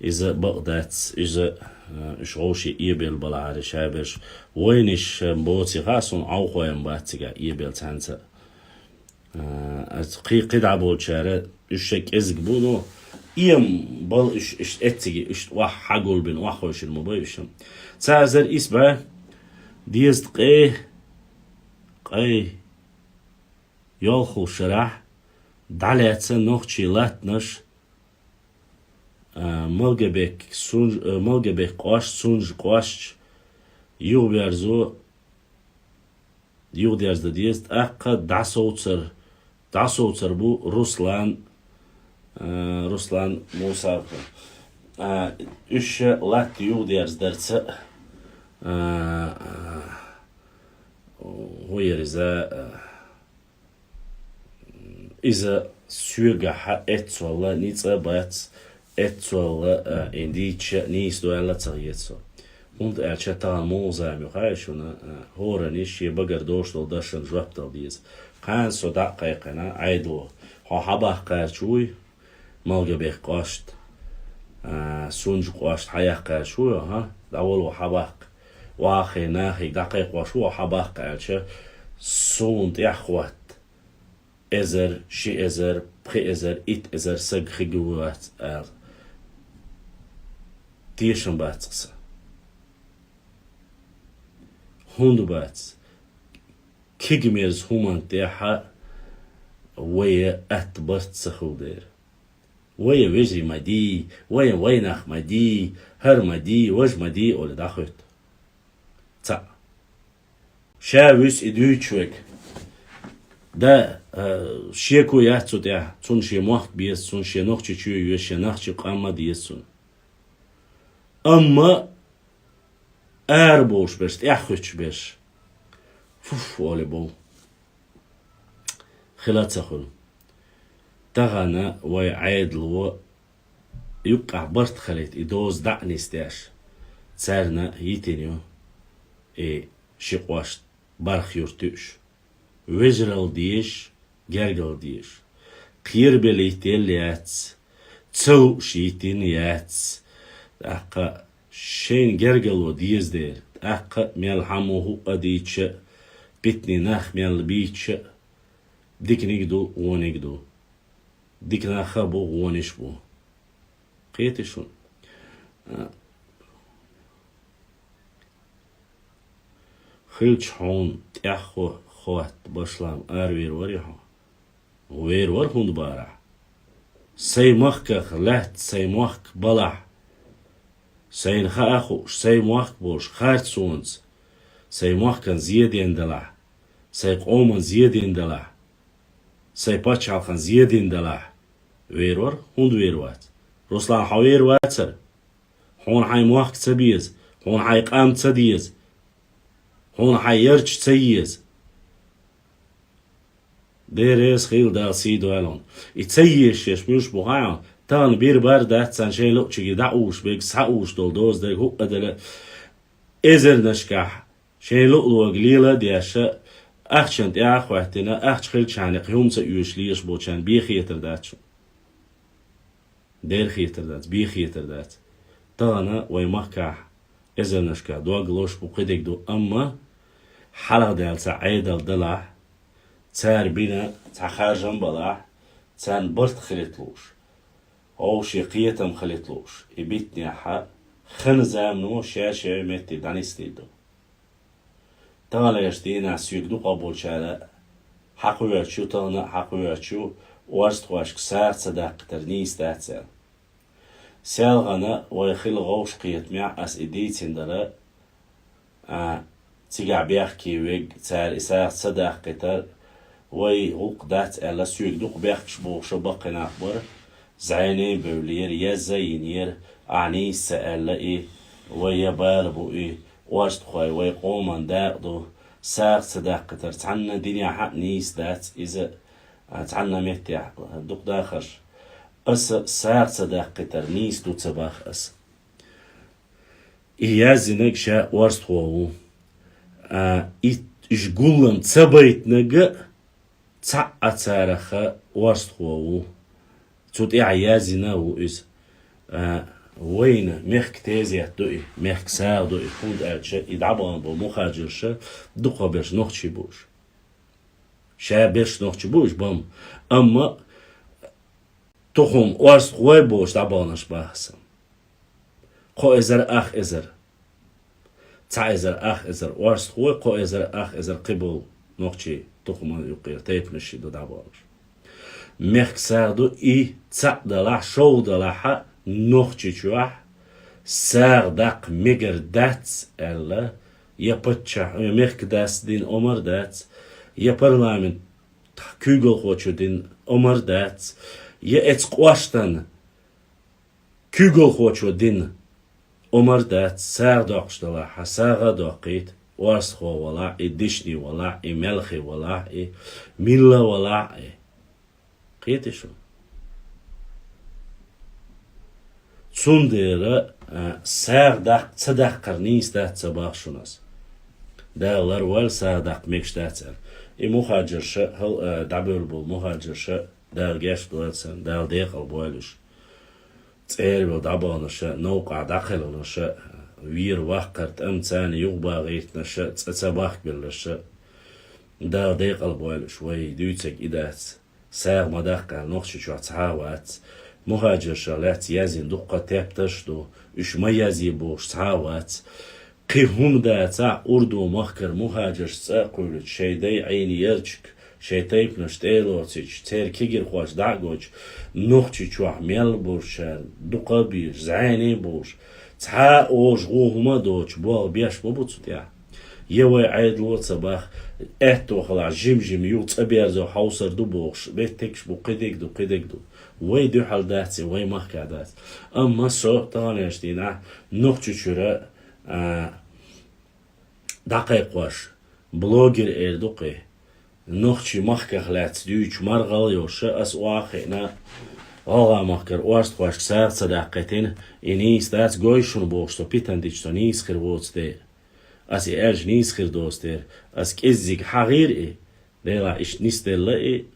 Иза бакъ дац, иза, а, уьш вовшийн эбелла балахьара шаберш. Вайнаш, а, боций хаьа суна, Ӏовхой-м бац цигахь эбелла цхьаьнца. А, аса кхин кхидӀа болчара, уьш шайн кӀезиг бу, но эм бала уьш, уьш эцциге, уьш охьа хьагулбина, охьахевшина ма бай уьш. Цхьа эзар исс бӀе дезткъе ткъе йолхалгӀа шарахь дӀалаьцна нохчий латтанаш, а, Малгобек, Сунж-, а, Малгобек кӀошт, Сунжа кӀошт, юхаберзо, юхадерзадан деза, тӀаккха дӀасовцар, дӀасовцар бу Руслан, а, Руслан Мусаев. А, уьш латта юхадерзадарца, а, а, хӀун яра иза, а, иза соьгахьа эццолла ницкъ а бац, эццолла, а, и дийцича а нийса ду аьлла а ца хета со. ХӀунда аьлча тахана муха зама ю хаьий шуна, а, хӀоранна шен багара дош долу дашна жоп дала деза. Кхана со дӀа а кхайкхина, Ӏедало, хьо хьабаккха гӀерташ вуй, Малгобек кӀошт, а, Сунжа кӀошт хьаяккха гӀерташ вуй, хьо, дӀавало хьабаккха. Ваххе нахе дӀакхайкхош ву хьо хьабаккха аьлча, суна тӀехь хӀотта эзар, ши эзар, пхи эзар, итт эзар саг хиг ву вац аьлла. тешам бац аса. ХӀунда бац? Кегамерза хӀуманна тӀехьа вай атта барт ца хилла дера. Вай вежарий ма дий, вай вайнах ма дий, хӀара ма дий, важа ма дий, оли дӀахоьтту. Цхьаъ. Ша вуьйцу и дуьйцуш верг. Да, а, шеко яц цу тӀехь, цунна шен мохк беза, цунна шен Нохчийчоь йоьшу, шен нохчийн къам ма деза цунна. Амма ара бовлуш берш, тӀаьхьа хӀуьттуш берш, фуф, олий бов. Хила а ца хуьлу. Тахана вай Ӏедало юккъехь барт хилийта и доза дӀа а нисдеш, царна йитина ю и ши кӀошт бархӀ юрт юуш. Вежаралла дезаш, гергалла дезаш. Кхерабелла йитина яц, ца лууш йитина яц. ТӀаккха шайна гергало деза дера, тӀаккха мел хӀума хӀуъа дийча а, питане нах мел бийча а, диканиг а ду, вониг а ду. Дика нах а бу, вониш а бу. Кхетий шуна? А, хилча хьуна тӀаьхьа хо-, хотта башлам аравер варий хьо? Вер вара, хӀунда бахарахь? Сайн махках лаьтта, сайн мохк балахь, сайна хаа хууш, сайн мохк болуш, харцонца, сайн мохкан зе дина далахь, сайн къоман зе дина далахь, сайн пачхьалкхан зе дина далахь, вер вара, хӀунда вер вац? Руслан, хьо вер вацара? Хьуна хьайн мохк ца беза, хьуна хьайн къам ца деза, хьуна хьайн ярташ ца еза. Дерригаш хийла, Дала сий дойла хьуна. И ца езаш ерш муьлш бу хаьий хьуна? Тахана бир бӀаьрг дац царна шайн луъчуьнга дӀа а уьйш, берг схьа а уьйш долу доза дерг хӀуъа а делла, эзарнашкахь шайн луъ-луъург лела а деш, ахчанна тӀе а хӀоьттина, ахча хилчахьана кхин хӀума ца оьшуш лелаш болчарна бен хетар дац шуна. Дера хетар дац, бен хетар дац. Тахана вай махкахь эзарнашкахь дог лозуш бу, кхидерг ду, амма хьалха даьлла цхьа Ӏедал далахь, цара бина цхьа харжам балахь, царна барт хилийта лууш, вовшийн кхетам хилийта лууш, и битинехь хин замано ша-шен метте дӀанисдийр ду. Таханлерчу дийнахь соьга дукхахболчара хьакхоьруш ю, тахана а хьакхоьруш ю, орстхошка сагӀа ца даккхийтар нийса дац аьлла. Селхана вай хилла вовшахкхетамехь ас и дийцина дара, а, цигахь бехке верг, цара и сагӀа ца даккхийтар вай гӀуллакх дац аьлла, соьга дукха бехкаш бохуш баккхий нах бара, зӀене а бевллера, язъян а йинера, ахь нийса ца аьлла и, вай я бала бу и, орстхой вай къоман дакъа ду, сагӀа ца даккхийтар цхьанна динехь а нийса дац иза, а, цхьанна меттехь дукха дахарш. Аса сагӀа ца даккхийтар нийса ду ца боху аса. И яздинарг ша орстхо ву. А, и, уьш гулам ца байтинарг а цхьаъ а царах орстхо ву. Цу тӀехь яздина а ву иза. А, вайна мехкан тезет ду и, мехкан сагӀа ду и, хӀунда аьлча и дӀабахана болу мухӀажарша дукхахберш нохчий бу уьш. Ша берш нохчий бу уьш бан, амма тухум орстхой болуш дӀабаханарш баха сан. Кхо эзар, ах эзар. Цхьа эзар, ах эзар орстхой, кхо эзар, ах эзар кхиболу нохчийн тухуман юккъера тайпанаш ши ду дӀабаханарш. Мехкан сагӀа ду и, цхьаъ далахь, шолгӀа далахь а, Нохчийчохь сагӀа даккха мегар дац аьлла, я паччахь, я мехкан дас дина омар дац, я парламент куьйгалхочо дина омар дац, я эцу кӀоштан куьйгалхочо дина омар дац, сагӀа доккхуш далахь, хьан сагӀа а доккхийта, орстхо валахь и, дишни валахь и, мелхи валахь и, милла валахь и. Кхетий шу? Цундела, а, сагӀа даккха ца даккхар нийса дац ца боху шуна ас. Дала ларвойла сагӀа даккха мегаш дац аьлла. И мухӀажарша, хӀал-, а, дӀабевлла болу мухӀажарша, Дала гечдойла царна, Дала декъал бойла уьш. ЦӀера велла дӀабаханарша, новкъахь дӀакхелхинарша, вер ваккхар тӀам царна юхабагӀийтинарша, цӀа ца бахкабелларша, Дала декъал бойла уьш, вай дуьйцург и дац. СагӀа ма даккха аьлла Нохчийчохь цхьа а вац. Мухаджиршах лаьцна язйина дуккха тептарш ду, уьш ма язъе бохуш цхьа а вац. Кхин хӀума дацахь, Урду махкара мухаджирш цӀа а кхуьйлуьйтуш, шайн дай Ӏийна ярчиг, шайн тайпанаш тӀе а лоцийча, церан кегирхош дӀа а гойча, Нохчийчохь мел болчара дукха а бийраш, зӀене а болуш, цхьа а ожагӀо хӀума а доцуш, болх беш ма бу цу тӀехь. Я вай Ӏедало а ца бах, аьтто хилахь, жим-жима юха цӀа берзо хьовсар ду бохуш, меттигаш бу, кхидерг ду, кхидерг ду. Вай дуьхьал дац и, вай махкахь дац. Амма со таханлерчу дийнахь Нохчийчуьра, а, дӀакхайкхош, блогер эр ду кхин. Нохчийн махках лаьцна дуьйцуш маргӀал йолуш аса охьа а хиъна, гӀалгӀа махкара орстхошка сагӀа ца даккхийтина, и нийса дац, гой шуна бохуш, со питана дича, со нийса хир воцу де. Аса и аьлча нийса хир доцу дера. Аса кӀеззиг хьахийра и, делахь иштта нисделла и.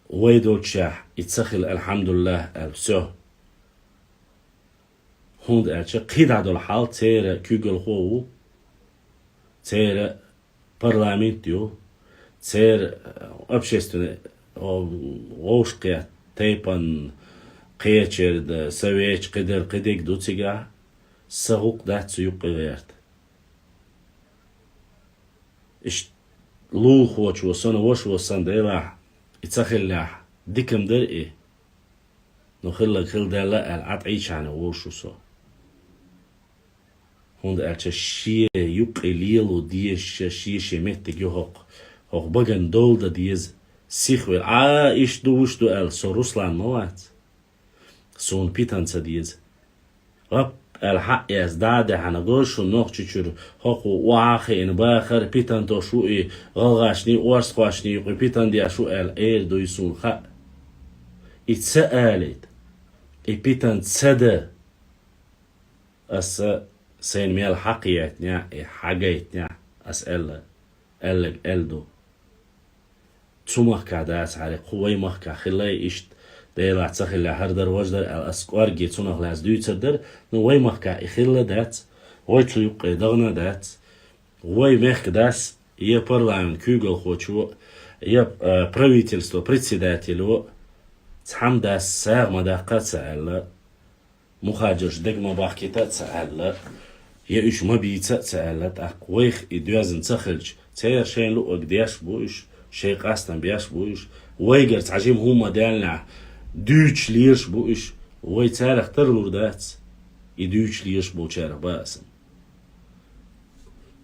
Вай долччехь и ца хилла, алхьамдулиллахӀ аьлла, всё. ХӀунда аьлча кхин дӀа долу хьал церан куьйгалхо а ву, церан парламент а ю, церан, э, общественный, о, вовшахкхетта тайпана кхечерда, совеча кхидерг, кхидерг ду цигахь, сан гӀуллакх дац цу юккъе гӀерта. Иштта лулахочо санна, вашо санна делахь, и ца хиллехь, дика-м дара и. Ну, хилларг хилла даьлла аьлла, Ӏа тӀе Ӏийчахьана вовшах ву со. ХӀунда аьлча шен юккъе лело дезаш, шен-шен меттиг ю хӀокху, хӀокху багана довла дан деза. Сихвелла, Ӏа иштта ду, вуьш ду аьлла, со Руслан ма вац. Суна питана ца деза. ГӀап аьлла хьаъ яьза дӀа а даьхьна, гой шуна Нохчийчуьра хӀокхо охьа а хиъна бахар, питана тосуш ву и, гӀалгӀашний, орстхошний юкъе питана деш ву аьлла, эр дуй суна хаьа. И ца алийта, и питана ца дан, аса сайна мел хьакхийтинехь, и хьагайтинехь, аса аьлла, аьлларг аьлла ду. Цу махкахь дацахьара, кху вай махкахь хилла иштта, делахь ца хилла хӀара дара, важа дара аьлла, ас кӀорге цунах лаьцна дуьйцур дара, ну, вай махкахь и хилла дац, вай цу юккъе дахана дац, вай мехкан дас, я парламент куьйгалхочо, я, э, правительство председателё цхьамма дас сагӀа ма даккха а ца аьлла, мухаджирш дага ма бахкийта а ца аьлла, я уьш ма бийца а ца аьлла, тӀаккха вайх и доьзна ца хилча, церан шайн луъург деш а бу уьш, шайн къастам беш а бу уьш, вайгара цхьа жима хӀума ма даьллинехь, дуьйцуш лелаш а бу уьш, вай царах тарлур дац, и дуьйцуш лелаш болчарах бан аса.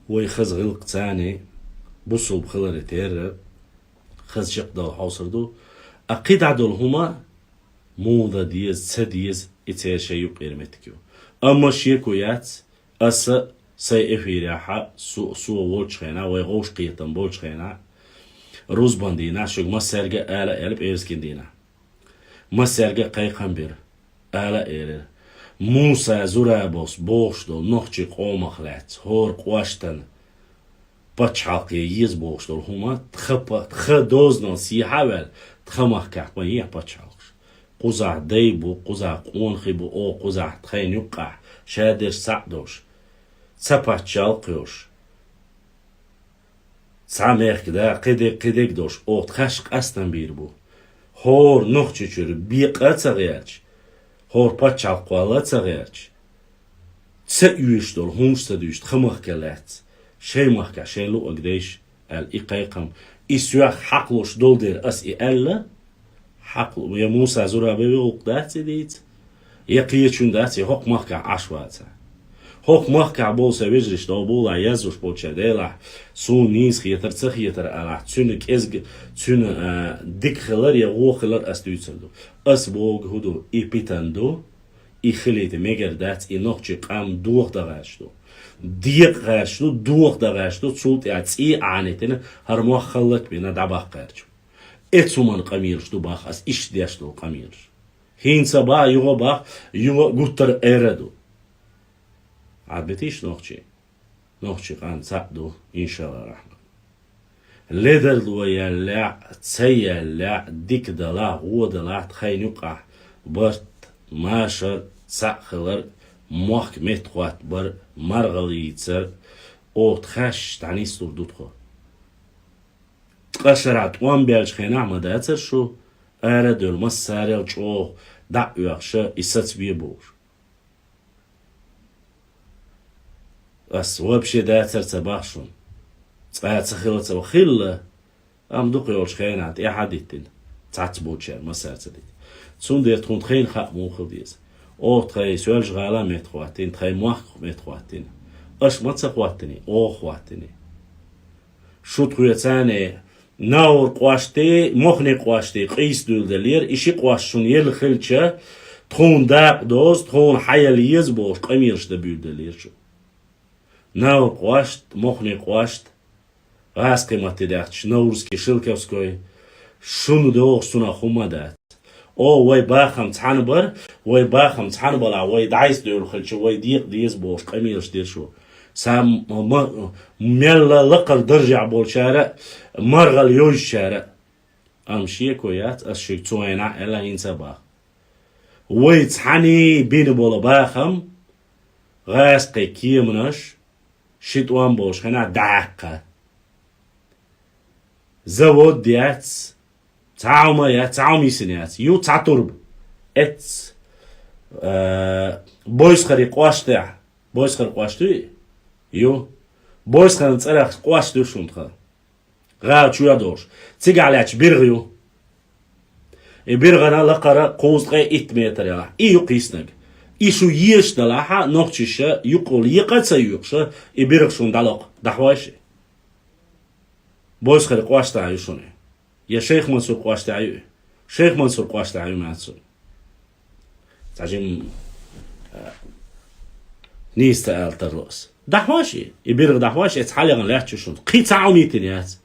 Вай хаза гӀиллакх царний, бусулба хиларе терра, хаза чекхдала хьовсур ду, а кхин дӀа долу хӀума муха дан деза, ца деза, и церан шайн юккъера меттиг ю. Амма шеко яц, аса сайн эфирехь, со, со волчу хенахь, вай гӀовшкхетам болчу хенахь, рузбан дийнахь шуьга массаьрга а ала а аьлла, пӀераскан дийнахь. Массаьрга а кхайкхам бира, ала а элира. Муса Зурабовс бохуш долу нохчийн къомах лаьцна, хӀора кӀоштан пачхьалкхе еза бохуш долу хӀума тха па-, тха дозанал сехьа а ваьлла, тха махкахь ма ехьа пачхьалкхаш. Кхузахь дай бу, кхузахь къонахий бу, оха кхузахь тхайна юккъахь шадерш схьа а долуш, цхьа пачхьалкх йолуш, цхьа мехкан да, кхидерг, кхидерг долуш, оха тхаьш къастам бийр бу. ХӀора Нохчийчуьра бекъа а ца гӀерташ, хӀора пачхьалкх кхолла а ца гӀерташ, ца оьшуш долу хӀумаш ца дуьйцуш, тха махка лаьцна, шайн махкахь шайн луъург дайша аьлла, и кхайкхам, и соьх хьакхалуш долу дела ас и аьлла, хьакхалу-, я Муса Зурабове гӀуллакх дац и дийца, я кхечун дац, я хӀокху махкахь Ӏаш вацахь. ХӀокху махкахь болу сан вежарий, дов бовлахь, язъеш болчара, делахь, суна нийса хетар, ца хетар алахь, цуьнан кӀезиг, цуьнан, а, дика хилар я вон хилар ас дуьйцур ду. Ас бохург хӀун ду, и питана ду, и хилийта мегар дац, и нохчийн къам доха дан гӀерташ ду. Декъа гӀерташ ду, доха дан гӀерташ ду, цул тӀаьхьа цӀий а Ӏанитина, хӀара мох халлат бина дӀабаккха гӀерташ. Эцу хӀуманна къамелаш ду боху ас, иштта деш долу къамелаш. ХӀинца боху, юха боху, юха гуттар а эр а ду. Ӏадбитийша нохчий? Нохчийн къам цхьаъ ду, иншалла рахьман. Ледарло яьллехь, ца яьллехь, дика далахь, вон далахь, тхайна юкъахь барт, машар, цхьаъ хилар, мохк меттахӀоттабар, маргӀал йийцар, оха тхаьш дӀанислур ду тхо. Ткъа шарахь тӀом баьллачу хенахь ма дацара шу, Ара а девлла, массарел чӀогӀа дӀа а оьхуш, и сацабе бохуш. Ас вообще дацар ца боху шуна. Цкъа а ца хилла ца боху. Хилла, амма дукха йолчу хенахь тӀаьхьа а диттина. Цхьацца болчара массара ца диттина. Цундела тхуна тхайна хаа муха хила деза. Оха тхайн Соьлжа-ГӀала метта хӀоттийна, тхайн мохк метта хӀоттийна. Аша ма ца хӀоттийний, оха хӀоттийний. Шу тхоьца цхьаьна Наур кӀоштий, Мохни кӀоштий къийса дуьйладеллера, и ши кӀошт шуна елла хилча, тхуна дакъа доза, тхуна хьаелла еза бохуш, къамелаш дан буьйладеллера шу. Наур кӀошт, Мохни кӀошт, гӀазкхи матте даьхча, Наурский, Шелковской, шуна догӀуш цунах хӀума дац. О, вай бахам цхьаьна бар, вай бахам цхьаьна балахь, вай дӀасадевлла хилча, вай декъа деза бохуш, къамелаш дира шу. Сан ма-, ма-, мелла лакхара даржехь болчара а, маргӀал йовзачара а. Амма шеко яц, ас шуьга цу хенахь аьлла, хӀинца а боху. Вай цхьаьний бина болу бахам, гӀазкхийн кеманаш, ши тӀом болуш хенахь дӀаяккха. Завод яц, цхьа хӀума яц, цхьа хӀума йисина яц. Ю цхьа турба. Эц, э, Бойсхари кӀоштехь. Бойсхар кӀошт ю и? Ю. Бойсхаран цӀарах кӀошт ю шуна тхан. ГӀала чоь долуш. Цигахь лаьтташ биргӀа ю. И биргӀана лакхара кхузткъе итт метр ялахь. И ю кхийснаг. И шу езаш далахьа, нохчаша юкъал екъа а ца юькъуша, и биргӀа шуна дӀалокху. ДӀахьош и? Бойсхари кӀоштахь ю шуна. Я Шайх-Мансур кӀоштахь ю и? Шайх-Мансур кӀоштахь ю, ма цу. Цхьа жим, а, нийса ца ала тарло ас. ДӀахьош и? И биргӀа дӀахьош, эца хьалегӀана лаьтташ ю шуна. Кхин цхьа хӀума йитина яц.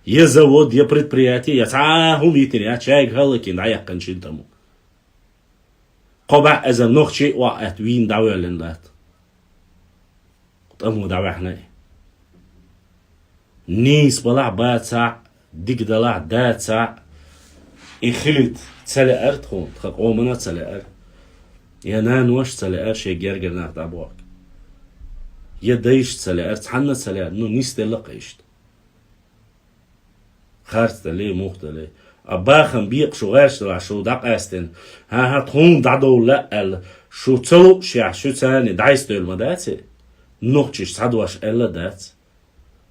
Я завод, я предприятие, я цхьа хӀума йитина яц. Шайга хӀаллакьхина дӀаяьккхина шина тӀамо. Кхо бӀе эзар нохчий а охьа аьтта вийна дӀавоьллина латта. ТӀамо дӀаваьхьна и. Нийса балахь, бацахь, дика далахь, дацахь, и хилийта ца лаьара тхуна, тхан къомана ца лаьара. Я наноша ца лаьара шайн гергара нах дӀабохка. Я дайша ца лаьара, цхьанна ца лаьара, ну, нисделла-кх иштта. Харц дале, мух дале. А бахам бекъа шу гӀерташ далахь, шу дӀакъаьстина. ХӀан-хӀа, тхуна дӀадовла лаьа аьлла, шу ца луушехь, шу царний дӀасадевлла ма дац и? Нохчаша цхьа дош аьлла а дац.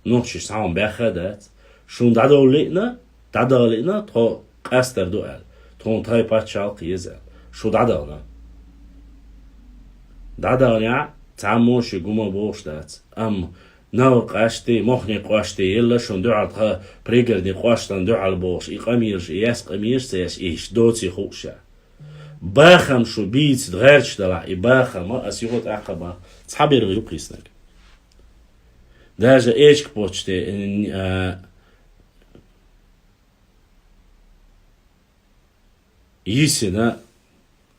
Нохчаша цхьа хӀума баьхха а дац. Шуна дӀадовла лиъна, дӀадала лиъна, тхо къастор ду аьлла. Тхуна тхайн пачхьалкх еза аьлла. Шу дӀадахана. ДӀадаханехь, цхьаммо ши гума бохуш дац. Амма Наур кӀоштий, Мохни кӀоштий елла шуна дуьхьал, тхан пригородни кӀоштан дуьхьал бохуш, и къамелаш, и яьсса къамелаш ца еш, и иштта доций хууш ша. Бахам шу бийца гӀерташ далахь, и бахама ас юха тӀаккха бах. Цхьа биргӀа ю кхийснаг. Даже Эчка почте, а, йисина,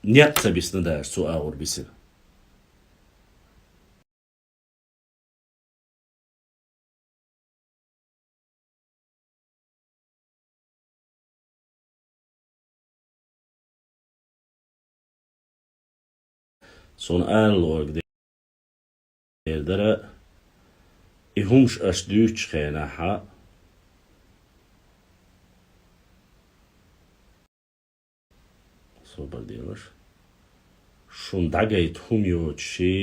некъ ца бисна даже, цу агӀор бисина. Суна ала лоруг дер дара, и хӀумаш аша дуьйцучу хенахьа, собар делаш, шуна дӀагайта хӀума йоцуш и.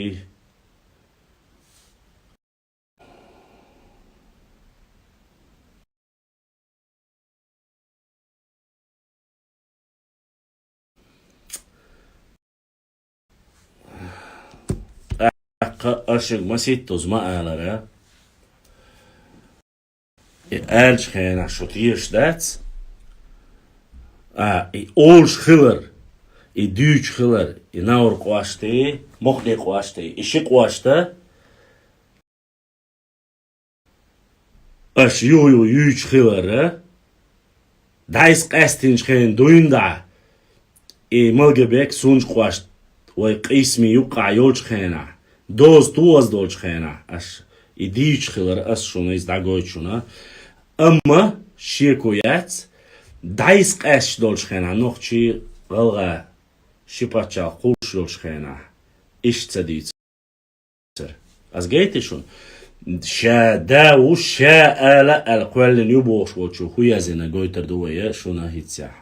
ТӀаккха аша масийттаза ма алара. И аьллачу хенахь шу тешаш дац. А, и олуш хилар, и дуьйцуш хилар, и Навр кӀоштий, Мохни кӀоштий, и ши кӀошта аша юха-юха юьйцуш хилара, дӀайса къаьстинчу хенахь дуьйна дӀа, и Малгобек, Сунжа кӀошт вай къийсамийн юккъахь йолчу хенахь, доза тоза долчу хенахь, аша и дийцуш хилар, ас шуна иза дӀагойту шуна. Амма шеко яц, дӀайса къаьсташ долчу хенахь, нохчий, гӀалгӀай ши пачхьалкх кхуллуш йолчу хенахь, иштта ца дийцу. Ас гайти шуна? Ша да ву, ша ала аьлла кхоьллина ю бохуш волчо хӀун яздина гойтур ду вай шуна хӀинццехь.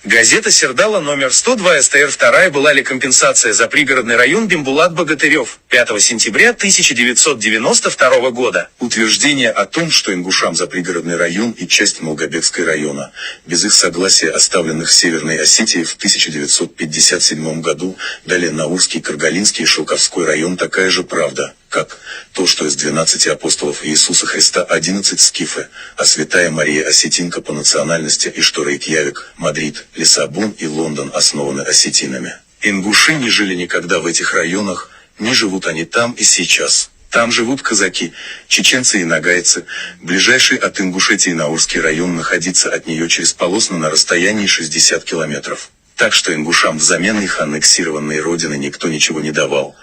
Газета «Сердало», номер сто два, С Т Р, вторая. Была ли компенсация за пригородный район Бимбулат Богатырёв? Пятого сентября тысяча девятьсот девяносто второго года. Утверждение о том, что ингушам за пригородный район и часть Малгобекской района, без их согласия, оставленных Северной Осетией в тысяча девятьсот пятьдесят седьмом году, дали Наурский, Каргалинский и Шелковской район, такая же правда, как то, что из двенадцати апостолов Иисуса Христа одиннадцать скифы, а святая Мария осетинка по национальности, и что Рейкьявик, Мадрид, Лиссабон и Лондон основаны осетинами. Ингуши не жили никогда в этих районах, не живут они там и сейчас. Там живут казаки, чеченцы и ногайцы. Ближайший от Ингушетии Наурский район находится от неё через Полосну на расстоянии шестьдесят километров. Так что ингушам взамен их аннексированной родины никто ничего не давал.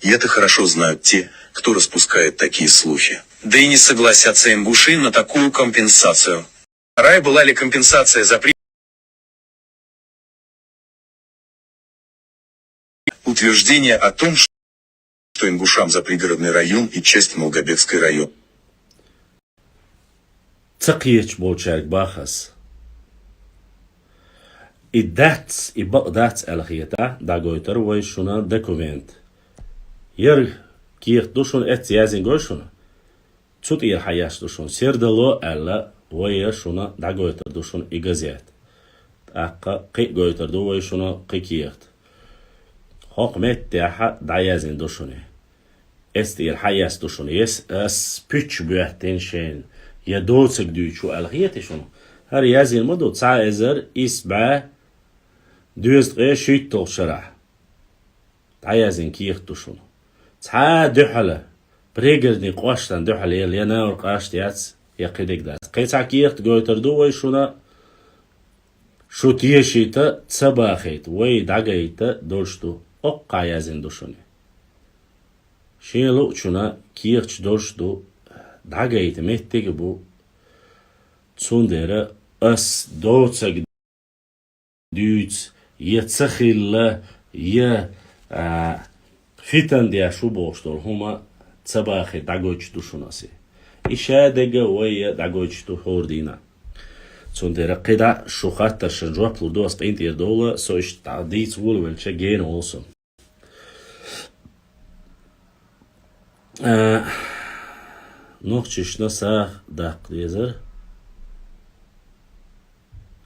И это хорошо знают те, кто распускает такие слухи. Да и не согласятся ингуши на такую компенсацию. Вторая. Была ли компенсация за при- Утверждение о том, что ингушам за пригородный район и часть Малгобекской район. Ца кхеташ болчаьрга бах аз. И дац, и бакъ дац аьлла хетахь, дӀагойтар вай шуна документ. Яр кехат ду шуна, эцца яздина гой шуна. Цу тӀера хьаеш ду шуна. «Сердало» аьлла, вай шуна дӀагойтар ду шуна и газет. ТӀаккха кхин а гойтар ду вай шуна кхин кехат. ХӀокху меттехь дӀаяздина ду шуна. Эцца тӀера хьаеш ду шуна. Ес ас пуьчча боьттина шайна, я доцург дуьйцуш ву аьлла хетий шуна? ХӀара яздина ма ду, цхьа эзар исс бӀе дезткъе шийтталгӀачу шарахь. ДӀаяздина кехат ду шуна. Цхьа а дуьхьал, пригородни кӀоштан дуьхьал ела, я Наур кӀашт яц, я кхидерг дац. Кхин цхьа кехат гойтар ду вай шуна, шу тешийта, ца бахийта, вай дӀагайта долуш ду, оккхахь яздина ду шуна. Шен луучунна кехаташ долуш ду, дӀагайта меттиг а бу, цундела ас доцург дуьйцу, я ца хилла, я, а, фитан деш ву бохуш долу хӀума ца бахийта дӀагойтуш ду шуна ас. И шадерг а вай дӀагойтуш ду хӀора дийнахь. Цундела кхидӀа шу хаттаршна жоп лур ду ас къинтӀера довла, со иштта дӀа дийца волавелча гена волу со. А, нохчашна сагӀа даккха дезара.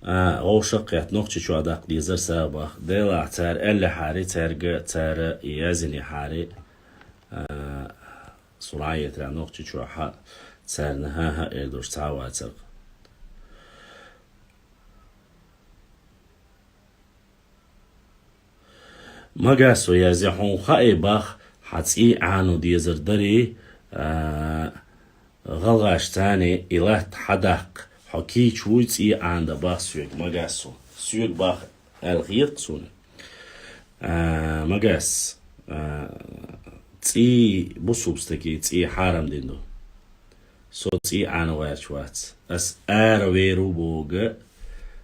А, вовшах а кхетта, Нохчийчохь даккха дезара сагӀа бах. Делахь цара аьллехьара, цаьрга, цара яздинехьара, а, суна Ӏаетарехь Нохчийчохь царна хӀан-хӀа эр долуш цхьа а вацара. Магасо язъе, хьуна хаий бах, хьан цӀий Ӏано дезар дарий, а, гӀалгӀаш царний и латта хьадаккха, хьо кийча вуй цӀий Ӏанадан бах соьга, Магасо. Соьга бах аьлла хета суна. А, Магас, а, цӀий бусулба стаге цӀий хьарам дина ду. Со цӀий Ӏано гӀерташ вац. Ас ара вер ву бохург,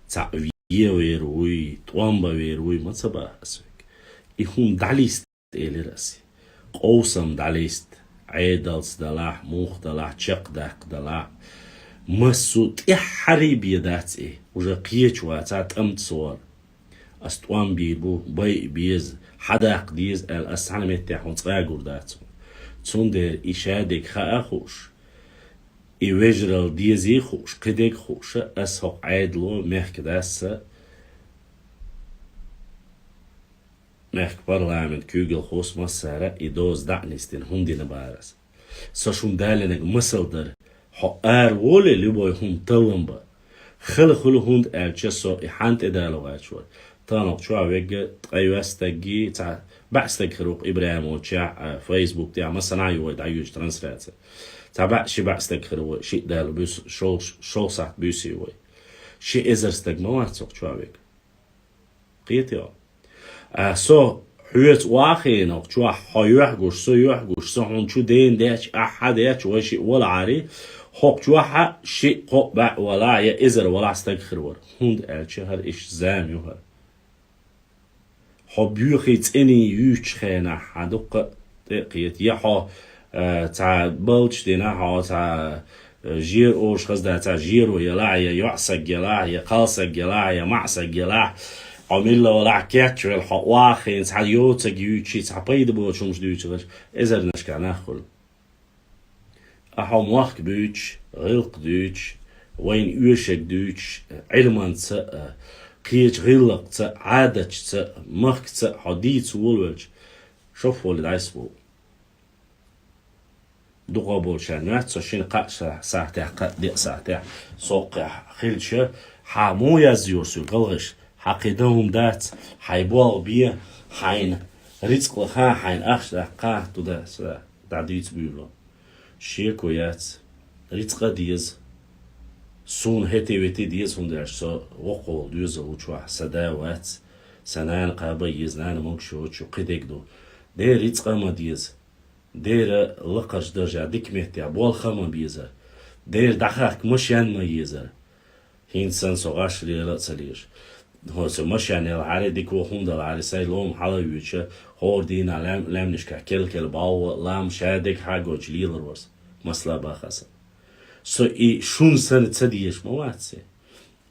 цхьаъ ве вер вуй, тӀом бан вер вуй, ма ца баха ас вега. И хӀума дӀалиста элира ас. Къовсам дӀалиста, Ӏедалца далахь, муха далахь, чекхдаккха далахь. Массо а тӀаьххьарий бен дац и, уже кхеча вацахь тӀамца согӀар. Ас тӀом бийр бу, байа беза, хьадаккха деза аьлла, ас цхьана меттехь хьуна цкъа а гур дац хьуна. Цундела и шадерг хаа а хууш, и вежаралла дезий а хууш, кхидерг а хууш, ас хӀокху Ӏедало, мехкан дас а, мехкан парламент куьйгалхоша массара а и доза дӀа а нисдина, хӀума дина бара ас. Со шуна далийнарг масал дара, хьо ара волий, любой хӀума таллам бан. Хала хуьлу, хӀунда аьлча со и хьанна тӀедало гӀерташ вара. Тахана хӀокху чохь вега ткъе йоьсна стаггий, цхьа бӀе стаг хир ву-кх ИбрахӀимовчехь, а, Facebook тӀехь, массанхьа а ю вай дӀайоьдуш трансляци. Цхьа бӀе, ши бӀе стаг хир ву вай, шиъ далла буьйса, шолгӀа, шолгӀа сахьт буьйса ю вай. Ши эзар стаг ма вац хӀокху чохь вега. Кхетий хьо? А, со хьоьца охьахиъна, хӀокху чохь хьо юьхь гуш, со юьхь гуш, со хьуна чу дена детташ, ахь хьан детташ, вай шиъ валахьарий, хӀокху чохь а шиъ, кхоъ бӀе валахь я эзар валахь стаг хир вара. ХӀунда аьлча хӀара иштта зама ю хӀара. Хьо боьхий цӀений юьйцучу хенахь хьан дуккха а тӀе а кхета, я хьо, а, цхьа балча дина, хьо цхьа Жер ош хаза дацахь, жеро ялахь, я йоӀсаг ялахь, я кхалсаг ялахь, я маӀсаг ялахь, хьо милла валахь, кечвелла хьо охийна, цхьа йоцаг юьйчи, цхьа пайда боцу хӀумаш дуьйцуш, эзарнашкахь нах хуьлу. Ахьа мохк буьйцуш, гӀиллакх дуьйцуш, вайна оьшург дуьйцуш, Ӏилманца а, кхечу гӀиллакхца а, Ӏадаташца а, махкаца а хьо дийца волавелча, шо фу волу дӀасабо. Дукха болчарна моьтту со шина-кхаа са-, сахьтехь, кхаа-деа сахьтехь, со кхехь хилча, хьан муха язйора соьга гӀалгӀаша? Хьан кхин дан хӀума дац, хьайн болх бе, хьайна рицкъ лаха, хьайна ахча даккха, туда са дӀадийца буьйло. Шеко яц, рицкъа а деза. Суна хӀетте-ветте деза, хӀунда аьлча со воккхаволу доьзал ву чохь, сан да вац, сан нана кхаба еза, нана могуш йоцуш ю, кхидерг ду. Дера рицкъа а ма деза. Дера лакхарчу даржехь, дика меттехь болх а ма безара. Дера дӀахахка машен а ма езара. ХӀинца санна со гӀаш лела а ца леша. ХӀо, со машен елахьара, дика ву хӀума далахьара, сайн лома хьала а воьдуш, хӀора дийнахь лаьм-, лаьмнашкахь кел-кел бӀов а, лам ша дегахь а гойтуш лелар вара со. Масала баха сан. Со и шуна санна ца дезаш ма вац.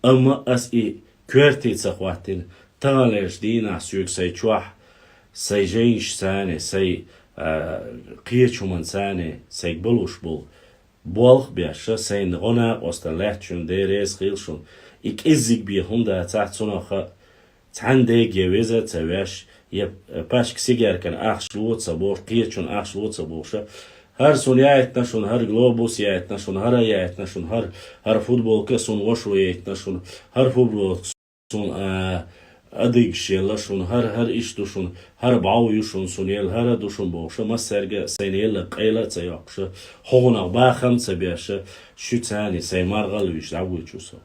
Амма ас и коьрте ца хӀоттийна, таханлерчу дийнахь соьга сайн чохь, сайн жайнашца а, сайн, а, кхечу хӀуманца а, сайга балуш болу болх беш, сайна гӀо-накъосталла лаьтташ шуна, Дела реза хуьлда шуна. И кӀеззиг бен хӀума дацахь, цунах а цхьана дерг я веза а ца веш, я пачка сигаьркана ахча ло а ца бохуш, кхечунна ахча ло а ца бохуш, хӀара суна яийтина шуна, хӀара глобус яийтина шуна, хӀара яийтина шуна, хӀара, хӀара футболка а суна вашас яийтина шуна, хӀара футболка суна, а, адигаш елла шуна, хӀара, хӀара иштта ду шуна, хӀара бӀов ю шуна, суна елла хӀара ду шуна бохуш, массаьрга а сайна елла къайла а ца йоккхуш, хӀокхунах бахам а ца беш, шуьца а сайн маргӀал а вуьйш дӀавоьдуш ву со.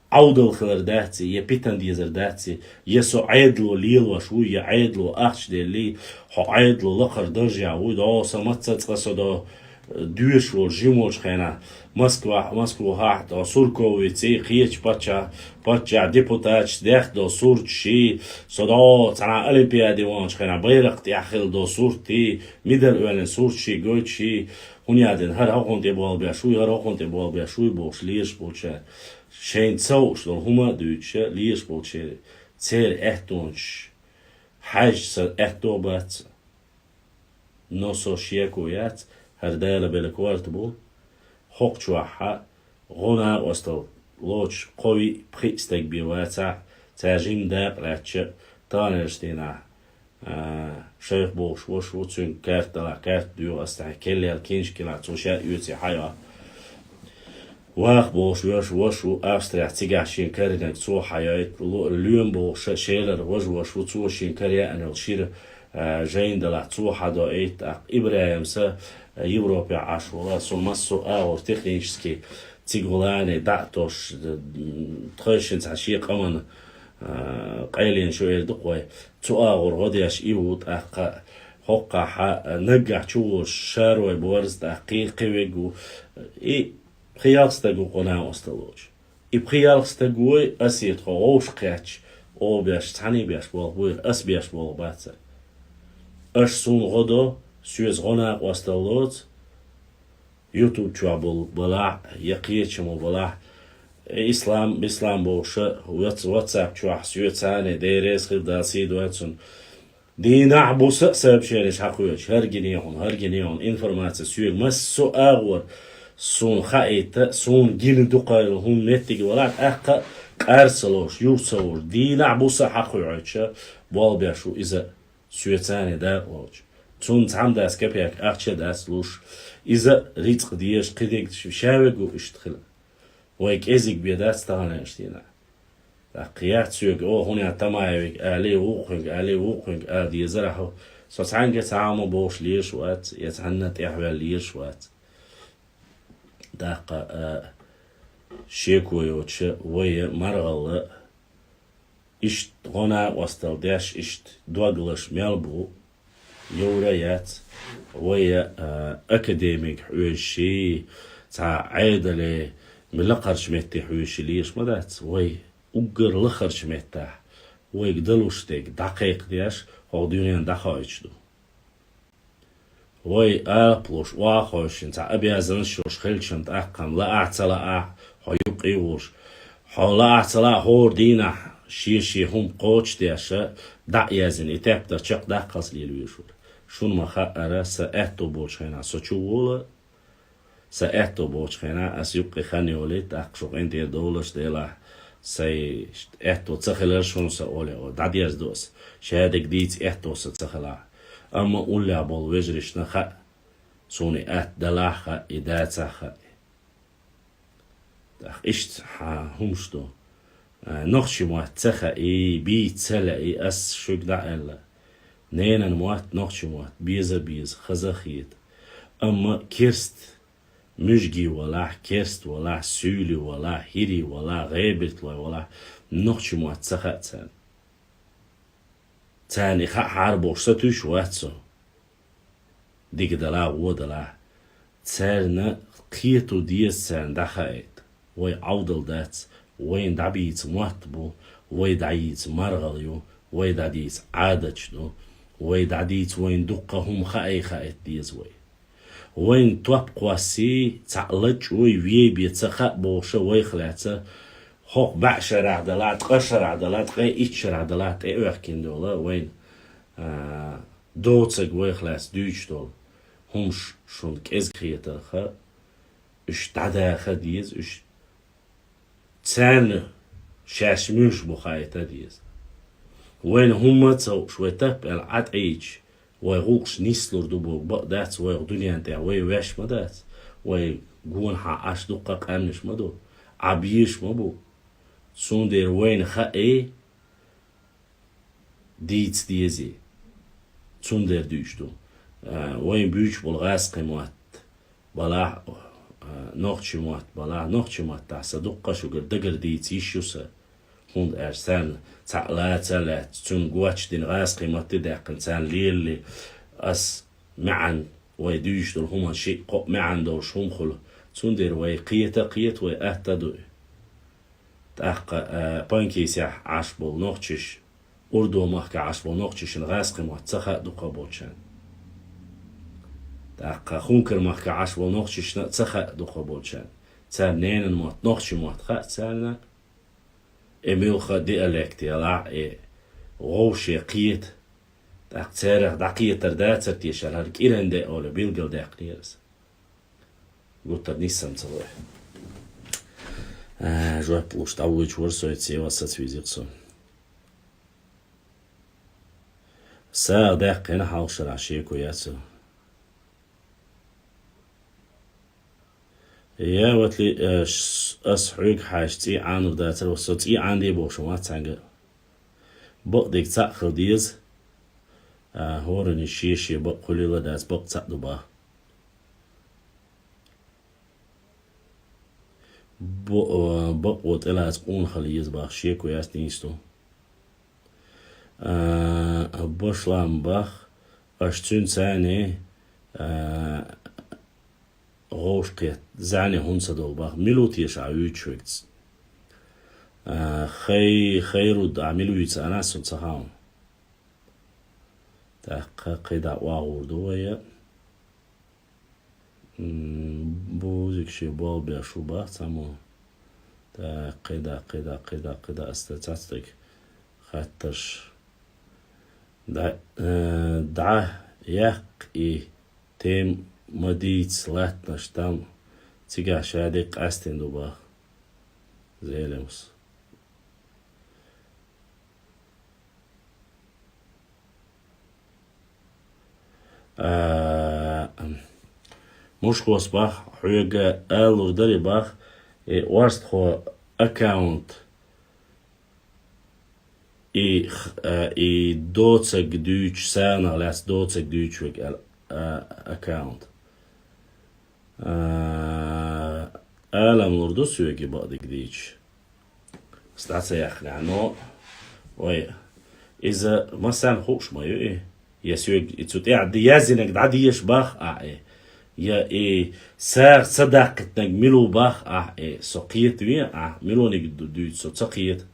Ӏовдал хилар дац и, я питана дезар дац и, я со Ӏедало лелош вуй, я Ӏедало ахча деллий, хьо Ӏедало лакхара даржехь вуй, догӀу сан мацца цкъа со до, доьшуш волу жима волчу хенахь, Москва, Москвахь а до, Сурковиций, кхечу паччахь, паччахь депутаташ дехна до сурташий, со догӀу цхьана олимпиаде ваханчу хенахь байракх тӀехь хилла до суртий, медаль оьллина сурташий гойтуший, хӀунда аьлла хӀара хӀокхунна тӀе болх беш вуй, хӀара хӀокхунна тӀе болх беш вуй бохуш лелаш болчара. Шайна ца хууш долу хӀума а дуьйцуш, лелаш болчеран церан аьттонаш хьаьжча, сан аьтто а бац. Но со шеко яц, хӀара Дала белла корта бу. ХӀокху чохь гӀо-накъосталла лоцуш кхо-виъ-пхиъ стаг бен вацахь, цара жимма дакъа лаьтташ, таханлерчу дийнахь, а, шайх бохуш ваша ву, цуьнга карта далахь, карта доьху ас, тахьа келлел киншка йилахь, цо ша оьций хьайо. Ваха бохуш ваша ву, Австрехь цигахь шен каринарг цо хьайойту, ло-, лоьма бохуш Шелара важа ваша ву, цо шен кара яьӀна йолу шира, а, жайна далахь, цо хьадоуьйту, тӀаккха ИбрахӀимса, а, Европехь Ӏаш волу, суна массо а агӀор технически цига гӀулане дӀа а тосуш, д-, д-, тхайшинца шен къаман, а, къайленаш ю эр ду-кх вай. Цу агӀор гӀо деш и ву, тӀаккха хӀокхахь, а, наггахь чу волуш Шарой Борз, тӀаккха кхин кхин верг ву. И пхи-ялх стаг ву кху накъосталла лоцуш. И пхи-ялх стаг вуй, ас и тхо вовшах кхетча, оха беш, цхьаьний беш болх буй, ас беш болх бацара. Аша суна гӀо до, соьца гӀо-накъосталла лоцу, YouTube чохь болу балахь, я кхечамо балахь, ислам, бислам бохуш, ватс-, WhatsApp чохь соьца а, Дела реза хуьлда, Дала сий дойла цунна. Дийнахь-буса а сообщенеш хьакхоьхьуш, хӀара гине хьуна, хӀара гине хьуна, информаци соьга массо а агӀор, суна хаийта, суна гина дукха йолу хӀума меттиг валахь, тӀаккха къар ца лоруш, юр ца вур, дийнахь-буса а хьакхоьхьуьйтуш болх беш ву иза, соьца а дакъа лоцуш. Цунна цхьамма дац капек ахча а дац луш. Иза рицкъ дезаш, кхидерг ша верг ву иштта хила. Вай кӀезиг бен дац таханлерчу дийнахь. ТӀаккха яц соьга, о, хӀунда Тамаевиг алий, вукхуьнга алий, вукхуьнга ала дезара хьо. Со цхьаьнгге цхьа а ма бохуш лелаш вац, я цхьанна тӀехваьлла лелаш вац. ТӀаккха, а, шеко йоцуш, вай маргӀалла, иштта гӀо-накъосталла деш, иштта доглаш мел бу, йовра а яц. Вай, а, академик хьоьжуш, цхьа Ӏедале, лакхарчу метте хьоьжуш лелаш ма дац. Вай уггар лахарчу меттехь, вайга далуш дерг дӀакхайкхадеш, хӀокху дуьненна дӀахоуьйтуш ду. Вай алапалуш, оаха хойшина цхьа обязанность йолуш хилча тӀаккха-м, лаахь а, ца лаахь а, хьо юккъе а волуш, хьо лаахь а, ца лаахь а, хӀора дийнахь шен-шен хӀума кхочушдеш, дӀа а яздина, и тептар чекхдаккхалц лелавеш вара. Шуна ма хаъара, сан аьтто болчу хенахь со чу волу, сан аьтто болчу хенахь ас юккъе хан йолий, тӀаккха шу къинтӀера довлаш делахь, сайн аьтто ца хилар шуна сан олий, дӀадерзадо ас, шадерг дийца аьтто сан ца хилахь. Амма уллехь болу вежаршна хаьа, суна и атта далахь а хаьа, и дацахь а хаьа. ТӀаккха иштта хьан хӀумаш ду. А, нохчийн мотт ца хаьий, бийца ца лаьий, ас шуьга дӀааьлла. Ненан мотт, нохчийн мотт беза а беза, хаза а хета. Амма керст, муьжгий валахь, керст валахь, суьйлий валахь, хӀирий валахь, гӀебартхой валахь, нохчийн мотт ца хаьа царна. Царна и хаьа хьара бохуш сатуьйсуш вац со. Дика далахь, вон далахь. Царна кхето деза, царна дӀахаийта. Вай Ӏовдал дац, вайна дӀабийца мотт бу, вай дӀайийца маргӀал ю, вай дӀадийца Ӏадаташ ду, вай дӀадийца вайна дуккха хӀума хаий хаийта деза вай. Вайна топ кхоссий, цхьаъ лачкъой, вей бен ца хаьа бохуша вайх лаьцна, хӀокху бӀе шарахь далахь, ткъа шарахь далахь, ткъе итт шарахь далахь, тӀеоьхкина долу вайна, а, доцург вайх лаьцна дуьйцуш долу хӀумаш шуна кӀезиг хетарх, уьш дӀадаха деза, уьш царна шаьш муьлш бу хаийта деза. Вайна хӀумма а ца хууш, вай таппа аьлла Ӏа тӀеийча, вай гӀуллакхаш нислур ду боху бакъ дац, вайх дуьнен тӀехь вай ваьш ма дац, вай гонахьа Ӏаш дуккха а къаьмнаш ма ду, Ӏа безаш ма бу. Цундела вайна хаий, дийца дезий. Цундела дуьйцуш ду. А, вайн буьйцуш болу гӀазкхийн мотт балахь, а, нохчийн мотт балахь, нохчийн маттахь сан дуккха а шуьгара дагара дийца йиш ю сан. ХӀунда аьлча царна цхьаъ лаца а лаьцна, цуьнан гочдина гӀазкхийн матте а даьккхина, царна лелале ас маьӀна, вай дуьйцуш долу хӀуманна шиъ-кхоъ маьӀна долуш хӀума хуьлу. Цундела вай кхета а кхета, вай атта а ду и. ТӀаккха, а, Панкисехь Ӏаш болу нохчаш, Урдо-махкахь Ӏаш болу нохчашна гӀазкхийн мотт ца хаьа дукха болчарна. ТӀаккха Хункар-махкахь Ӏаш болу нохчашна а ца хаьа дукха болчарна. Царна ненан мотт, нохчийн мотт хаьа царна, и муьлхха диалект ялахь, и вовше кхета. ТӀаккха царах дӀакхетар дацара теша, хӀара кӀиран де олу билгалдаьккхинера аса. Гуттар нисса ца ло. А, жоп луш дӀавоьдуш вара со, и цевас сацвийзира со. СагӀа даьккхина хьалха шарахь шеко яц. Я, ватли, э, ш-, ас хьоьга хьаьжча цӀий Ӏанур дацара, со цӀий Ӏанде бохуш вац цхьаьнга. Бакъдерг цхьаъ хила деза. А, хӀоранна шен-шен бакъ хуьлийла дац, бакъ цхьаъ ду баха. Бо-, а, бакъо тӀелаца къонахалла еза баха, шеко яц, нийса ду. А, башлам баха, аша цуьнца цхьаьна, а, гӀовш кхетта, зӀене хӀунда ца долу баха, мила ву теша ахь вуьйцуш верг? А, хай-, хайрудда ахь мила вуьйцу аьлла, суна ца хаьа. ТӀаккха кхидӀа охьагӀур ду вай. М, бузиг шен болх беш ву баха цхьаммо. ТӀаккха кхидӀа, кхидӀа, кхидӀа, кхидӀа, ас дан цхьацца дерг хаттарш. ДӀа, э, дӀа яккха и тема, ма дийца латтанаш там, цигахь ша дерг къаьстина ду баха. Зеламс. А, мушхос баха, хьоьга алур дари баха, и орстхо аккаунт, и х-, а, и доцаг дуьйцу, сагӀанах лаьцна доцаг дуьйцу вега ал-, а, аккаунт. А, алам лур ду соьга бакъдиг дийча. Ас дӀа ца яхна, но, ой, иза массарна хууш ма ю и. Я соьга и цу тӀехь ди-, яздинарг дӀадеша баха ахь и. Я и сагӀа ца даккхийтинарг мила ву баха ахь и. Со кхета вен ахь, милониг ду-, дуьйцу со ца кхета.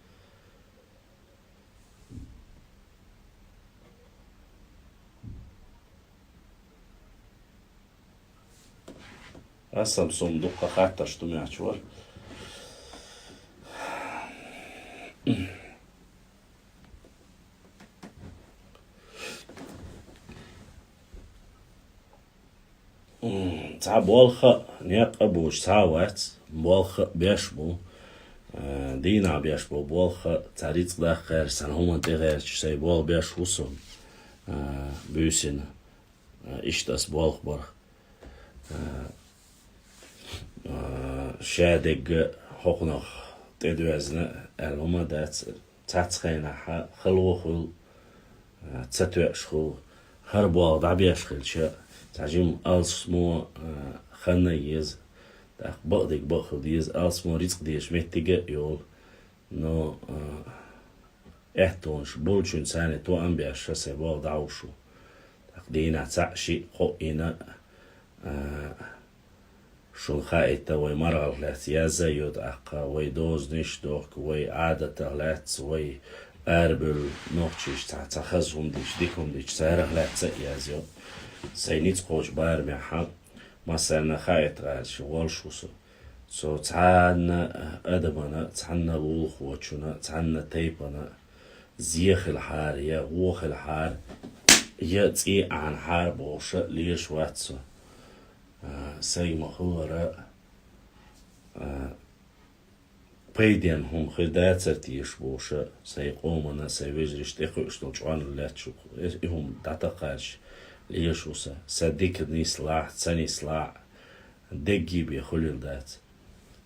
Ас-м сум дуккха хаттарш ду мягӀча вара. М, цхьа болх а, некъ а бувш цхьа а вац, болх а беш бу, э, дийнахьа беш бу болх а, цхьа рицкъ даккха гӀерташ, цхьан хӀуманна тӀе гӀерташ, сай болх беш ву со, э, буьйсанна, э, иштта ас болх бар. Э, э, шадерг а хӀокхунах тӀедоьзна аьлла хӀума дац, цхьацца хенахь хало хуьлу, ца тоьаш хуьлу, хӀара болх дӀабеш хилча, цхьа жима алсамо, а, хан а еза, тӀаккха бакъдерг бакъ хила деза, алсамо рицкъ дезаш меттиг а йолу, но, а, аьттонаш болчун царна тоам беш ша сайн болх дӀахьуш ву. ТӀаккха дийнахь цхьаъ-шиъ кхоъ йина, а, шуна хаийта, вай мархаллех лаьцна язъян йо тӀаккха, вай дозанаш дохку, вай Ӏадатах лаьцна, вай арабевлла нохчаш цхьа, цхьа хаза хӀума дича, дика хӀума дича, царах лаьцна а язйо. Сайн ницкъ кхочу барамехь массарна хаийта гӀерташ волуш ву со. Со цхьанна адамана, цхьанна лулахочунна, цхьанна тайпана зе хилахьара, я вон хилахьара, я цӀий Ӏанахьара бохуш а лелаш вац со. А, сайга ма-хуьллара, а, пайденна хӀума хир дацара теша бохуш а, сайн къомана, сайн вежаршна тӀекхуьуш долу чӀогӀа лаьтташ ву, и хӀума дӀатакхарш лелаш ву сан. Сан дика нислахь, ца нислахь, дегги бен хуьлийла дац.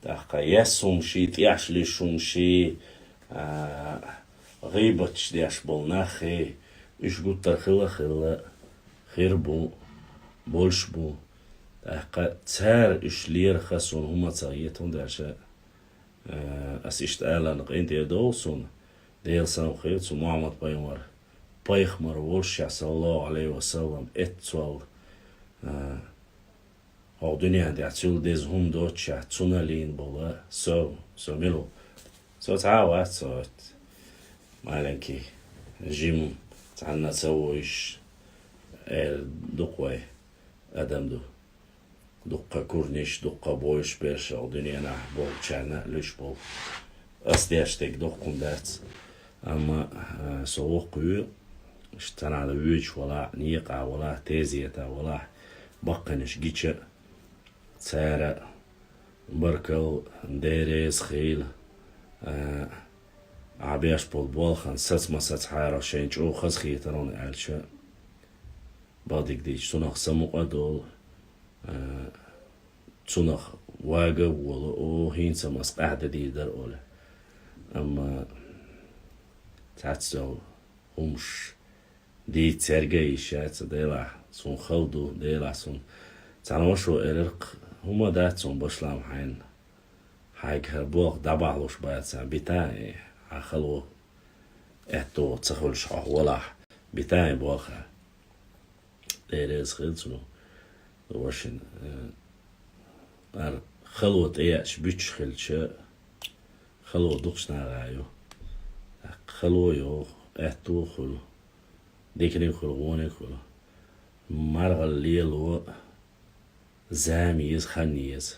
ТӀаккха яьсса хӀумнаш, тӀехьаш луш хӀумнаш, а, гӀийбаташ деш болу нах, уьш гуттар а хилла а хилла, хир бу, болуш бу. ТӀаккха цара уьш лерах а суна хӀума ца хета, хӀунда аьлча, а, ас иштта аларна къинтӀера довла суна, Делан салам хуьлда цунна, Мухьаммад-пайхамар, пайхамар волушехь, саллаллаху Ӏалайхи ва саллам, эццул, а, хӀокху дуьнен тӀехь цуьнан деза хӀума доццушехь, цунна лийна болу со, со мила ву? Со цхьа а вац, со маленький, жима, цхьанна ца вуьйш, эр дукха вай адам ду. Дуккха курниш, дуккха бойуш берш хӀокху дуьненахь болчарна а луьйш болу. Ас деш дерг доккха хӀума дац. Амма, а, со воккхаве, иштта цхьанхьа воьдуш валахь, некъахь валахь, тезетахь валахь, баккхийнаш гича а, цара баркалла, Дела реза хуьлда, а, ахь беш болу болх а саца ма сацахьара, шайна чӀогӀа хазахетара хьуна аьлча, бакъдерг дийцича, цунах самукъа а долу, а, цунах вага а волу, о, хӀинца-м ас къаьхьа дан дийр дара олий. Амма цхьацца йолу хӀумнаш дийца цаьрга а йиш яц, делахь, суна хала ду, делахь, суна. Цхьана вашас элира-кх, хӀума дац суна башха лаам хьайна. Хьайга хӀара болх дӀабахьалуш бац, битахь, хьан хало аьтто ца хуьлуш хьо валахь, битахь болх. Дела реза хуьлда цунна, вашина, э, хӀара хало тӀееача буьтуш хилча, хало дукхачу нахана ю. ТӀаккха хало йогӀу, аьтто хуьлу, диканиг хуьлу, вониг хуьлу. МаргӀалла лело, зама еза, хан еза.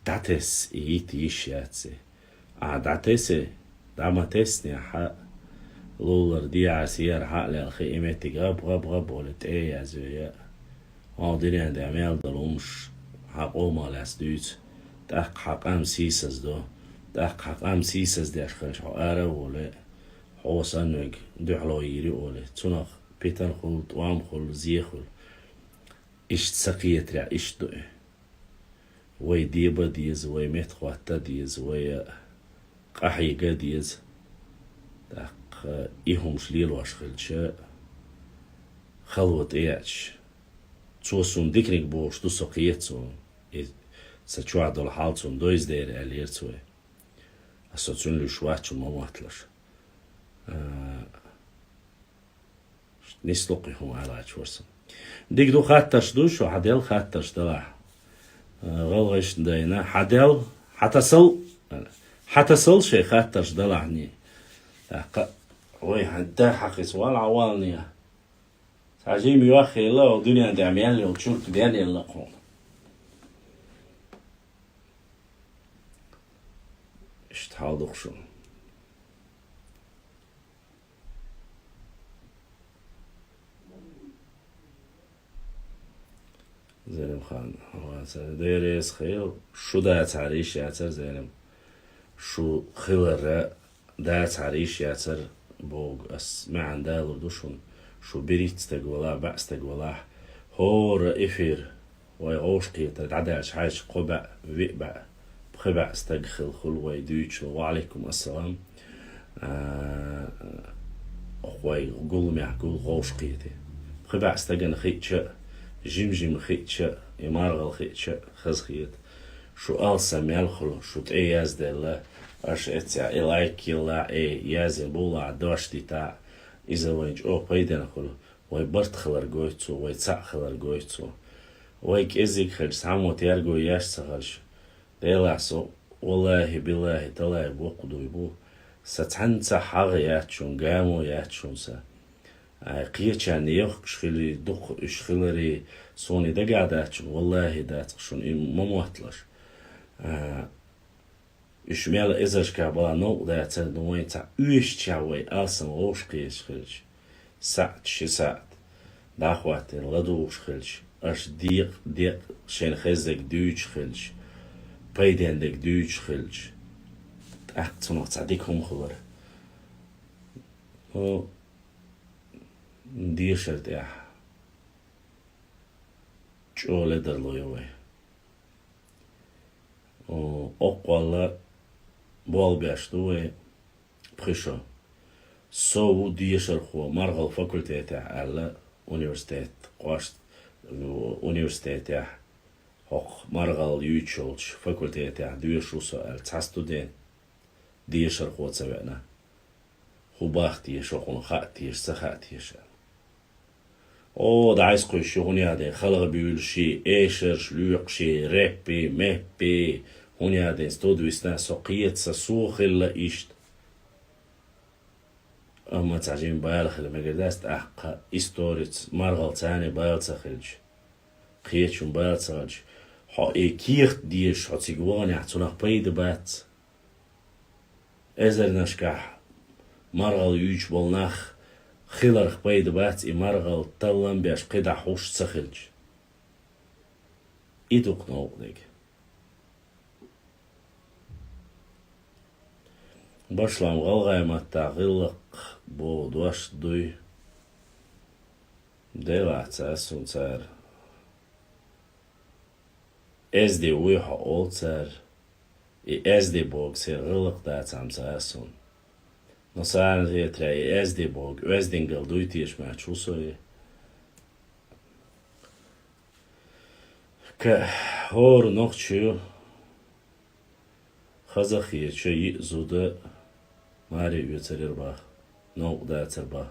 ДӀатесса и йита йиш яц и. Ахь дӀатесий, дӀа ма теснехь, лулара дехьара-сехьара хьа а лелхий, и меттиг гӀаб-гӀаб-гӀаб олий тӀе а язйой. Хьо дуьнен тӀехь мел долу хӀумнаш хьан къомах лаьцна дуьйцу. ТӀаккха хьан къам сийсаздо. ТӀаккха хьан къам сийсаздеш хилча, хьо ара а волий, хьо санна верг дуьхьало йийр ю олий. Цунах питана хуьлу, тӀом хуьлу, зе хуьлу. Иштта ца кхетарехь, иштта ду и. Вай деба а деза, вай меттахӀотта а деза, вай къахьега а деза. ТӀаккха и хӀумнаш лелош хилча, хало тӀееача, цо суна диканиг бохуш ду со кхета цунна. И сан чохь долу хьал цунна дойза дера аьллера цо. Ас со цуьнан луьйш вац, цунна ма мотталаш. А, Нисло кхин хӀума аьлла гӀерташ вара со. Дика ду, хаттарш ду, шу хьан дел хаттарш далахь. Э, гӀалгӀайшна дайна, хьан дел, хьан тасал, хьан тасал шайн хаттарш далахь ни. ТӀаккха, вай, хьан да хьакхица вала хьан валане. Цхьа жима йоххийла, хӀокху дуьнен тӀехь мел йолу чурт бен елла кхуна. хьал ду-кх шуна. Зелимхан, ва ца деррес хел, шу дацахьара йиш яцар, Зелим. Шу хиларра дацахьара йиш яцар, боху ас маьӀна далур ду шуна. Шу берхӀитта стаг валахь, бӀе стаг валахь, хӀора эфир вай вовшахкхетар дӀадаьлча хьаьжча кхо бӀе, виъ бӀе, пхи бӀе стаг хилла хуьлу вай дуьйцуш. Ва Ӏалайкум ассалам. А, вай гуламехь гул вовшахкхетий. Пхи бӀе стагана хиъча а, жим-жима хиъча а, и маргӀал хиъча а хазахета. Шу алсам мел хуьлу, шу тӀе язделла, аша эццехь и лайк йиллахь, и яздина бовлахь, дош дитахь, иза вайн чӀогӀа пайденна хуьлу. Вай барт хилар гойту цо, вай цхьаъ хилар гойту цо. Вай кӀезиг хилча, цхьаммо терго еш ца хилча, Делахь со, валлахӀи, биллахӀи, таллахӀи, боккха дуй бу, сан цхьаьнца хьагӀ яц шуна, гамо яц шуна сан. Ай, кхечарна йохкуш хили, дукха уьш хиларе, суна и дагахь дац шуна, валлахӀи, дац-кх шуна и ма мотталаш. А, уьш мел эзаршкахь балахь новкъа дацара, но вайн цхьа оьшучохь вай алсам вовшахкхеташ хилча, саьӀат, ши саьӀат дӀахӀоттийна ладугӀуш хилча, аша декъа, декъа шайна хезнарг дуьйцуш хилча, пайденна дерг дуьйцуш хилча, тӀаккха цунах цхьа дика хӀума хуьлура. Ну, дешар тӀехь чӀогӀа ледарло йо вай. О, оккхул а болх беш ду вай пхи шо. Со ву дешархо, маргӀал факультетехь аьлла, университет, кхош-, университетехь, хӀокху маргӀал юьйцуш йолчу факультетехь доьшуш ву со аьлла, цхьа студент дешархо ца веана. ХӀун бах теша, хӀокхунна хаа теша, ца хаа теша аьлла. О, дӀасакхуьйсуш ю хӀун яа ден, халха буьйлуш, эшарш лоькхуш, рэппи, мэппи, хӀун яа ден, студ висна, со кхета, сан сов хилла иштта. Амма цхьа жима бала хила мегар дац тӀаккха историца, маргӀал царна бала ца хилча, кхечун бала ца хилча, хьо и кехат дезаш, хьо цига ваханехь, цунах пайда бац. Эзарнашкахь маргӀал юьйцуш болу нах хиларх пайда бац, и маргӀал таллам беш кхидӀа хьуш ца хилча. И ду-кх новкъа дерг. Башлам гӀалгӀайн маттахь гӀиллакх боху дош дуй. Делахь ца ас хӀун цара. Эзди вуй хьо олу цара. И эзди боху церан гӀиллакх дацахьама ца ас хӀун. Но царна хетарехь, и эзди боху оьздингал дуй теша моьттуш ву со и. Ка, хӀора нохчо хаза а хеташ, йиъ зуда маре оьцур яра бах, новкъа дацар бах.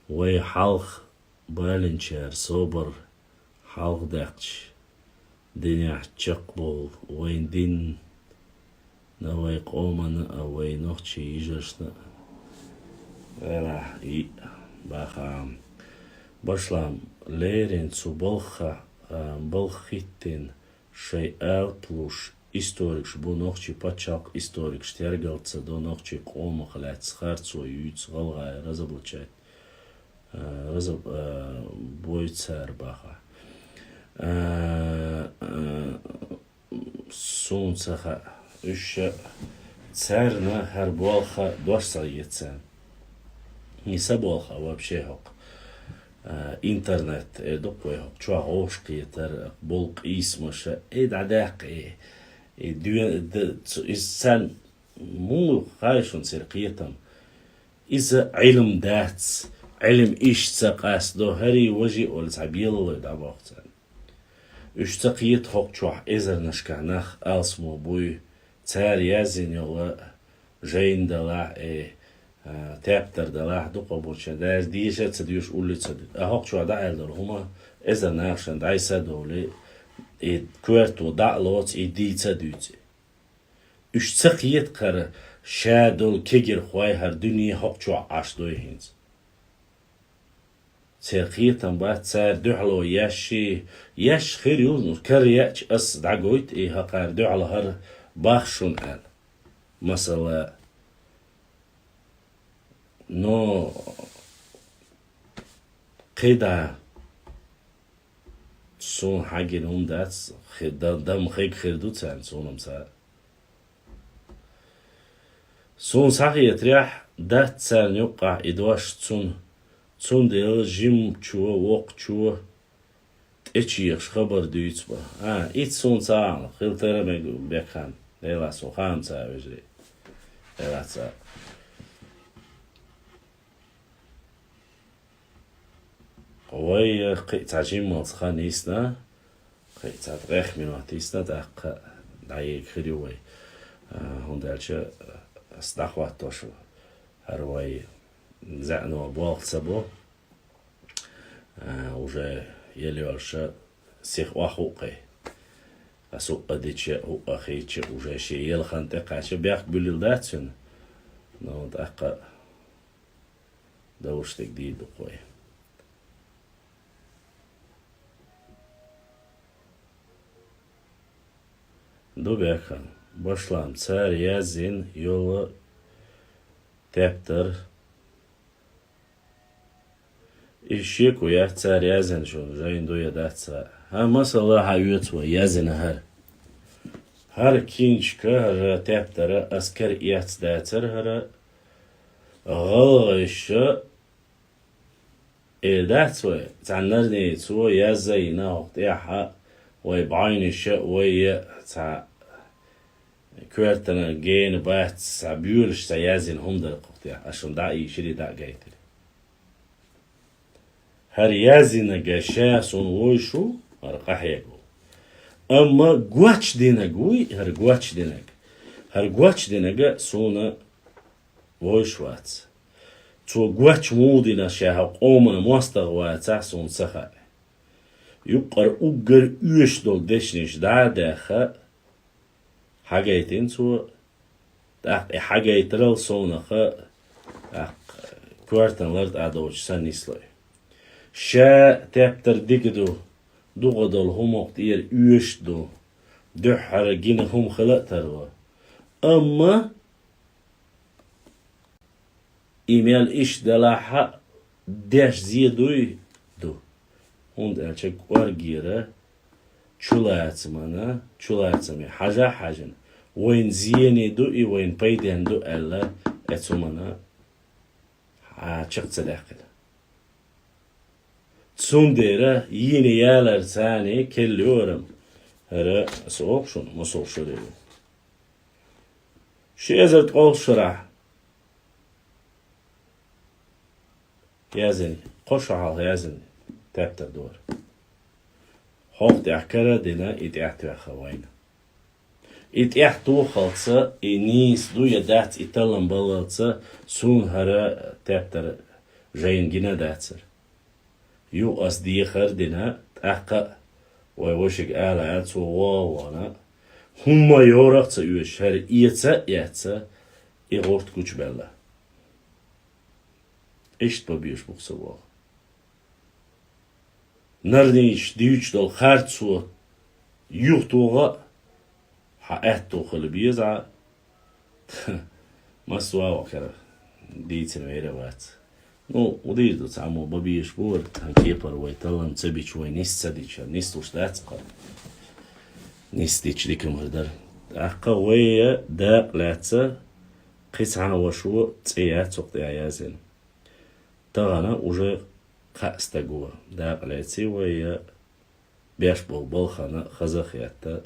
Вай хьалха балинчара собар хьалха даьккхича, динехь чекхбовла вайн динна а, вай къомана а, вай нохчийн йижаршна а. Велахь, йиъ баха. Башлам, леррина цу балхах, а, балха хӀиттина, шайн алапа луш историкаш бу, нохчийн пачхьалкх историкаш тергал ца до, нохчийн къомах лаьцна харцо юьйцу, гӀалгӀай разоблачать, а, разоб-, а, бой цара баха. А, а, суна ца хаьа, уьш царна хӀара болх дош ца хета царна. ХӀинца болх вообще хӀокху, а, интернет, э, ду-кх вай хӀокху чохь гӀовш кхетар, болу къийсамаш, э, дӀадаьккхи, э, э, доь-, д-, цу-, иза царна муха хаьа шуна церан кхетам? Иза Ӏилма дац, Ӏилма иштта ца къастадо, хӀарий, важий олий цхьа белалой дӀабоху царна. Уьш ца кхета хӀокху чохь эзарнашкахь нах алсамо буй, цара яздина йолу жайна далахь, э, а, тептар далахь, дукха болчеран дайша, деша а ца доьшу, улле а ца дуьту. А хӀокху чохь дӀааьлла долу хӀума эзар нахашна дӀасадовлий, и коьрто дӀа а лоцу, и дийца а дуьйцу. Уьш ца кхета хӀара ша долу кегирхой, хӀара дуьне хӀокху чохь Ӏаш дой хӀинца. Церан кхетам бац, цара дуьхьало еш, еш хир ю, ну, кара яьча ас дӀагойт, и хӀокхара дуьхьало хӀара бахьа шуна аьлла. Масала, но кхидӀа суна хьагина хӀума дац, хи-, да-, дам хиг хир ду царна, суна-м ца. Суна схьахетарехь, дац царна юккъахь и дош цунна. Цундела жимачо, воккхачо тӀечуехаш хабар дуьйцу бан. А, итт суна ца аьлла, хила тера мега бекхан. Делахь суна хаам ца а вежарий. Делахь ца. Вай, э, кхин а цхьа жиммалц хан йисна, кхин а цхьа ткъех минот йисна, тӀаккха дӀаега хир ю вай. А, хӀунда аьлча, ас дӀахӀоттош ву. ХӀара вай заьӀно болх ца бо. А, уже елла йолуша сиха охьахуу кхин. Ас хӀуъа дича, хӀуъа хийча, уже шен елхан тӀекхача, бехк буьллийла дац цуьнан. Ну, тӀаккха Давушдиг дийр ду-кх вай. Ду бекхан, башлам цара яздина йолу тептар. Иза шеко яц цара яздина шуна, жайна ду я дац а. ХӀан, масала, хьан оьцу вай яздина хӀара. ХӀара киншка, хӀара тептара ас кара эцна дацара хӀара. ГӀалгӀаша эр дац вай, цхьана нарнийцо язйина хӀокху тӀехь а, вай бӀаьвнаш а, вай а цхьа коьртана гена бац, цхьа боьлуш цхьа яздина хӀума дара хӀокху тӀехь, ас шуна дӀа а ийшира, дӀа а гайтира. ХӀара яздинарг ша суна вовзаш ву, хӀара къахьегна ву. Амма гочдинарг вуй, хӀара гочдинарг. ХӀара гочдинарг суна вовзаш вац. Цо гоч муха дина ша хӀокху къоман мостагӀа вацахь, суна ца хаьа. Юккъара уггар оьшуш долу дешнаш дӀа а даьхна, хьагайтина цо, тӀаккха и хьагайтарал совнаха, тӀаккха коьртан лартӀахь доцуш санна нислой. Ша тептар дика ду, дукха долу хӀума хӀокху тӀера оьшуш ду, дуьххьара гина хӀума хила а тарло. Амма и мел иштта делахь а, деш зе дуй? Ду. ХӀунда аьлча кӀоргера чулацамана, чулацаме хьажа а хьаьжна, вайна зене ду и, вайна пайденна ду аьлла, оцу хӀуманна хьан чекх ца даьккхина. Цундела йийна ялар царна келла ю хӀара, хӀара аса олу шуна, масал шура ю. Ши эзар ткъолгӀа шарахь яздина, кхо шо хьалха яздина тептар ду хӀара. ХӀокху тӀехь кара а дина, и тӀаьхьа тоьхна вайна. И тӀаьхьа тохалца, и нийса ду я дац, и таллам баллалца суна хӀара тептар жайна гина а дацара. Юха ас дехар а дина, тӀаккха а вай вешига ала аьлла, цо вогӀу вахана, хӀумма йорах а ца оьшуш, хӀара эца а эцна, и гӀурт гучубаьлла. Иштта бан безаш бу-кх со боху. Нарнийчу дуьйцуш долу харцо юхатоха а, хьан аьтто хила беза, массо а вахара дийцина вер а вац. Ну, хӀун дийр ду, цхьаммо бан безаш бу хӀара, тхан кепара вай таллам ца бича, вай нис ца дича, нислуш дац-кх хӀара. Нис дича дика мара дара. ТӀаккха вай дакъа лаьцна кхин цхьана вашо цӀе яц хӀокху тӀехь яздина. Тахана уже кхаа стаг ву, дакъа леций вай, беш болу балхана хаза а хетта,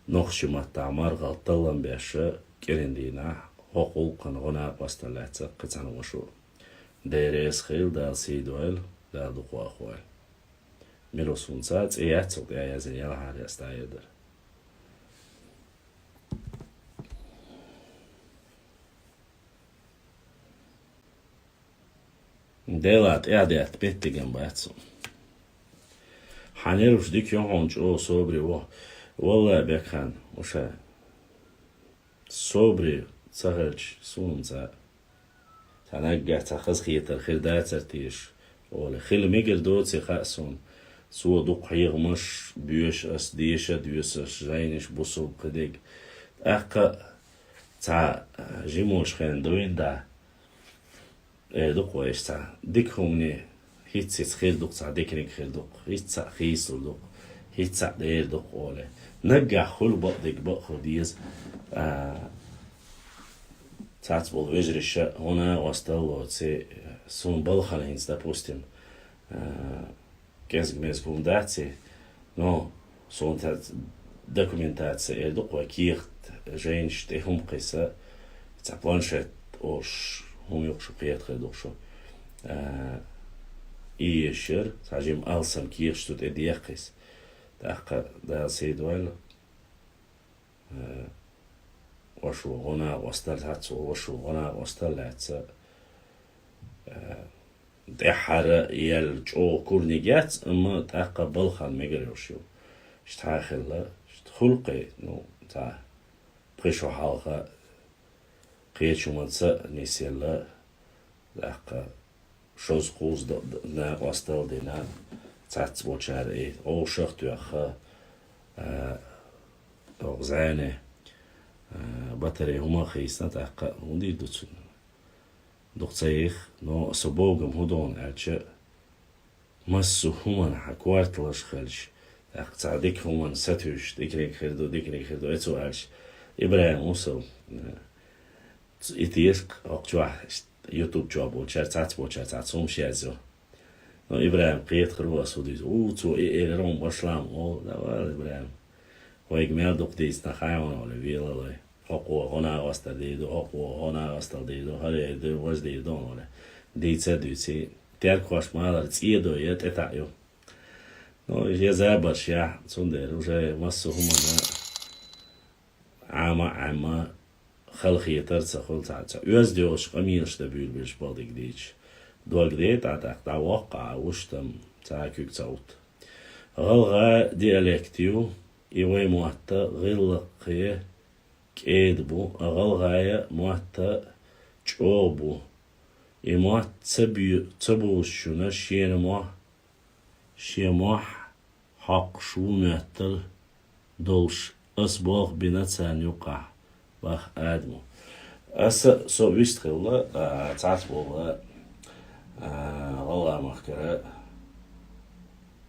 нохчийн маттахь мархалла таллам беш, кӀиран дийнахь хӀокху гӀуллакхана гӀо-накъосталла лаьцна кхин цхьана вашо. Дела реза хуьлда, Дала сий дойла, Дала дукха а войла. Мила ву суна ца, цӀе яц хӀокху тӀехь яздина, ялхьара ас дӀаер дара. Делахь тӀаьхьадаьтта меттиган бац со. Хьан нерваш дика ю хьуна, чӀогӀа собаре ву. Валлай, Бекхан, уша, собаре ца хилча, суна ца, цхьа наггахь цхьа хазахетар хир дацара теша, Ола, хила мегар доций хаьа суна. Цо дукха хьехамаш боьшу ас, деша а доьшу ас, жайнаш бусалба кхидерг. ТӀаккха цхьа, а, жимача хенахь дуьйна да. Э, ду-кх вай иштта цхьа дика хӀумане, хӀинцца-хӀинцца хир ду-кх, цхьа диканиг хир ду-кх, хӀинцца хийцалур ду-кх, хӀинцца дер ду-кх, ола. Наггахь хуьлу бакъдерг бакъ хила деза. А, цхьацца болу вежарша гӀо-накъосталла лоций, суна балхана хӀинца, допустим, а, кӀезиг-мезиг хӀума даций, но суна цхьа документация эр ду-кх вай, кехат, жайнаш тӀе хӀума кхиса, цхьа планшет олуш хӀума ю-кх шу, кхета хир ду-кх шу. А, и ешар, цхьа жима алсам кехаташ цу тӀе дехкхиса. ТӀаккха Дала сий дойла. Э, вашо гӀо-накъосталла, цхьацца вашо гӀо-накъосталла лаьцна, э, тӀаьххьара яьлла чӀогӀа курниг яц, амма тӀаккха балхана мегар йолуш ю. Иштта хьан хилла, иштта хуьлу-кх, ну, цхьа пхи шо хьалха кхечу хӀуманца а нисъелла, тӀаккха шозза-кхузза д-, д-, накъосталла дина, цхьацца болчара и гӀовшах а тоьхна, а, оха зӀене, а, батарей хӀума а хийцина, тӀаккха хӀун дийр ду цунна? Дукха ца йиха, но со богам хӀун догӀу аьлча, массо а хӀуманна хьан корталаш хилча, тӀаккха цхьа дика хӀуманна сатуьйсуш, диканиг хир ду, диканиг хир ду, эцо аьлча, ИбрахӀим ву со, э, и тешка, хӀокху чохь, YouTube чохь болчара, цхьацца болчара цхьацца хӀумаш язйо. Но ИбрахӀим кхетар ву ас хӀун дийр ду. У, цо и элира хьуна башлам, олу, давай, ИбрахӀим. Вайга мел дукха дийцина хьайна, олу, велалой. ХӀокхо гӀо-накъосталла дийр ду, хӀокхо гӀо-накъосталла дийр ду, хӀара дийр ду, важа дийр ду, олу. Дийца а дуьйций, теркахошна ма-аллара, цӀе а дой, я тӀе таӀа ю. Ну, я забарш яхь, цундела уже массо а хӀуманна Ӏама а Ӏемма, халахетар а ца хуьлу цхьацца. Оьзда йолчу къамелаш дан буьйлабелча бакъдерг дийцича, дог де тӀаккха, дӀавоккху ахь, вуьш там, цхьа а куьг ца гӀутту. ГӀалгӀай диалект ю, и вай мотт гӀиллакхе кӀеда бу, а гӀалгӀай мотт чӀогӀа бу. И мотт ца бе-, ца бовзучунна шена мохь, шен мохь хьокхуш ву моьттал долуш, ас болх бина царна юккъехь, бах Адамо. Аса, со вистхилла, а, цхьацца болу, а, ГӀалгӀай махкара,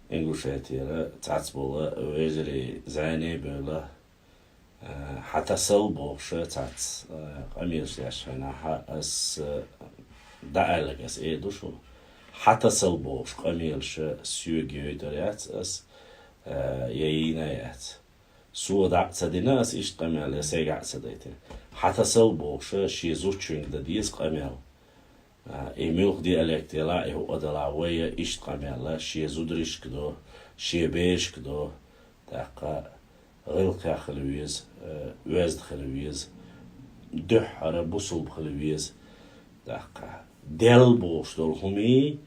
Ингушетера цхьацца болу вежарий зӀене а бевлла, а, хьан тасал бохуш цхьацца, а, къамелаш деш хенахь, ас, а, дӀааьлларг ас эр ду шуна. Хьан тасал бохуш къамелаш соьга йойтур яц ас, а, я йийна яц. Со дӀа а ца дина ас иштта къамел, я сайгахь а ца дайтина. Хьан тасал бохуш шен зудчуьнга дан деза къамел. А, и муьлха диалект ялахь, и хӀуъа далахь, вай а иштта къамел, шен зударшка до, шен берашка до, тӀаккха гӀиллакхех хила веза, э, оьзда хила веза, дуьххьара бусулба хила веза, тӀаккха Делла бохуш долу хӀумий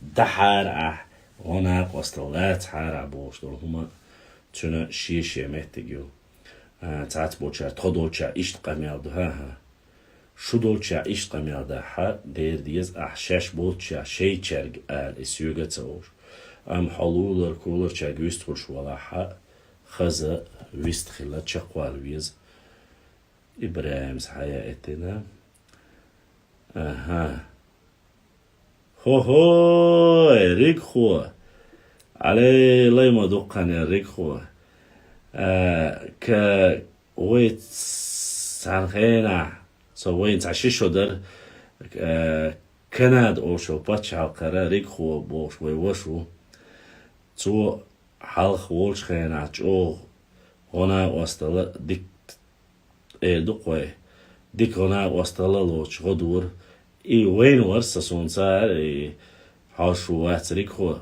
дахьара ахь, гӀо-накъосталла лацахьара ахь бохуш долу хӀума цуьнан шен-шен меттиг ю. А, цхьацца болчара, тхо долчара иштта къамел ду, хӀан-хӀа. Шу долчара иштта къамел дахь, дер деза ахь шаьш болчара шайчаьрга ала, и соьга а ца олуш. Амма хьо лулар-куларчаьрга вистхуьлуш валахь, хаза вист хила чекхвала веза. ИбрахӀимс хьаяийтина. Аха. Хо-хой, ригхо! Алей, лай ма дуккхане ригхо! А, ка-, вай цхьана хенахь, со вайна цхьа ши шо дара, а, Канада олучу пачхьалкхара ригхо бохуш вай ваша ву. Цо хьалха волчу хенахь чӀогӀа гӀо-накъосталла дика, эр ду-кх вай, дика гӀо-накъосталла лоцуш гӀо дора. И вайна вара сан, суна ца аьлла, и хьо шу вац ригхо,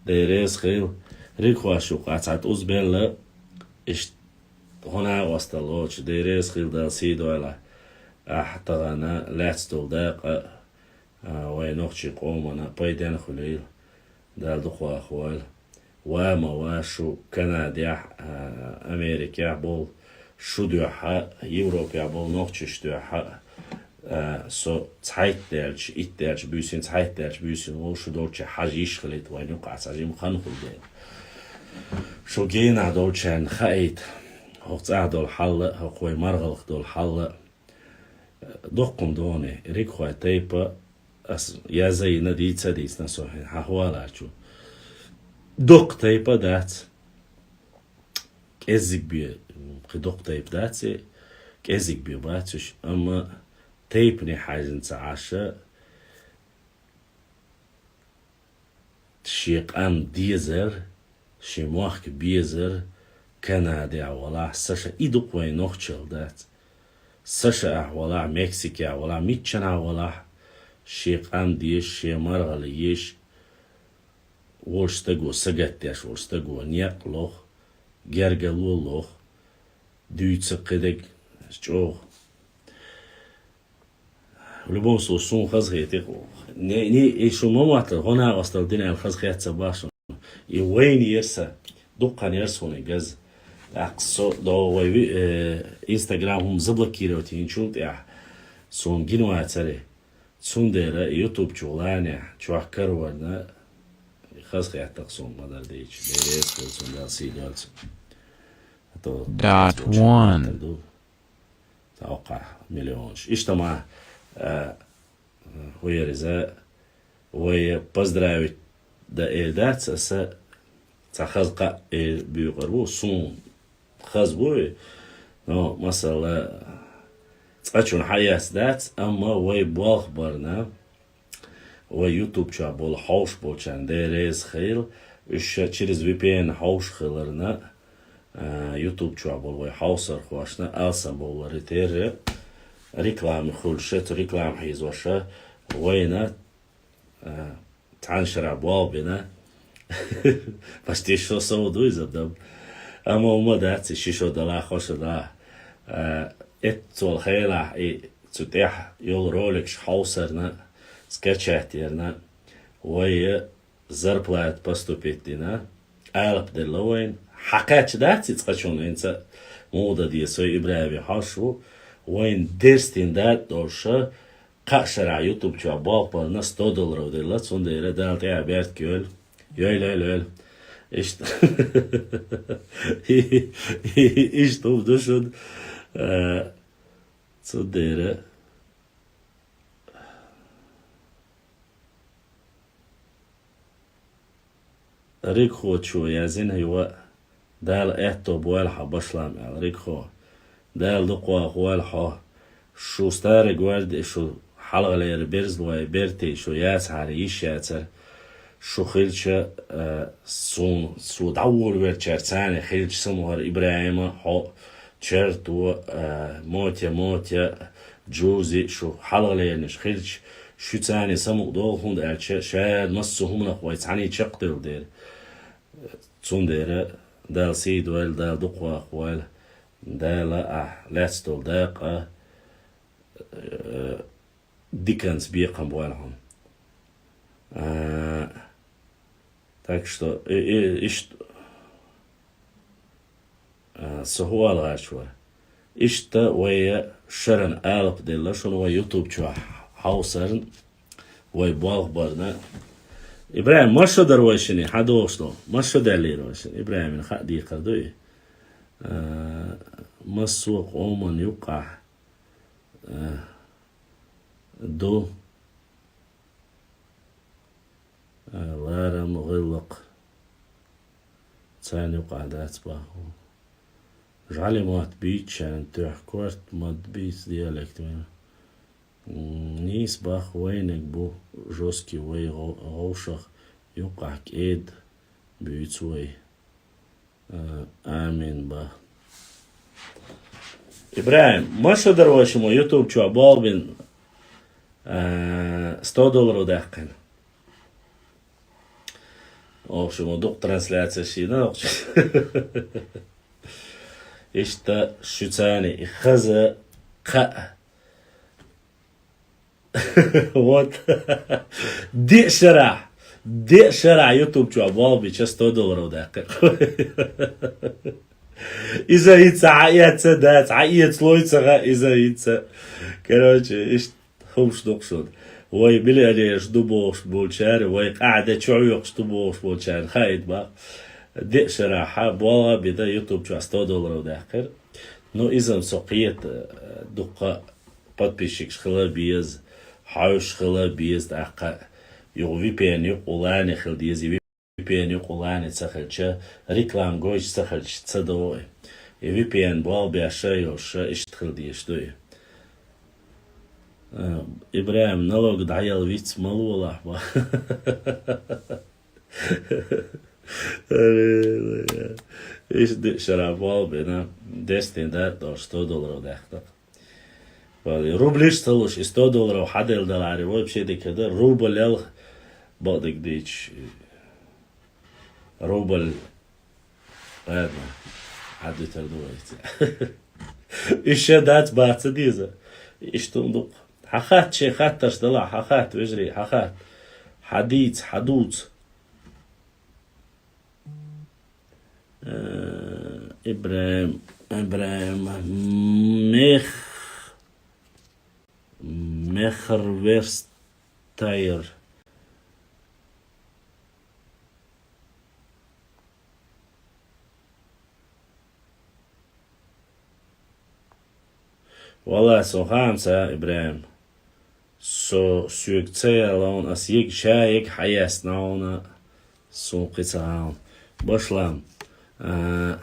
Дела реза хила. Ригхошна юккъехь цхьа тӀуза белла, иштта гӀо-накъосталла лоцуш, Дела реза хила, Дала сий дойла. Ахь тахана лаьцна долу дакъа а, вайн нохчийн къомана пайденна хуьлийла, Дала дукхахвойла. Ва ма ва шу Канадехь а, Америкехь болу шу дуьхьа а, Европехь болу нохчаш дуьхьа а, А, со цхьайтта даьлча, итт даьлча буьйсанна, цхьайтта даьлча буьйсанна ву, шу долча хьажа йиш хилийта вайна юкъахь цхьа жима хан хургда. Шу генахь долчарна хаийта, хӀокху цӀахь долу хьал а, хӀокху вай маргӀалх долу хьал а, доккхун доне, ригхой тайпа, ас язйина дийца а дийцина со хьуна, хьан хӀоаллачу. Доккха тайпа дац. КӀеззиг бен, кхин доккха тайпа дац и, кӀеззиг бен бац уьш, амма тайпане хьаьжна ца Ӏаш, шен къам дезар, шен мохк безар, Канадехь валахь, Саша, и дукха вайн нохчалла дац. Сашаахь валахь, Мексикехь валахь, миччанхьа валахь, шен къам дезаш, шен маргӀалла езаш, волчу стаго, сагатдеш волчу стаго некъ лоху, гергало лоху, дуьйцу кхидерг чӀогӀа. В любом случае, суна хазахетира. Не, не, и шу ма моттара, гӀо накъосталла дина аьлла хазахетта ца боху шуна. И вайна яра сан, дуккхана яра суна и газа. ТӀаккха со догӀу вай ви-, э, Instagram хӀума заблокировать йинчул тӀаьхьа суна гина вацара. Цундела YouTube чу ланехь, чохь караварна, хазахетта суна ма-дарра дийча. Дела реза хуьлда цунна, Дала сий дойла цунна. А то Dot цо one. Ду. Цхьа оккхахь миллионаш. Иштта ма, а, хӀу яра иза, вай поздравить дан эр дац, аса цхьа хаза кхаъ эр буьйкъур ву, суна хаза бу и. Но, масала, цкъачунна хьаэцна дац, амма вай болх барна, вай YouTube чохь болу хьовш болчарна Дела реза хуьлда, уьш ша через V P N хьовш хиларна, а, YouTube чохь болу вай хьовсархошна алсам бовларе терра реклама хуьлуш, цу реклама хьийзоша вайна, а, цхьана шарахь болх бина. Почти шо сов ду иза дам. Амма хӀума дац, и ши шо далахь, кхо шо далахь. А, эццол хайлахь и цу тӀехь йолу роликаш хьовсарна, скачать ярна, вай зарплата поступить дина, алапа делла вайна. Хьакхаьчча дац и цкъачунна, хӀинца муха дан деза, со ИбрахӀиме хьожуш ву, вайна дерстина датӀа долуша, кхаа шарахь YouTube чохь болх барна сто долларов делла, цундела Дала тӀехь беркат йойла. Йойла, йойла, йойла. Иштта. Иштта хӀума ду шуна. Э, цундела. Ригхочо яздина, хӀай ва, Дала аьтто бойла хьан башлам аьлла, Ригхо. Дала дукхаваккха войла хьо. Шу Старая Гвардия, шу хьалхалера берзлой, бертий, шу яцахьара йиш яцара. Шу хилча, а, суна, со дӀаволавеллачаьрца цхьаьна хилча самукъара ИбрахӀима, хьо, Черто, а, Мотя, Мотя, Джузи, шу хьалхалернаш хилча, шуьца цхьаьна самукъадолу, хӀунда аьлча ша массо а хӀуманах вай цхьаьна чекхдевлла дела. Цундела Дала сий дойла, Дала дукхаваккха войла, Дала ахь лаьцна долу дакъа, э, диканца бекхам бойла хьуна. А, так что, и, и, ишт-, а, со хӀу ала гӀерташ вара. Иштта вай шаран алапа делла шуна вай YouTube чохь хьовсарна, вай болх барна. ИбрахӀим, маша дара вай шине, хьан догӀуш ду? Маша даьллера вай шине? ИбрахӀимна хаа дийхар ду и? А, массо а къоман юккъахь, а, ду. Э, ларам, гӀиллакх. Царна юкъахь дац баху. ЖӀалин мотт буьйцучарна тоьхна корта мотт буьйцу диалект вайн. М, нийса баху, вайниг бу жёсткий вай гӀо-, гӀовшах юккъахь кӀеда буьйцу вай. А, амин ба. ИбрахӀим, маша дара вай шуна YouTube чохь болх бина, а, сто долларов даьккхина? Ох, шуна дукха трансляция шийна, ох, шу-, иштта шуьца цхьаьна и хаза кхаа. Вот. Диъ шарахь. Диъ шарахь YouTube чохь болх бича сто долларов даьккхи. Иза хӀинца хьаэца дац, хьаэца лойцаха, иза хӀинца. Короче, иштта хӀумаш ду-кх шуна. Вай миллионераш ду бохуш болчара, вай къахьде чу хьоькхуш ду бохуш болчара хаийта бакъ. Деа шарахь болх а бина, YouTube чохь сто долларов даьккхира. Ну, иза-м со кхета, дуккха подписчикаш хила беза, хьоьжуш хила беза, тӀаккха юха V P N юкъа лана хила деза, V P N юкъа лана ца хилча, реклама гойтуш ца хилча, ца догӀу и. И V P N болх беш а йолуш, иштта хила дезаш ду и. А, ИбрахӀим, налог дӀаяла виц ма лолахь, ба. Аре, аре. Иштта деа шарахь болх бина, дестин дар долуш, сто долларов даьккхина. Рублиш ца луш, и сто долларов хьаделла далахьара, вообще дика дар, рубль ялх, бакъдерг дийцича, рубль, ладно, хьадуьтур ду вайца. Уьш ша дац, бац ца деза. Иштта хӀума ду-кх. Хьахатта шайн хаттарш далахь, хьахатта, вежарий, хьахатта. Хьадийца, хьадувца. Э, ИбрахӀим, ИбрахӀим, Мех-, Мехерверстайер. Валлахь, со хаам ца, ИбрахӀим. Со соьга ца яла хьуна, ас ег, ша ег хьаяьстина хьуна, суна кхин ца хаам. Башлам, а,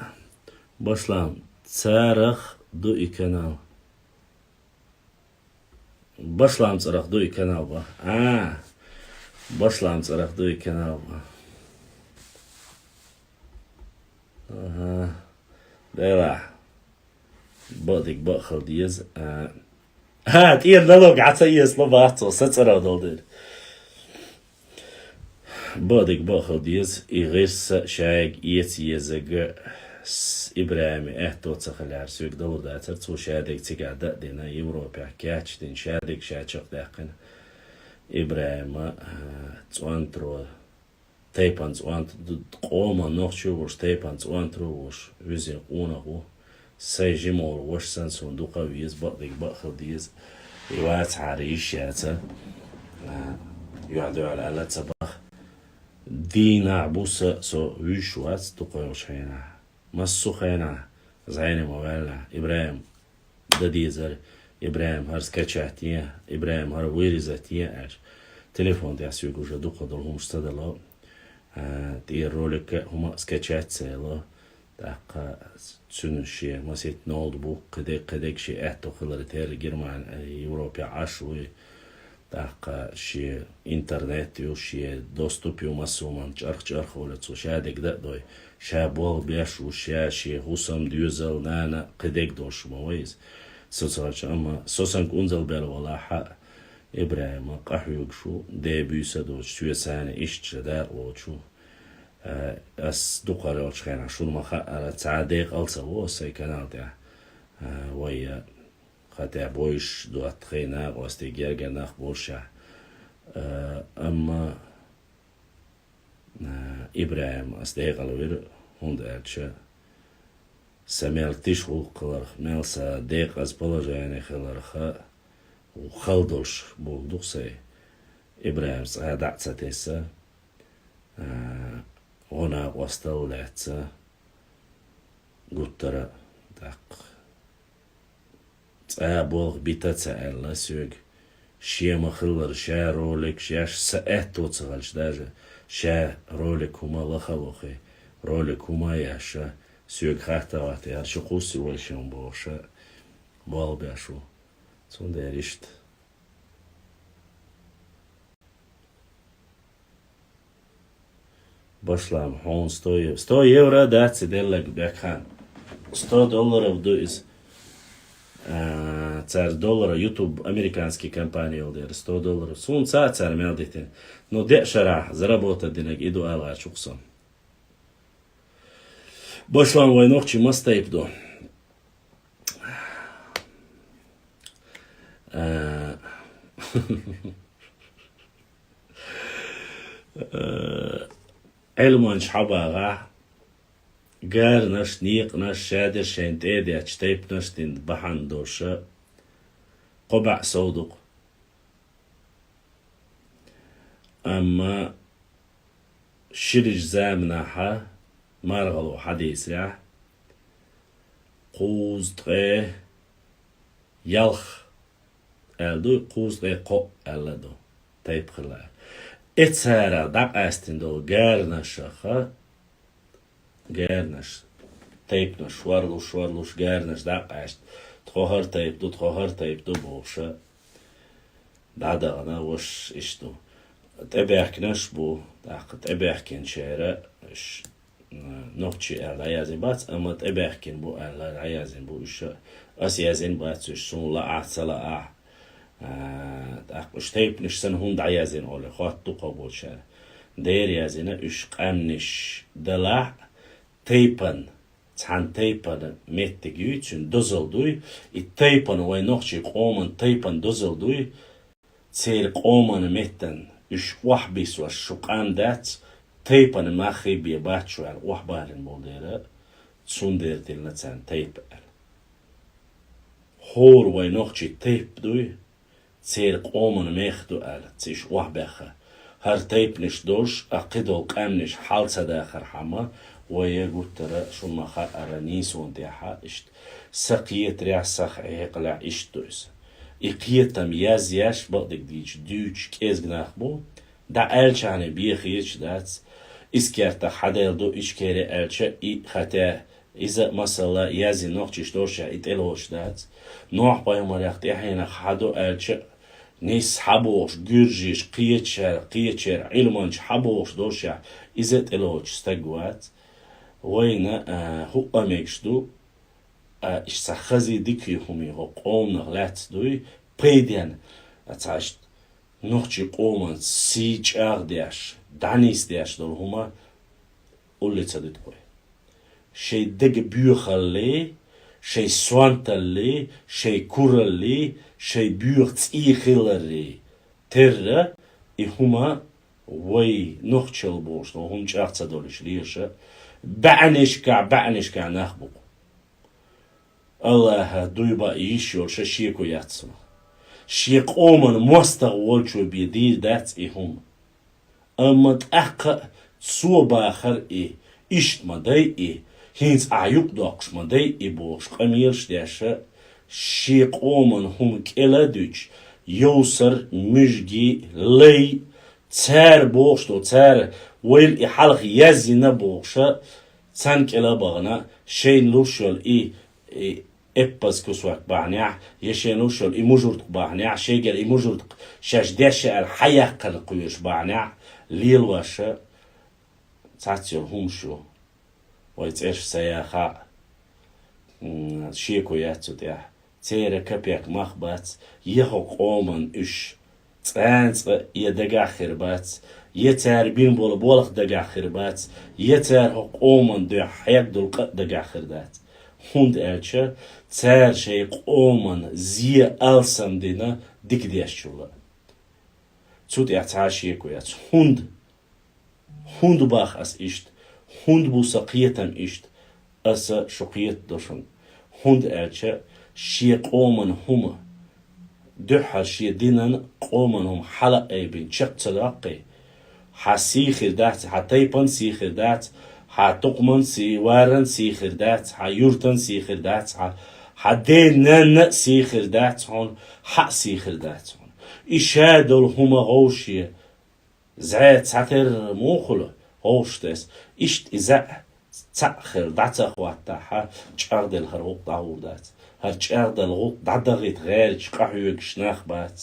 Башлам, царах ду и канал. Башлам цӀарах ду и канал, ба. А, Башлам цӀарах ду и канал, ба. Ага. Делахь. Бакъдерг бакъ хила деза. А. А, тӀера налог Ӏа ца эцало бац цо, сан цӀарах долу дела. Бакъдерг бакъ хила деза, и гӀирс а шайга эца езарг а с-, ИбрахӀима аьтто ца хилар соьга далур дацара, цо шадерг цигахь дан а дина, Европехь кечдина, шадерг ша чекхдаьккхина. ИбрахӀима, а, цӀонтаро тайпан цӀонт-, д-, къоман нохчо а вуш, тайпан цӀонтаро а вуш, вуьззина къонах ву. Сайн жима волу ваша санна суна дукха а веза, бакъдерг бакъ хила деза. И вацахьара йиш яца. А, юьхь-дуьхьал аьлла ца баха. Дийнахь, буса со вуьйш вац дукха йолчу хенахь. Массо а хенахь, зӀене ма ваьлла, ИбрахӀим, дан дезара, ИбрахӀим, хӀара скачать е, ИбрахӀим, хӀара вырезать е аьлча, телефон тӀехь соьга уже дукха долу хӀумаш ца дало, а, тӀера ролик а, хӀума а скачать ца ело, тӀаккха цуьнан шен масийтта ноутбук, кхидерг, кхидерг шен аьтто хиларе терра Германи, Европехь Ӏаш вуй, тӀаккха шен интернет ю, шен доступ ю массо а хӀуманна, чӀарх-чӀарх а волу цо шадерг дан а дой, ша болх беш ву, ша шен хӀусам, доьзал, нана а кхидерг долуш ма вай иза. Со ца хилча, амма со санна кӀунзал бер валахь а, ИбрахӀима къахьоьгуш ву, ден буьйса а доцуш, соьца цхьаьна иштта дакъа лоцуш ву. Э, ас дукха йолчу хенахь шуна ма хаъара, цхьа а декъал ца во ас сайн канал тӀехь. Э, вай, э, хӀаьта бойуш доттагӀий, накъостий, гергара нах болушехь. Э, амма, э, ИбрахӀим ас декъала вира, хӀунда аьлча, сан мел тиша гӀуллакх хиларх, мел сан декъаза положение хиларх, хала долуш болу ду-кх сайн. ИбрахӀимца цкъа а дӀа а ца тесна, а, гӀо накъостал а лаьцна, гуттара а, тӀаккха цкъа а болх бита а ца аьлла соьга, шен ма-хиллара, ша ролик еш, сан аьтто ца хилча даже, ша ролик хӀума лаха а лохий, ролик хӀума а еш, соьга хатта а хӀоттий, хӀара ши кхуссий вай шен бохуш, болх беш ву. Цундела иштта. Башлам, хьуна сто евро. Сто евро дац и деллаг, Бекхан. Сто долларов ду иза. А, цара доллара, YouTube американский компания йолу дера, сто долларов. Суна ца а цара мел дитина. Но деа шарахь заработать динарг и ду ала гӀерташ ву-кх со. Башлам, вай нохчий маса тайпа ду. А, Ӏилманча хьабагӀахь, гарнаш, некъанаш, шадерш шайна тӀедеттачу тайпанаш дина бахьана долуша, кхо бӀе сов ду-кх. Амма ширача заманахьа маргӀало хьадийцарехь, кхузткъе ялх аьлла ду, кхузткъе кхоъ аьлла ду, тайпа хилла. Э царах дӀакъаьстина долу гаранашаха, гаранаш, тайпанаш, шорлуш, шорлуш, гаранаш дӀакъаьста, тхо хӀара тайпа ду, тхо хӀара тайпа ду бохуша, дӀадахана ваша иштта ду. ТӀебаьхкинарш бу, тӀаккха тӀебаьхкинчара ш-, м, нохчий аьлла дӀаяздина бац, амма тӀебаьхкина бу аьлла дӀаяздина бу уьш. Ас яздина бац уьш, суна лаахь, ца лаахь. А, тӀаккха уьш тайпанаш санна хӀунда дӀаяздина олий, хотту кхо болчара. Дера яздина уьш къаьмнаш далахь, тайпан, цхьана тайпана меттиг юй, цуьнан дозалла дуй, и тайпана, вайн нохчий къоман тайпана дозалла дуй, церан къоман меттан уьш охьабиссош шу къам дац, тайпана мах хи бен бац шу аьлла, охьабалийна болу дера, цундела диллина царна тайпа аьлла. ХӀора вайн нохчий тайпа дуй, церан къоман мех ду аьлла, цу уьш охьабаьхна. ХӀара тайпанаш долуш, а кхидолу къаьмнаш хьал ца дахархьама, вай гуттара шуна ма хаъара нийсонан тӀехьа иштта. Сан кхетарехь, сан хьекъалехь иштта ду иза. И кхетам язъеш, бакъдерг дийцича, дуьйцуш кӀезиг нах бу, дӀа аьллачарна бен хеташ дац. Иза кертах хьадаьлла ду, Ичкери аьлча, и хатӀа, иза, масала, яздина нохчашна долуш и тӀелоцуш дац. Нохь-пайхамарех тӀаьхьенах хьан ду аьлча, нисса хьан бохуш, гуьржаша, кхечара, кхечара, Ӏилманча хьан бохуш долуш, иза тӀелоцуш стаг вац. Вайна, а, хӀуъа мегаш ду, а, иштта цхьа хазий дикий хӀумий хӀокху къоманах лаьцна дуй, пайденна, а, цхьа иштта нохчий къоман сий чӀагӀдеш, дӀанисдеш долу хӀума улле ца дитхой. Шайн дега боьхаллий, шайн сонталлий, шайн кураллий, шайн боьха цӀий хиларий терра, и хӀума вай нохчалла бохуш долу хӀума чӀагӀ ца долуш леша, баьӀнашкахь, баьӀнашкахь нах бу-кх. Аллаха дуй баа йиш йолуша шеко яц цунах. Шен къоман мостагӀа волчо бен дийр дац и хӀума. Амма тӀаккха а цо бахар и, иштта ма дай и, хӀинца ахь юкъадоккхуш ма дай и бохуш къамелаш деша, шен къоман хӀума кӀела а дуьтуш, йовсар, муьжги, лай, цара бохуш долу, цара вайла и хьалха яздина бохуша, царна кӀела а бахана, шайна луш йолу и, и эппаз кусок бахьанехь, я шен луш йолу и мужурткъ бахьанехь, шегара и мужурткъ шаьш деш аьлла хьаяккхарна кхоьруш бахьанехь, лелоша цхьацца йолу хӀумаш ю. Вай цӀераш ца яха а, м, шеко яц цу тӀехь. Церан капек мах бац, я хӀокху къоман уьш цкъа а цкъа я дагахь хир бац, я цара бина болу болх дагахь хир бац, я цара хӀокху къоман дуьхьа хьегна долу къа а дагахь хир дац. ХӀунда аьлча цара шайн къоман зе алсам дина дика дешчул а. Цу тӀехь цхьа а шеко яц. ХӀунда? ХӀунда бах ас иштта? ХӀунда бу сан кхетам иштта? Аса шу кхетадо шуна. ХӀунда аьлча шен къоман хӀума, дуьххьара шен динан къоман хӀума хьала а айбина чекх ца доккхий, хьан сий хир дац, хьан тайпан сий хир дац, хьан тукхаман сий, варан сий хир дац, хьан юртан сий хир дац, хьан, хьан ден-нанна а сий хир дац хьуна, хьан а сий хир дац хьуна. И ша долу хӀума гӀовше зӀе цхьатерра муха хуьлу гӀовшаш тесна? Иштта и зӀе цхьаъ хир дӀа ца хӀоттахь, чӀагӀделла хӀара гӀуллакх дӀагӀур дац. ХӀара чӀагӀделла гӀуллакх дӀадахийта гӀерташ къахьоьгуш нах бац.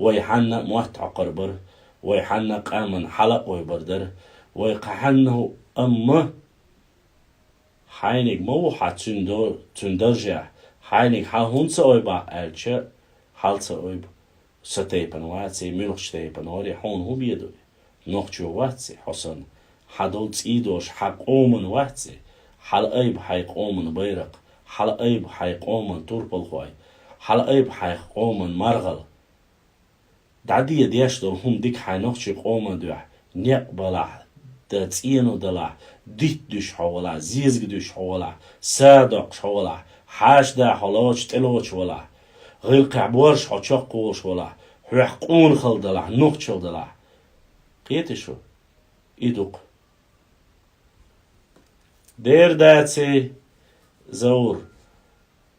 Вай хьанна а мотт хьокхур бара, вай хьанна а къаман хьала а ойбар дара, вай кху хьанна а, амма хьайниг ма ву хьан цуьнан до-, цуьнан даржехь, хьайниг хьан хӀунда ца ойбахь аьлча, хьал ца ойба. Сан тайпана ваций, муьлхачу тайпана варий, хьуна хӀун бен ду? Нохчо ваций хьо санна? Хьан долу цӀий долуш хьан къоман ваций? Хьала айба хьайн къоман байракх, хьала айба хьайн къоман турпалхой, хьала айба хьайн къоман маргӀал. ДӀадедеш долу хӀума дика хьайн нохчийн къоман дуьхьа, некъ балахь, дан цӀено далахь, дитт дуьш хьо валахь, зезаг дуьш хьо валахь, са доккхуш хьо валахь, хьаша да хьо лоцуш, тӀелоцуш валахь, гӀиллакхехь борша хьо чоккхаволуш валахь, хьоьх къонахалла далахь, нохчалла далахь. Кхетий шу? И ду-кх. Дера даций, Заур,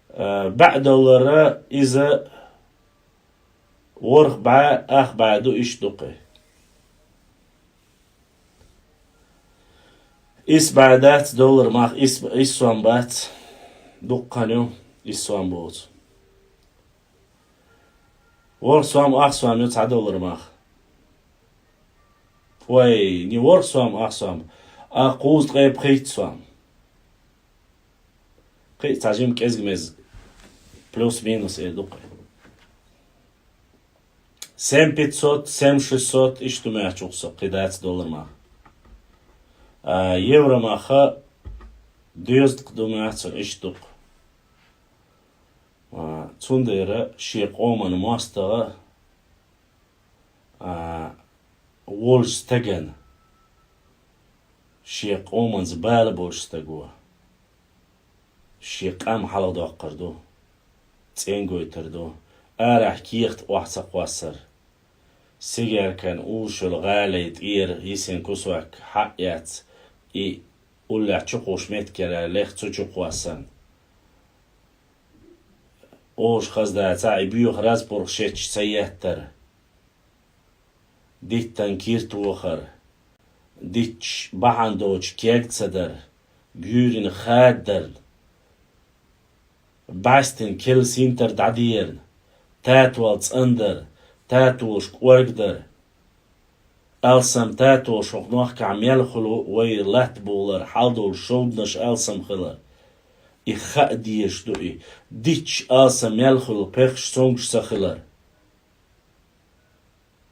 а, бӀаь доллар иза ворхӀ бӀаь, ах бӀаь ду, иштта ду-кх. Исс бӀаь дац доллар мах, исс, исс сом бац. Дуккха хан ю исс сом боцу. ВорхӀ сом, ах сом ю цхьа доллар мах. Ой, не ворхӀ сом, ах сом, а кхузткъе пхийтта сом. Кхин а цхьа жима кӀезга-меза плюс-минус эр ду-кх. Семь пятьсот, семь шестьсот, иштта ду моьттуш ю-кх со, кхин дац доллар мах. А евро мах доьзткъа ду моьтту сона, иштта ду-кх. А, цундела шен къоман мостагӀа, а, волчу стагана, шен къоманца бала болчу стага шен къам хьалхадоккхур ду, цӀен гойтур ду, арахь кехат охьа ца кхоссар. Сигаркан уллушволу гӀалин тӀера йисина кусок хьаъ яц, и уллехь чукхуш меттигера леха цу чу кхоссарна. Оша хаза дацахь, и боьха разпорхаш етташ ца еттар. Диттан кира тохар, дитташ бахьана доцуш кег ца дар, гуьйрина хада дар, бӀаьстина керла синтар дӀадерна, татол цӀандар, татолаш кӀоргадар. Алсам татолаш хӀокху нохкахь мел хуьлу вай латта бухалар, хьал долу шовданаш алсам хилар. И хаа дезаш ду и, дитташ алсам мел хуьлу пехаш цомгуш ца хилар.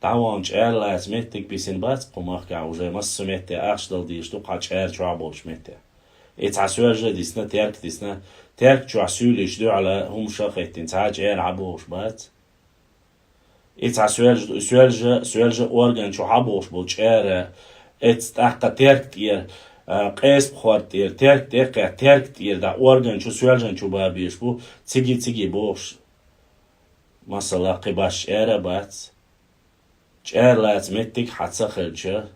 ДӀавахана чӀара лаца меттиг бисина бац кху махкахь, уже массо а метте ахча дала дезаш ду кху чӀара чохь болчу метте. И цхьа соьлжа а дисна, терк а дисна, терк чохь суьйлийчу дуьхьала хӀума ша а хӀиттина, цхьа а чӀара хьабохуш бац. И цхьа соьлжа, соьлжа, соьлжа орган чу хьабохуш болу чӀара, эццахь тӀаккха терк тӀера, а, къеспа хӀорда тӀера, терк тӀе а кхетта, терк тӀера дӀа орган чу, соьлжан чу бан безаш бу, циги-циги бохуш. Масала, кхин баш чӀара а бац. ЧӀара лаца меттиг хьан ца хилча,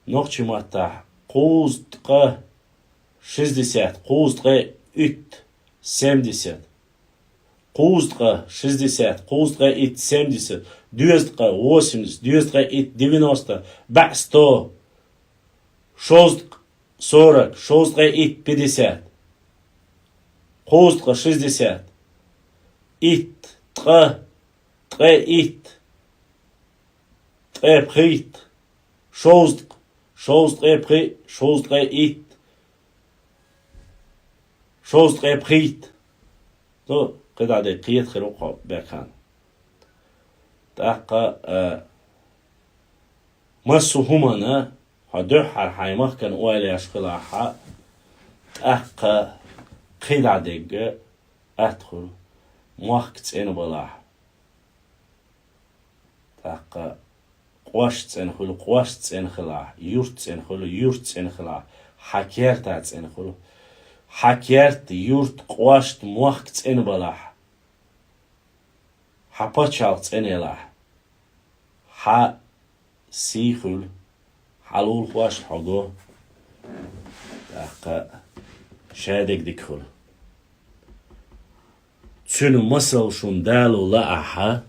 нохчийн маттахь кхузткъа шестьдесят, кхузткъе итт, семьдесят, кхузткъа шестьдесят, кхузткъе итт, семьдесят, доьзткъа восемьдесят, доьзткъе итт, девяносто, бӀе сто, шовзткъа сорок, шовзткъе итт, пятьдесят, кхузткъа шестьдесят, итт, ткъа, ткъе итт, ткъе пхийтта, шовзткъа, шовзткъе пхиъ, шовзткъе итт, шовзткъе пхийтта. Ну, кхидӀа де кхета хир ву кхо бекхан. ТӀаккха, а, массо а хӀуманна хьо дуьххьара хьайн махкана ойла еш хилахь, тӀаккха кхидӀа дегга атта хуьлу, мохк цӀена балахь. ТӀаккха къост цӀена хуьлу, къост цӀена хилахь, юрт цӀена хуьлу, юрт цӀена хилахь, хьан керта цӀена хуьлу. Хьан керт, юрт, къост, мохк цӀена балахь, хьан пачхьалкх цӀена елахь, хьан сий хуьлу, хьан лулахошна хьо го, тӀаккха шадерг дика хуьлу. Цуьнан масал шуна дало лаахь,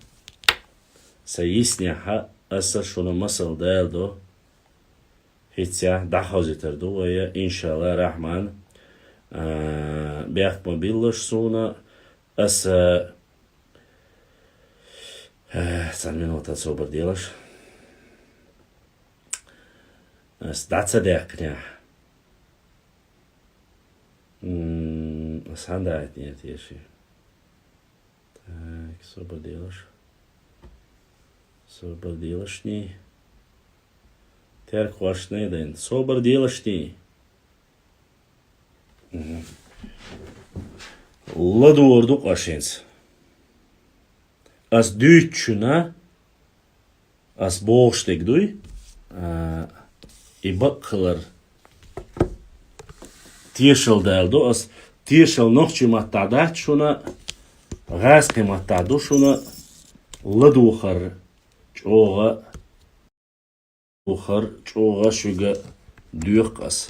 сан йиснехь аса шуна масал даладо. ХӀинца дӀахьовзийтар ду вай, иншалла рахьман. А, бехк ма биллалаш суна, аса, а, цхьана минута собар делаш. Ас дӀа ца даьккхинехь. М, ас хьан даийтинера теша? Так, собар делаш. Собар делашний. Теркхошний дайн. Собар делашний. Мгм. ЛадогӀур ду-кх аш хӀинца. Ас дуьйцучунна, ас бохуш дерг дуй, а, и бакъ хилар тешал даладо ас, тешал нохчийн маттахь дац шуна, гӀазкхийн маттахь ду шуна, ладогӀар ЧӀоагӀа ухар, чӀоагӀа шуьга дуьйхьу ас.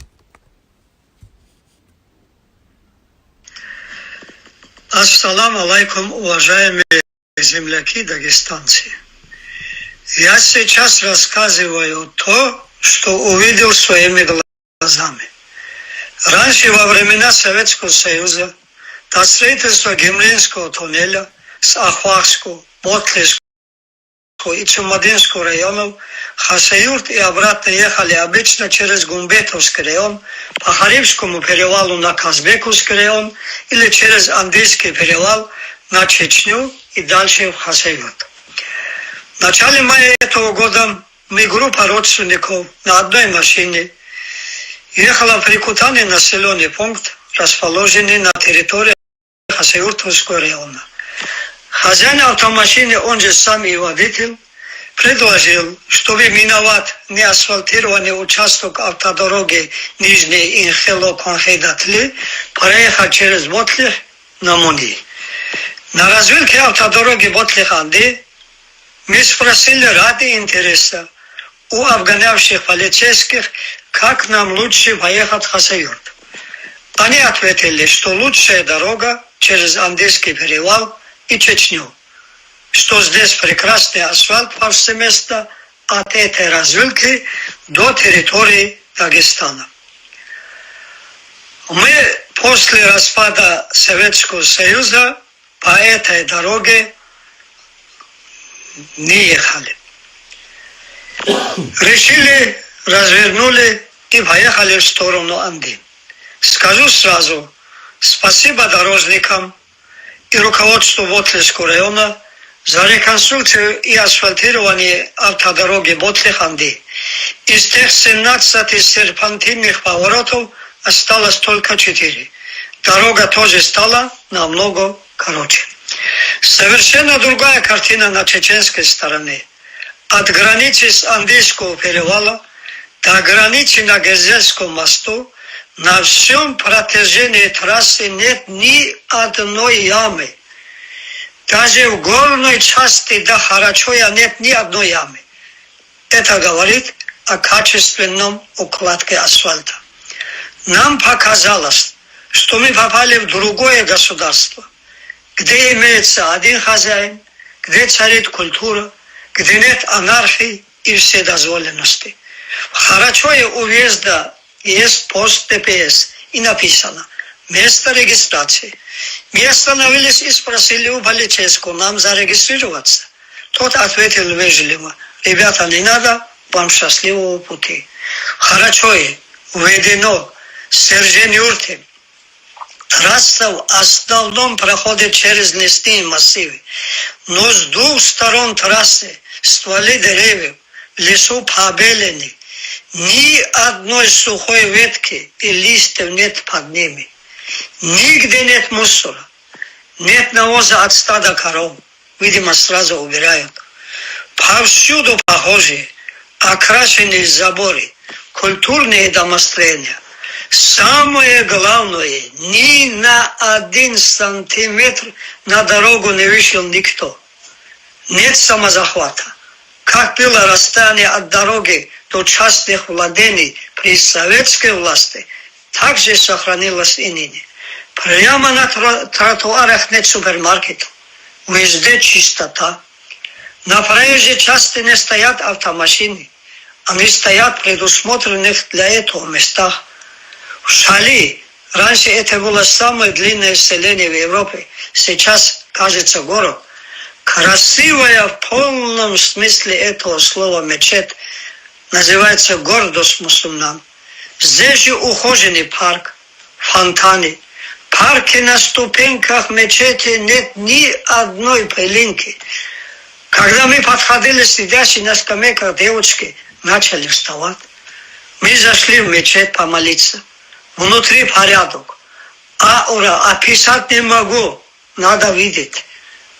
Ассаламу алайкум, уважаемые земляки дагестанцы. Я сейчас рассказываю то, что увидел своими глазами. Раньше, во времена Советского Союза, до строительства Гемринского туннеля с Ахвахского, Ботлихского и Чумадинского районов Хасавюрт и обратно ехали обычно через Гумбетовский район, по Харибскому перевалу на Казбековский район или через Андийский перевал на Чечню и дальше в Хасавюрт. В начале мая этого года мы, группа родственников, на одной машине ехала в Прикутане, населённый пункт, расположенный на территории Хасавюртовского района. Хозяин автомашины, он же сам и водитель, предложил, чтобы миновать неасфальтированный участок автодороги Нижний Инхело-Конхедатли, проехать через Ботлих на Муни. На развилке автодороги Ботлих-Анди мы спросили ради интереса у обгонявших полицейских, как нам лучше поехать в Хасавюрт. Они ответили, что лучшая дорога через Андийский перевал и Чечню, что здесь прекрасный асфальт повсеместно от этой развилки до территории Дагестана. Мы после распада Советского Союза по этой дороге не ехали. Решили, развернули и поехали в сторону Анди. Скажу сразу, спасибо дорожникам и руководству Ботлихского района за реконструкцию и асфальтирование автодороги Ботлих-Анди. Из тех семнадцати серпантинных поворотов осталось только четыре. Дорога тоже стала намного короче. Совершенно другая картина на чеченской стороне. От границы с Андийского перевала до границы на Гезельском мосту на всём протяжении трассы нет ни одной ямы. Даже в горной части до Харачоя нет ни одной ямы. Это говорит о качественном укладке асфальта. Нам показалось, что мы попали в другое государство, где имеется один хозяин, где царит культура, где нет анархии и вседозволенности. В Харачое у въезда есть пост Т П С, и написано: «Место регистрации». Мы остановились и спросили у полицейского нам зарегистрироваться. Тот ответил вежливо: «Ребята, не надо, вам счастливого пути». В Харачое введено Сержен-Юрте. Трасса в основном проходит через лесные массивы, но с двух сторон трассы стволы деревьев в лесу побелены. Ни одной сухой ветки и листьев нет под ними. Нигде нет мусора, нет навоза от стада коров. Видимо, сразу убирают. Повсюду похожие окрашенные заборы, культурные домостроения. Самое главное, ни на один сантиметр на дорогу не вышел никто. Нет самозахвата. Как было расстояние от дороги до частных владений при советской власти, так же сохранилось и ныне. Прямо на тро- тротуарах нет супермаркетов. Везде чистота. На проезжей части не стоят автомашины. Они стоят в предусмотренных для этого местах. В Шали, раньше это было самое длинное селение в Европе, сейчас, кажется, город. Красивая в полном смысле этого слова мечеть, называется «Гордость мусульман». Здесь же ухоженный парк, фонтаны. В парке на ступеньках мечети нет ни одной пылинки. Когда мы подходили, сидящие на скамейках девочки начали вставать. Мы зашли в мечеть помолиться. Внутри порядок. Аура описать не могу. Надо видеть.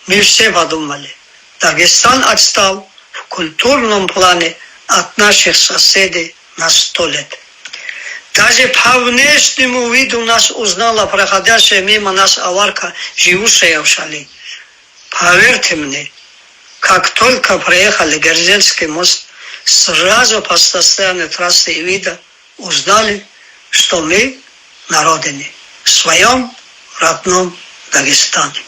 Мы все подумали: Дагестан отстал в культурном плане от наших соседей на сто лет. Даже по внешнему виду нас узнала проходящая мимо нас аварка, живущая в Шали. Поверьте мне, Как только проехали Герзельский мост, сразу по состоянию трассы и вида узнали, что мы на родине, в своем родном Дагестане.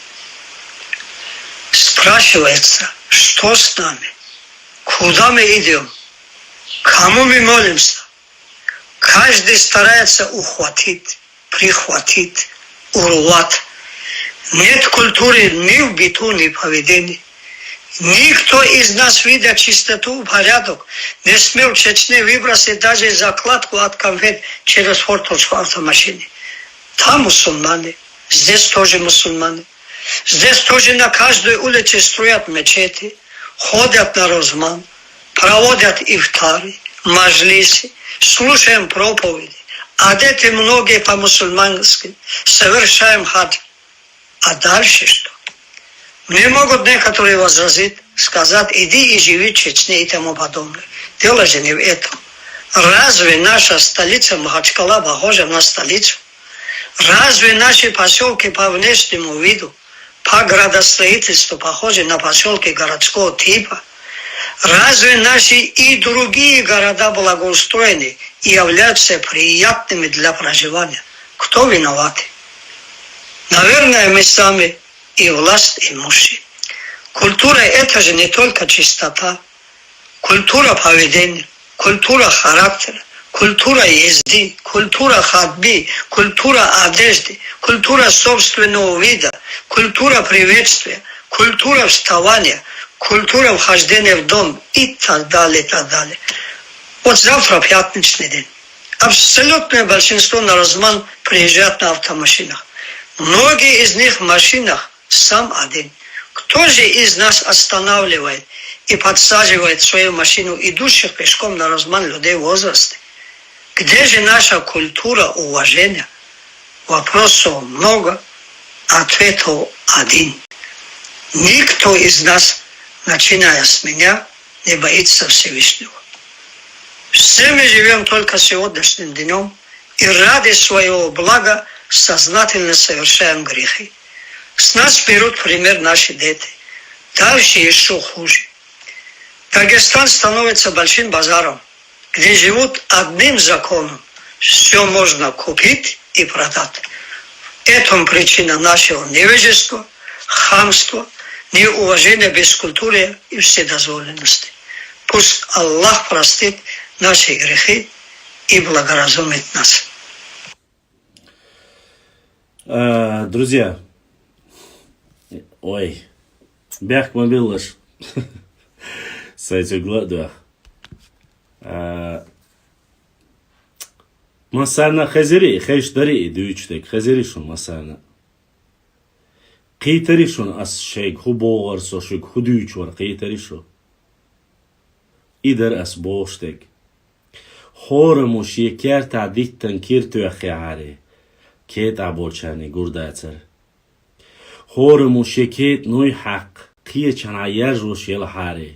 Спрашивается, что с нами, куда мы идем, кому мы молимся. Каждый старается ухватить, прихватить, урвать. Нет культуры ни в быту, ни в поведении. Никто из нас, видя чистоту и порядок, не смел в Чечне выбросить даже закладку от конфет через форточку автомашины. Там мусульмане, здесь тоже мусульмане. Здесь тоже на каждой улице строят мечети, ходят на Розман, проводят ифтары, маджлисы, слушаем проповеди, одеты многие по-мусульмански, совершаем хадж. А дальше что? Мне могут некоторые возразить, сказать: «Иди и живи в Чечне» и тому подобное. Дело же не в этом. Разве наша столица Махачкала похожа на столицу? Разве наши поселки по внешнему виду, по градостроительству похожи на поселки городского типа? Разве наши и другие города благоустроены и являются приятными для проживания? Кто виноват? Наверное, мы сами, и власть имущие. Культура — это же не только чистота. Культура поведения, культура характера, культура езды, культура ходьбы, культура одежды, культура собственного вида, культура приветствия, культура вставания, культура вхождения в дом и так далее, и так далее. Вот завтра пятничный день. Абсолютное большинство на Розман приезжает на автомашинах. Многие из них в машинах сам один. Кто же из нас останавливает и подсаживает в свою машину идущих пешком на Розман людей в возрасте? Где же наша культура уважения? Вопросов много, ответов один. Никто из нас, начиная с меня, не боится Всевышнего. Все мы живем только сегодняшним днем и ради своего блага сознательно совершаем грехи. С нас берут пример наши дети. Дальше еще хуже. Дагестан становится большим базаром, где живут одним законом: все можно купить и продать. В этом причина нашего невежества, хамства, неуважения, бескультурия и вседозволенности. Пусть Аллах простит наши грехи и благоразумит нас. Э, друзья, ой, бяхк ма биллалаш. Сайца гла дух. Э, массарна хезири, хеш дари и дуьйцуш дерг, хезири шун массарна. Кхийтари шун ас шайга хӀу бохура со, шуьга хӀу дуьйцура, кхийтари шу. И дара ас бохуш дерг. ХӀораммо шен кертахь диттан кира тоьххехьара, кетӀахь болчарна гур дацара. ХӀораммо шен кетӀа нуй хьаькхна, кхечанхьа яржош елахьара,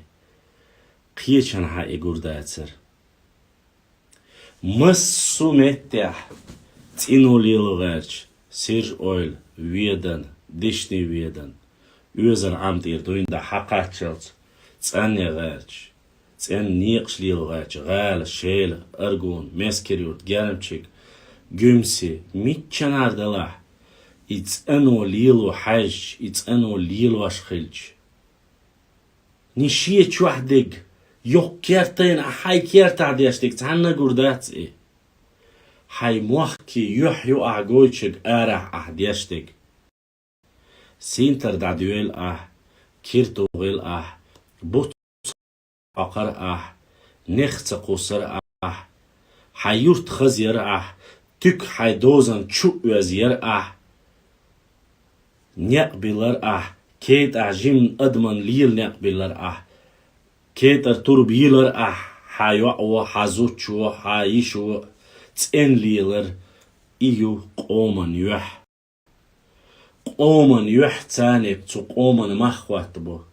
кхечанхьа и гур дацара. Массо а меттехь цӀено лело гӀерташ, сиржа-ойла, веданна, дешнийн веданна, оьзар Ӏам тӀера дуйна дӀа хьакхаччалц, цӀенъян гӀерташ, цӀенна некъаш лело гӀерташ, гӀала, шела, Аргун, Мескерюрт, Гермчиг, Гуьмсе, миччанхьара далахь, и цӀено лело хьаьжча, и цӀено лелош хилча, ни шен чохь дерг, йоккха керт тайна ахь хьайн кертахь деш дерг цхьанна а гур дац и. Хьайн мохкий юьхь ю ахь гойчуьнга арахь ахь деш дерг. Синтар дӀадоьлла ахь, кира тухийла ахь, буц хьокхура ахь, нех ца кхуссура ахь, хьайн юрт хазъяра ахь, туька хьайн дозанна чу а оьзъяра ахь, некъ биллара ахь, кетӀахь жимма адамна лела некъ биллара ахь, кетӀара турба йилара ахь, хьан йоӀ а, хьан зудчо, хьан йишо, цӀена лелар, и ю къоман юьхь. Къоман юьхь царниг цу къоман мах хоттабо.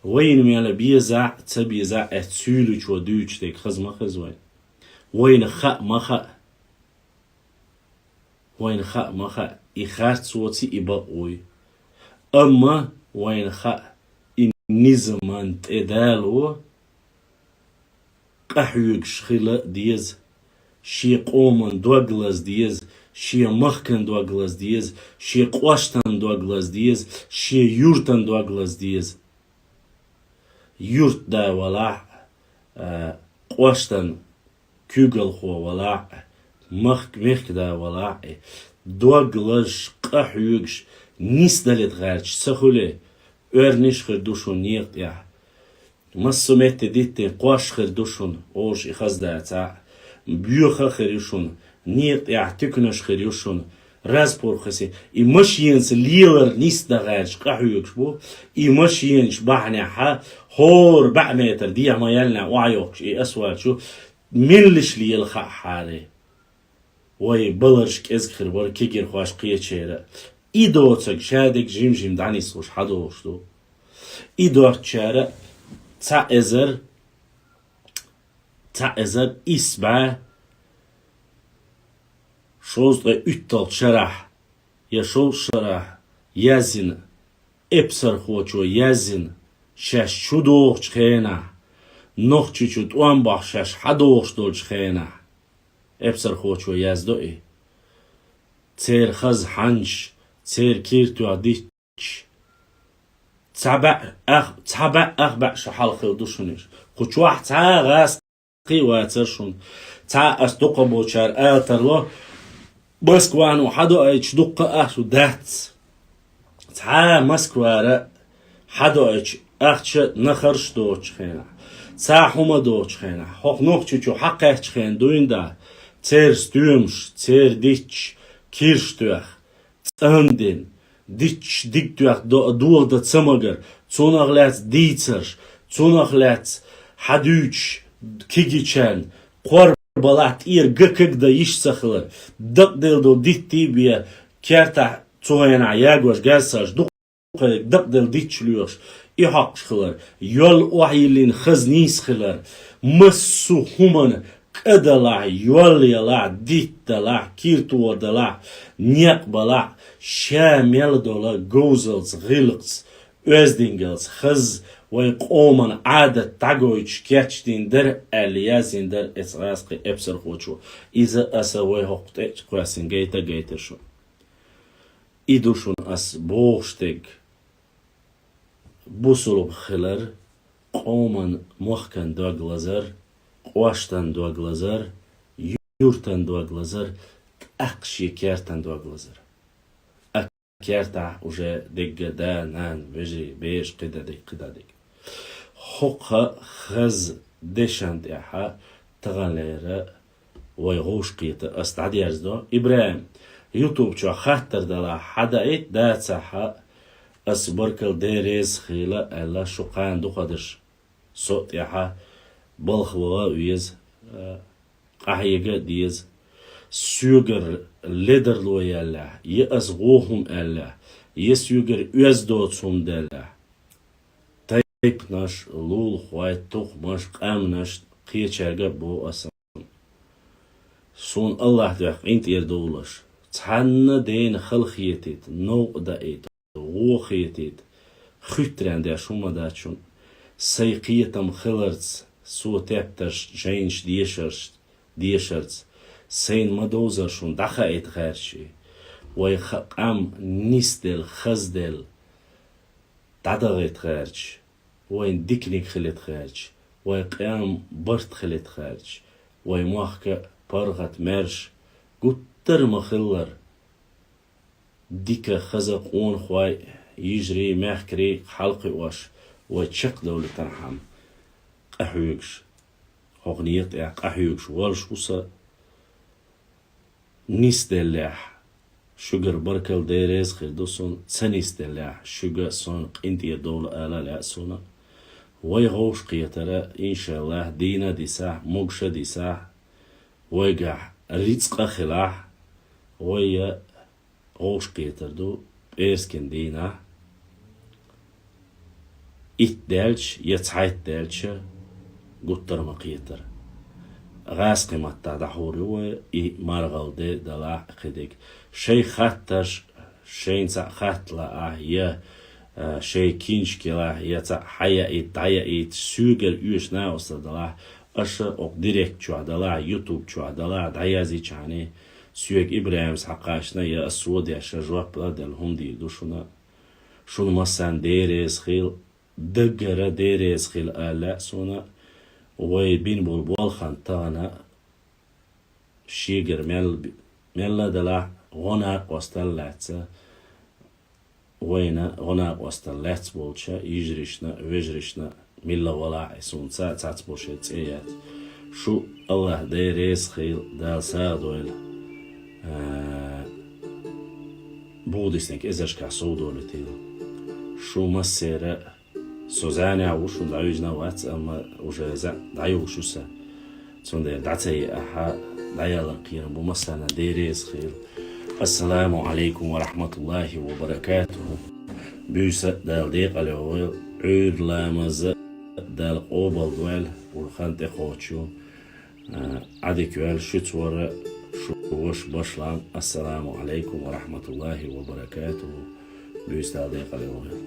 Вайна мел безахь а, ца безахь а, эцу суьйлачо дуьйцуш дерг хаза ма хеза вайна. Вайна хаа ма хаьа. Вайна хаа ма хаьа, и харц воций, и бакъ вуй. Амма вайна хаьа, и низаман тӀедало къахьоьгуш хила а деза, шен къоман дог лаза деза, шен махкан дог лаза деза, шен къоштан дог лаза деза, шен юртан дог лаза деза. Юртда валахь а, къоштан куьйгалхо валахь а, махк-, мехкда валахь а, дог лазаш, къахьоьгуш, нисдалийта гӀерташ ца хуьле, оьрниш хир ду шун некъа тӀехь. Массо метте диттина къош хир ду шун, олуш и хаза дацахь а, боьха хир ю шун, некъа тӀехь туьканаш хир ю шун, Распорхаси, и машенаца лелар нисдан гӀерташ къахьоьгуш бу, и машенаш бахьанехьа хӀора баьӀ метр дехьа ма яллинехь охьайохкуш и асфальт чу, меллиш лела хаахьара. Вай баларш кӀезиг хир бара кегирхош кхечеран. И доцург шадерг жим-жим дӀанислуш хьадохуш ду. И доцучара цхьа эзар, цхьа эзар исс бӀе шовзткъе уьтталгӀачу шарахь я шовзткъа шарахь яздина, эпсархочо яздина, шаьш чу дохучу хенахь, Нохчийчу тӀом бахьа шаьш хьадохуш долчу хенахь, эпсархочо яздо и. Церан хаза хьанчаш, церан киртоьхна дитташ. Цхьа баьӀ ах, цхьа баьӀ ах баьӀ шу хьалха хила ду шуна уьш. Кху чохь цхьа а гӀаз кхин а вацара шуна. Цхьа а ас дукха болчара ала тарло, Москвано хьадоуьйтуш дуккха а шу дац. Цхьа а Москвара хьадоуьйтуш ахча нахарш доцучу хенахь, цхьа хӀума доцучу хенахь, хӀокху Нохчийчу хьакхаьччу хенахь дуьйна да, церан стоьмаш, церан дитташ, кирш тоьхна, цӀандина, дитташ диг тоьхна до-, догӀа дан ца магар, цунах лаьцна дийцарш, цунах лаьцна хьадуьйцуш кегийчарна, кхор балахь тӀера ган кагдан йиш ца хилар, дакъаделла долу диттий бен, кертахь цу хенахь ягош газ царш дукха дакъаделла дитташ лоьхуш, и хьокхуш хилар, йолла охьайиллина хаза нийса хилар, массо а хӀуманна кӀа далахь, йолла ялахь, дитт далахь, киртоха далахь, некъ балахь, ша мел долу говзалц, гӀиллакхца, оьздингалц хаза вайн къоман Ӏадат дӀагойтуш кечдина дара аьлла яздина дара эцу гӀазкхийн эпсархочо. Иза аса вай хӀокху тӀе а кхоьссина гайта а гайтира шуна. И ду шуна ас бохуш дерг: бусулба хилар, къоман махкан дог лазар, къоштан дог лазар, юртан дог лазар, тӀаккха шен кертан дог лазар. А кертахь уже дегга да, нана, вежарий, бераш, кхидӀа дерг, кхидӀа дерг. ХӀокху хаза дешан тӀехь таханлера вай гӀовш кхета ас дӀадерзадо. ИбрахӀим, ютуб чохь хаттар далахь, хьадаийта, дацахь, ас баркалла, Дела реза хуьлда аьлла, шу кхана дукха дерш со а тӀехь балхало а веза, а, къахьега а деза. Соьгара ледарло яьллехь, я ас вон хӀума аьллехь, я соьгара оьзда доцу хӀума даьллехь, тайпанаш, лулахой, тухумаш, къаьмнаш кхечаьрга а боху аса. Суна АллахӀ дуьхьа къинтӀера довлалаш, цхьанна дена хала хетийта, новкъа даийта, вон хетийта, хуьттаренна деш хӀума дац шуна. Сайн кхетам хиларца, со тептарш, жайнаш дешарш, дешарца, сайна ма довзара шуна дӀахаийта гӀерташ и. Вай ха-, къам нисделла, хазделла, дӀадахийта гӀерташ, вайн диканиг хилийта гӀерташ, вайн къам барт хилийта гӀерташ, вайн мохк а, паргӀат, маьрша гуттар а ма-хиллара, дика, хаза къонахой, йижарий, мехкарий хьалакхуьуш, вай чекхдовлийтархьама къахьоьгуш, хӀокху некъа тӀехь къахьоьгуш волуш ву со. Нисделлехь, шуьгара баркалла, Дела реза хир ду суна, ца нисделлехь, шуьга, суна къинтӀера довла ала лаьа суна. Вай гӀовш кхетара, иншаллахӀ, дийна а дисахь, могуш а дисахь, вайгахь рицкъа а хилахь, вай гӀовш кхетар ду пӀераскан дийнахь. Итт даьлча я цхьайтта даьлча гуттар а ма кхетара. ГӀазкхийн маттахь дӀахьур ю вай, и маргӀал де далахь а кхидерг. Шайн хаттарш, шайна цхьаъ хатта лаахь, я Шей киншкелахь, я цхьаъ хьаяийта, дӀаяийта, соьгара оьшуш накъостал далахь, аша окх директ чохь далахь, ютуб чохь далахь, дӀаяздича хьуна, соьга ИбрахӀимас хьакхаччалц я ас содеш, жоп а делла хӀума дийр ду шуна. Шуна массарна Дела реза хила, даггара Дела реза хила ала лаьа суна, вай бина болу болх тахана шегара мел, мел а далахь, гӀо-накъостал лаьцна, вайна гӀо-накъостал лаьцна болчу йижаршна, вежаршна, милла валахь а, суна цхьа а цхьацца болу шайн цӀе яц. Шу АллахӀ Дела реза хила, Дала сагӀа дойла. А, бу диснарг эзаршкахь сов долуьйтийла. Шу массеран а, со зӀенехь ву, шуна дӀавижина а вац, амма уже зӀе дӀайолуш ю сан. Цундела дӀа ца еахь, дӀаялар кхерам бу массарна, Дела реза хила. Ассаламу Ӏалайкум ва рахьматуллахӀи ва баракатухӀу. Буьйса Дала декъала йойла, Ӏуьйра ламаз Дала къобалдойла, вуьшта хан тӀекхочу, а, Ӏадика йойла шуьца вара, шу ваша башлам. Ассаламу Ӏалайкум ва рахьматуллахӀи ва баракатухӀу. Буьйса Дала декъала йойла.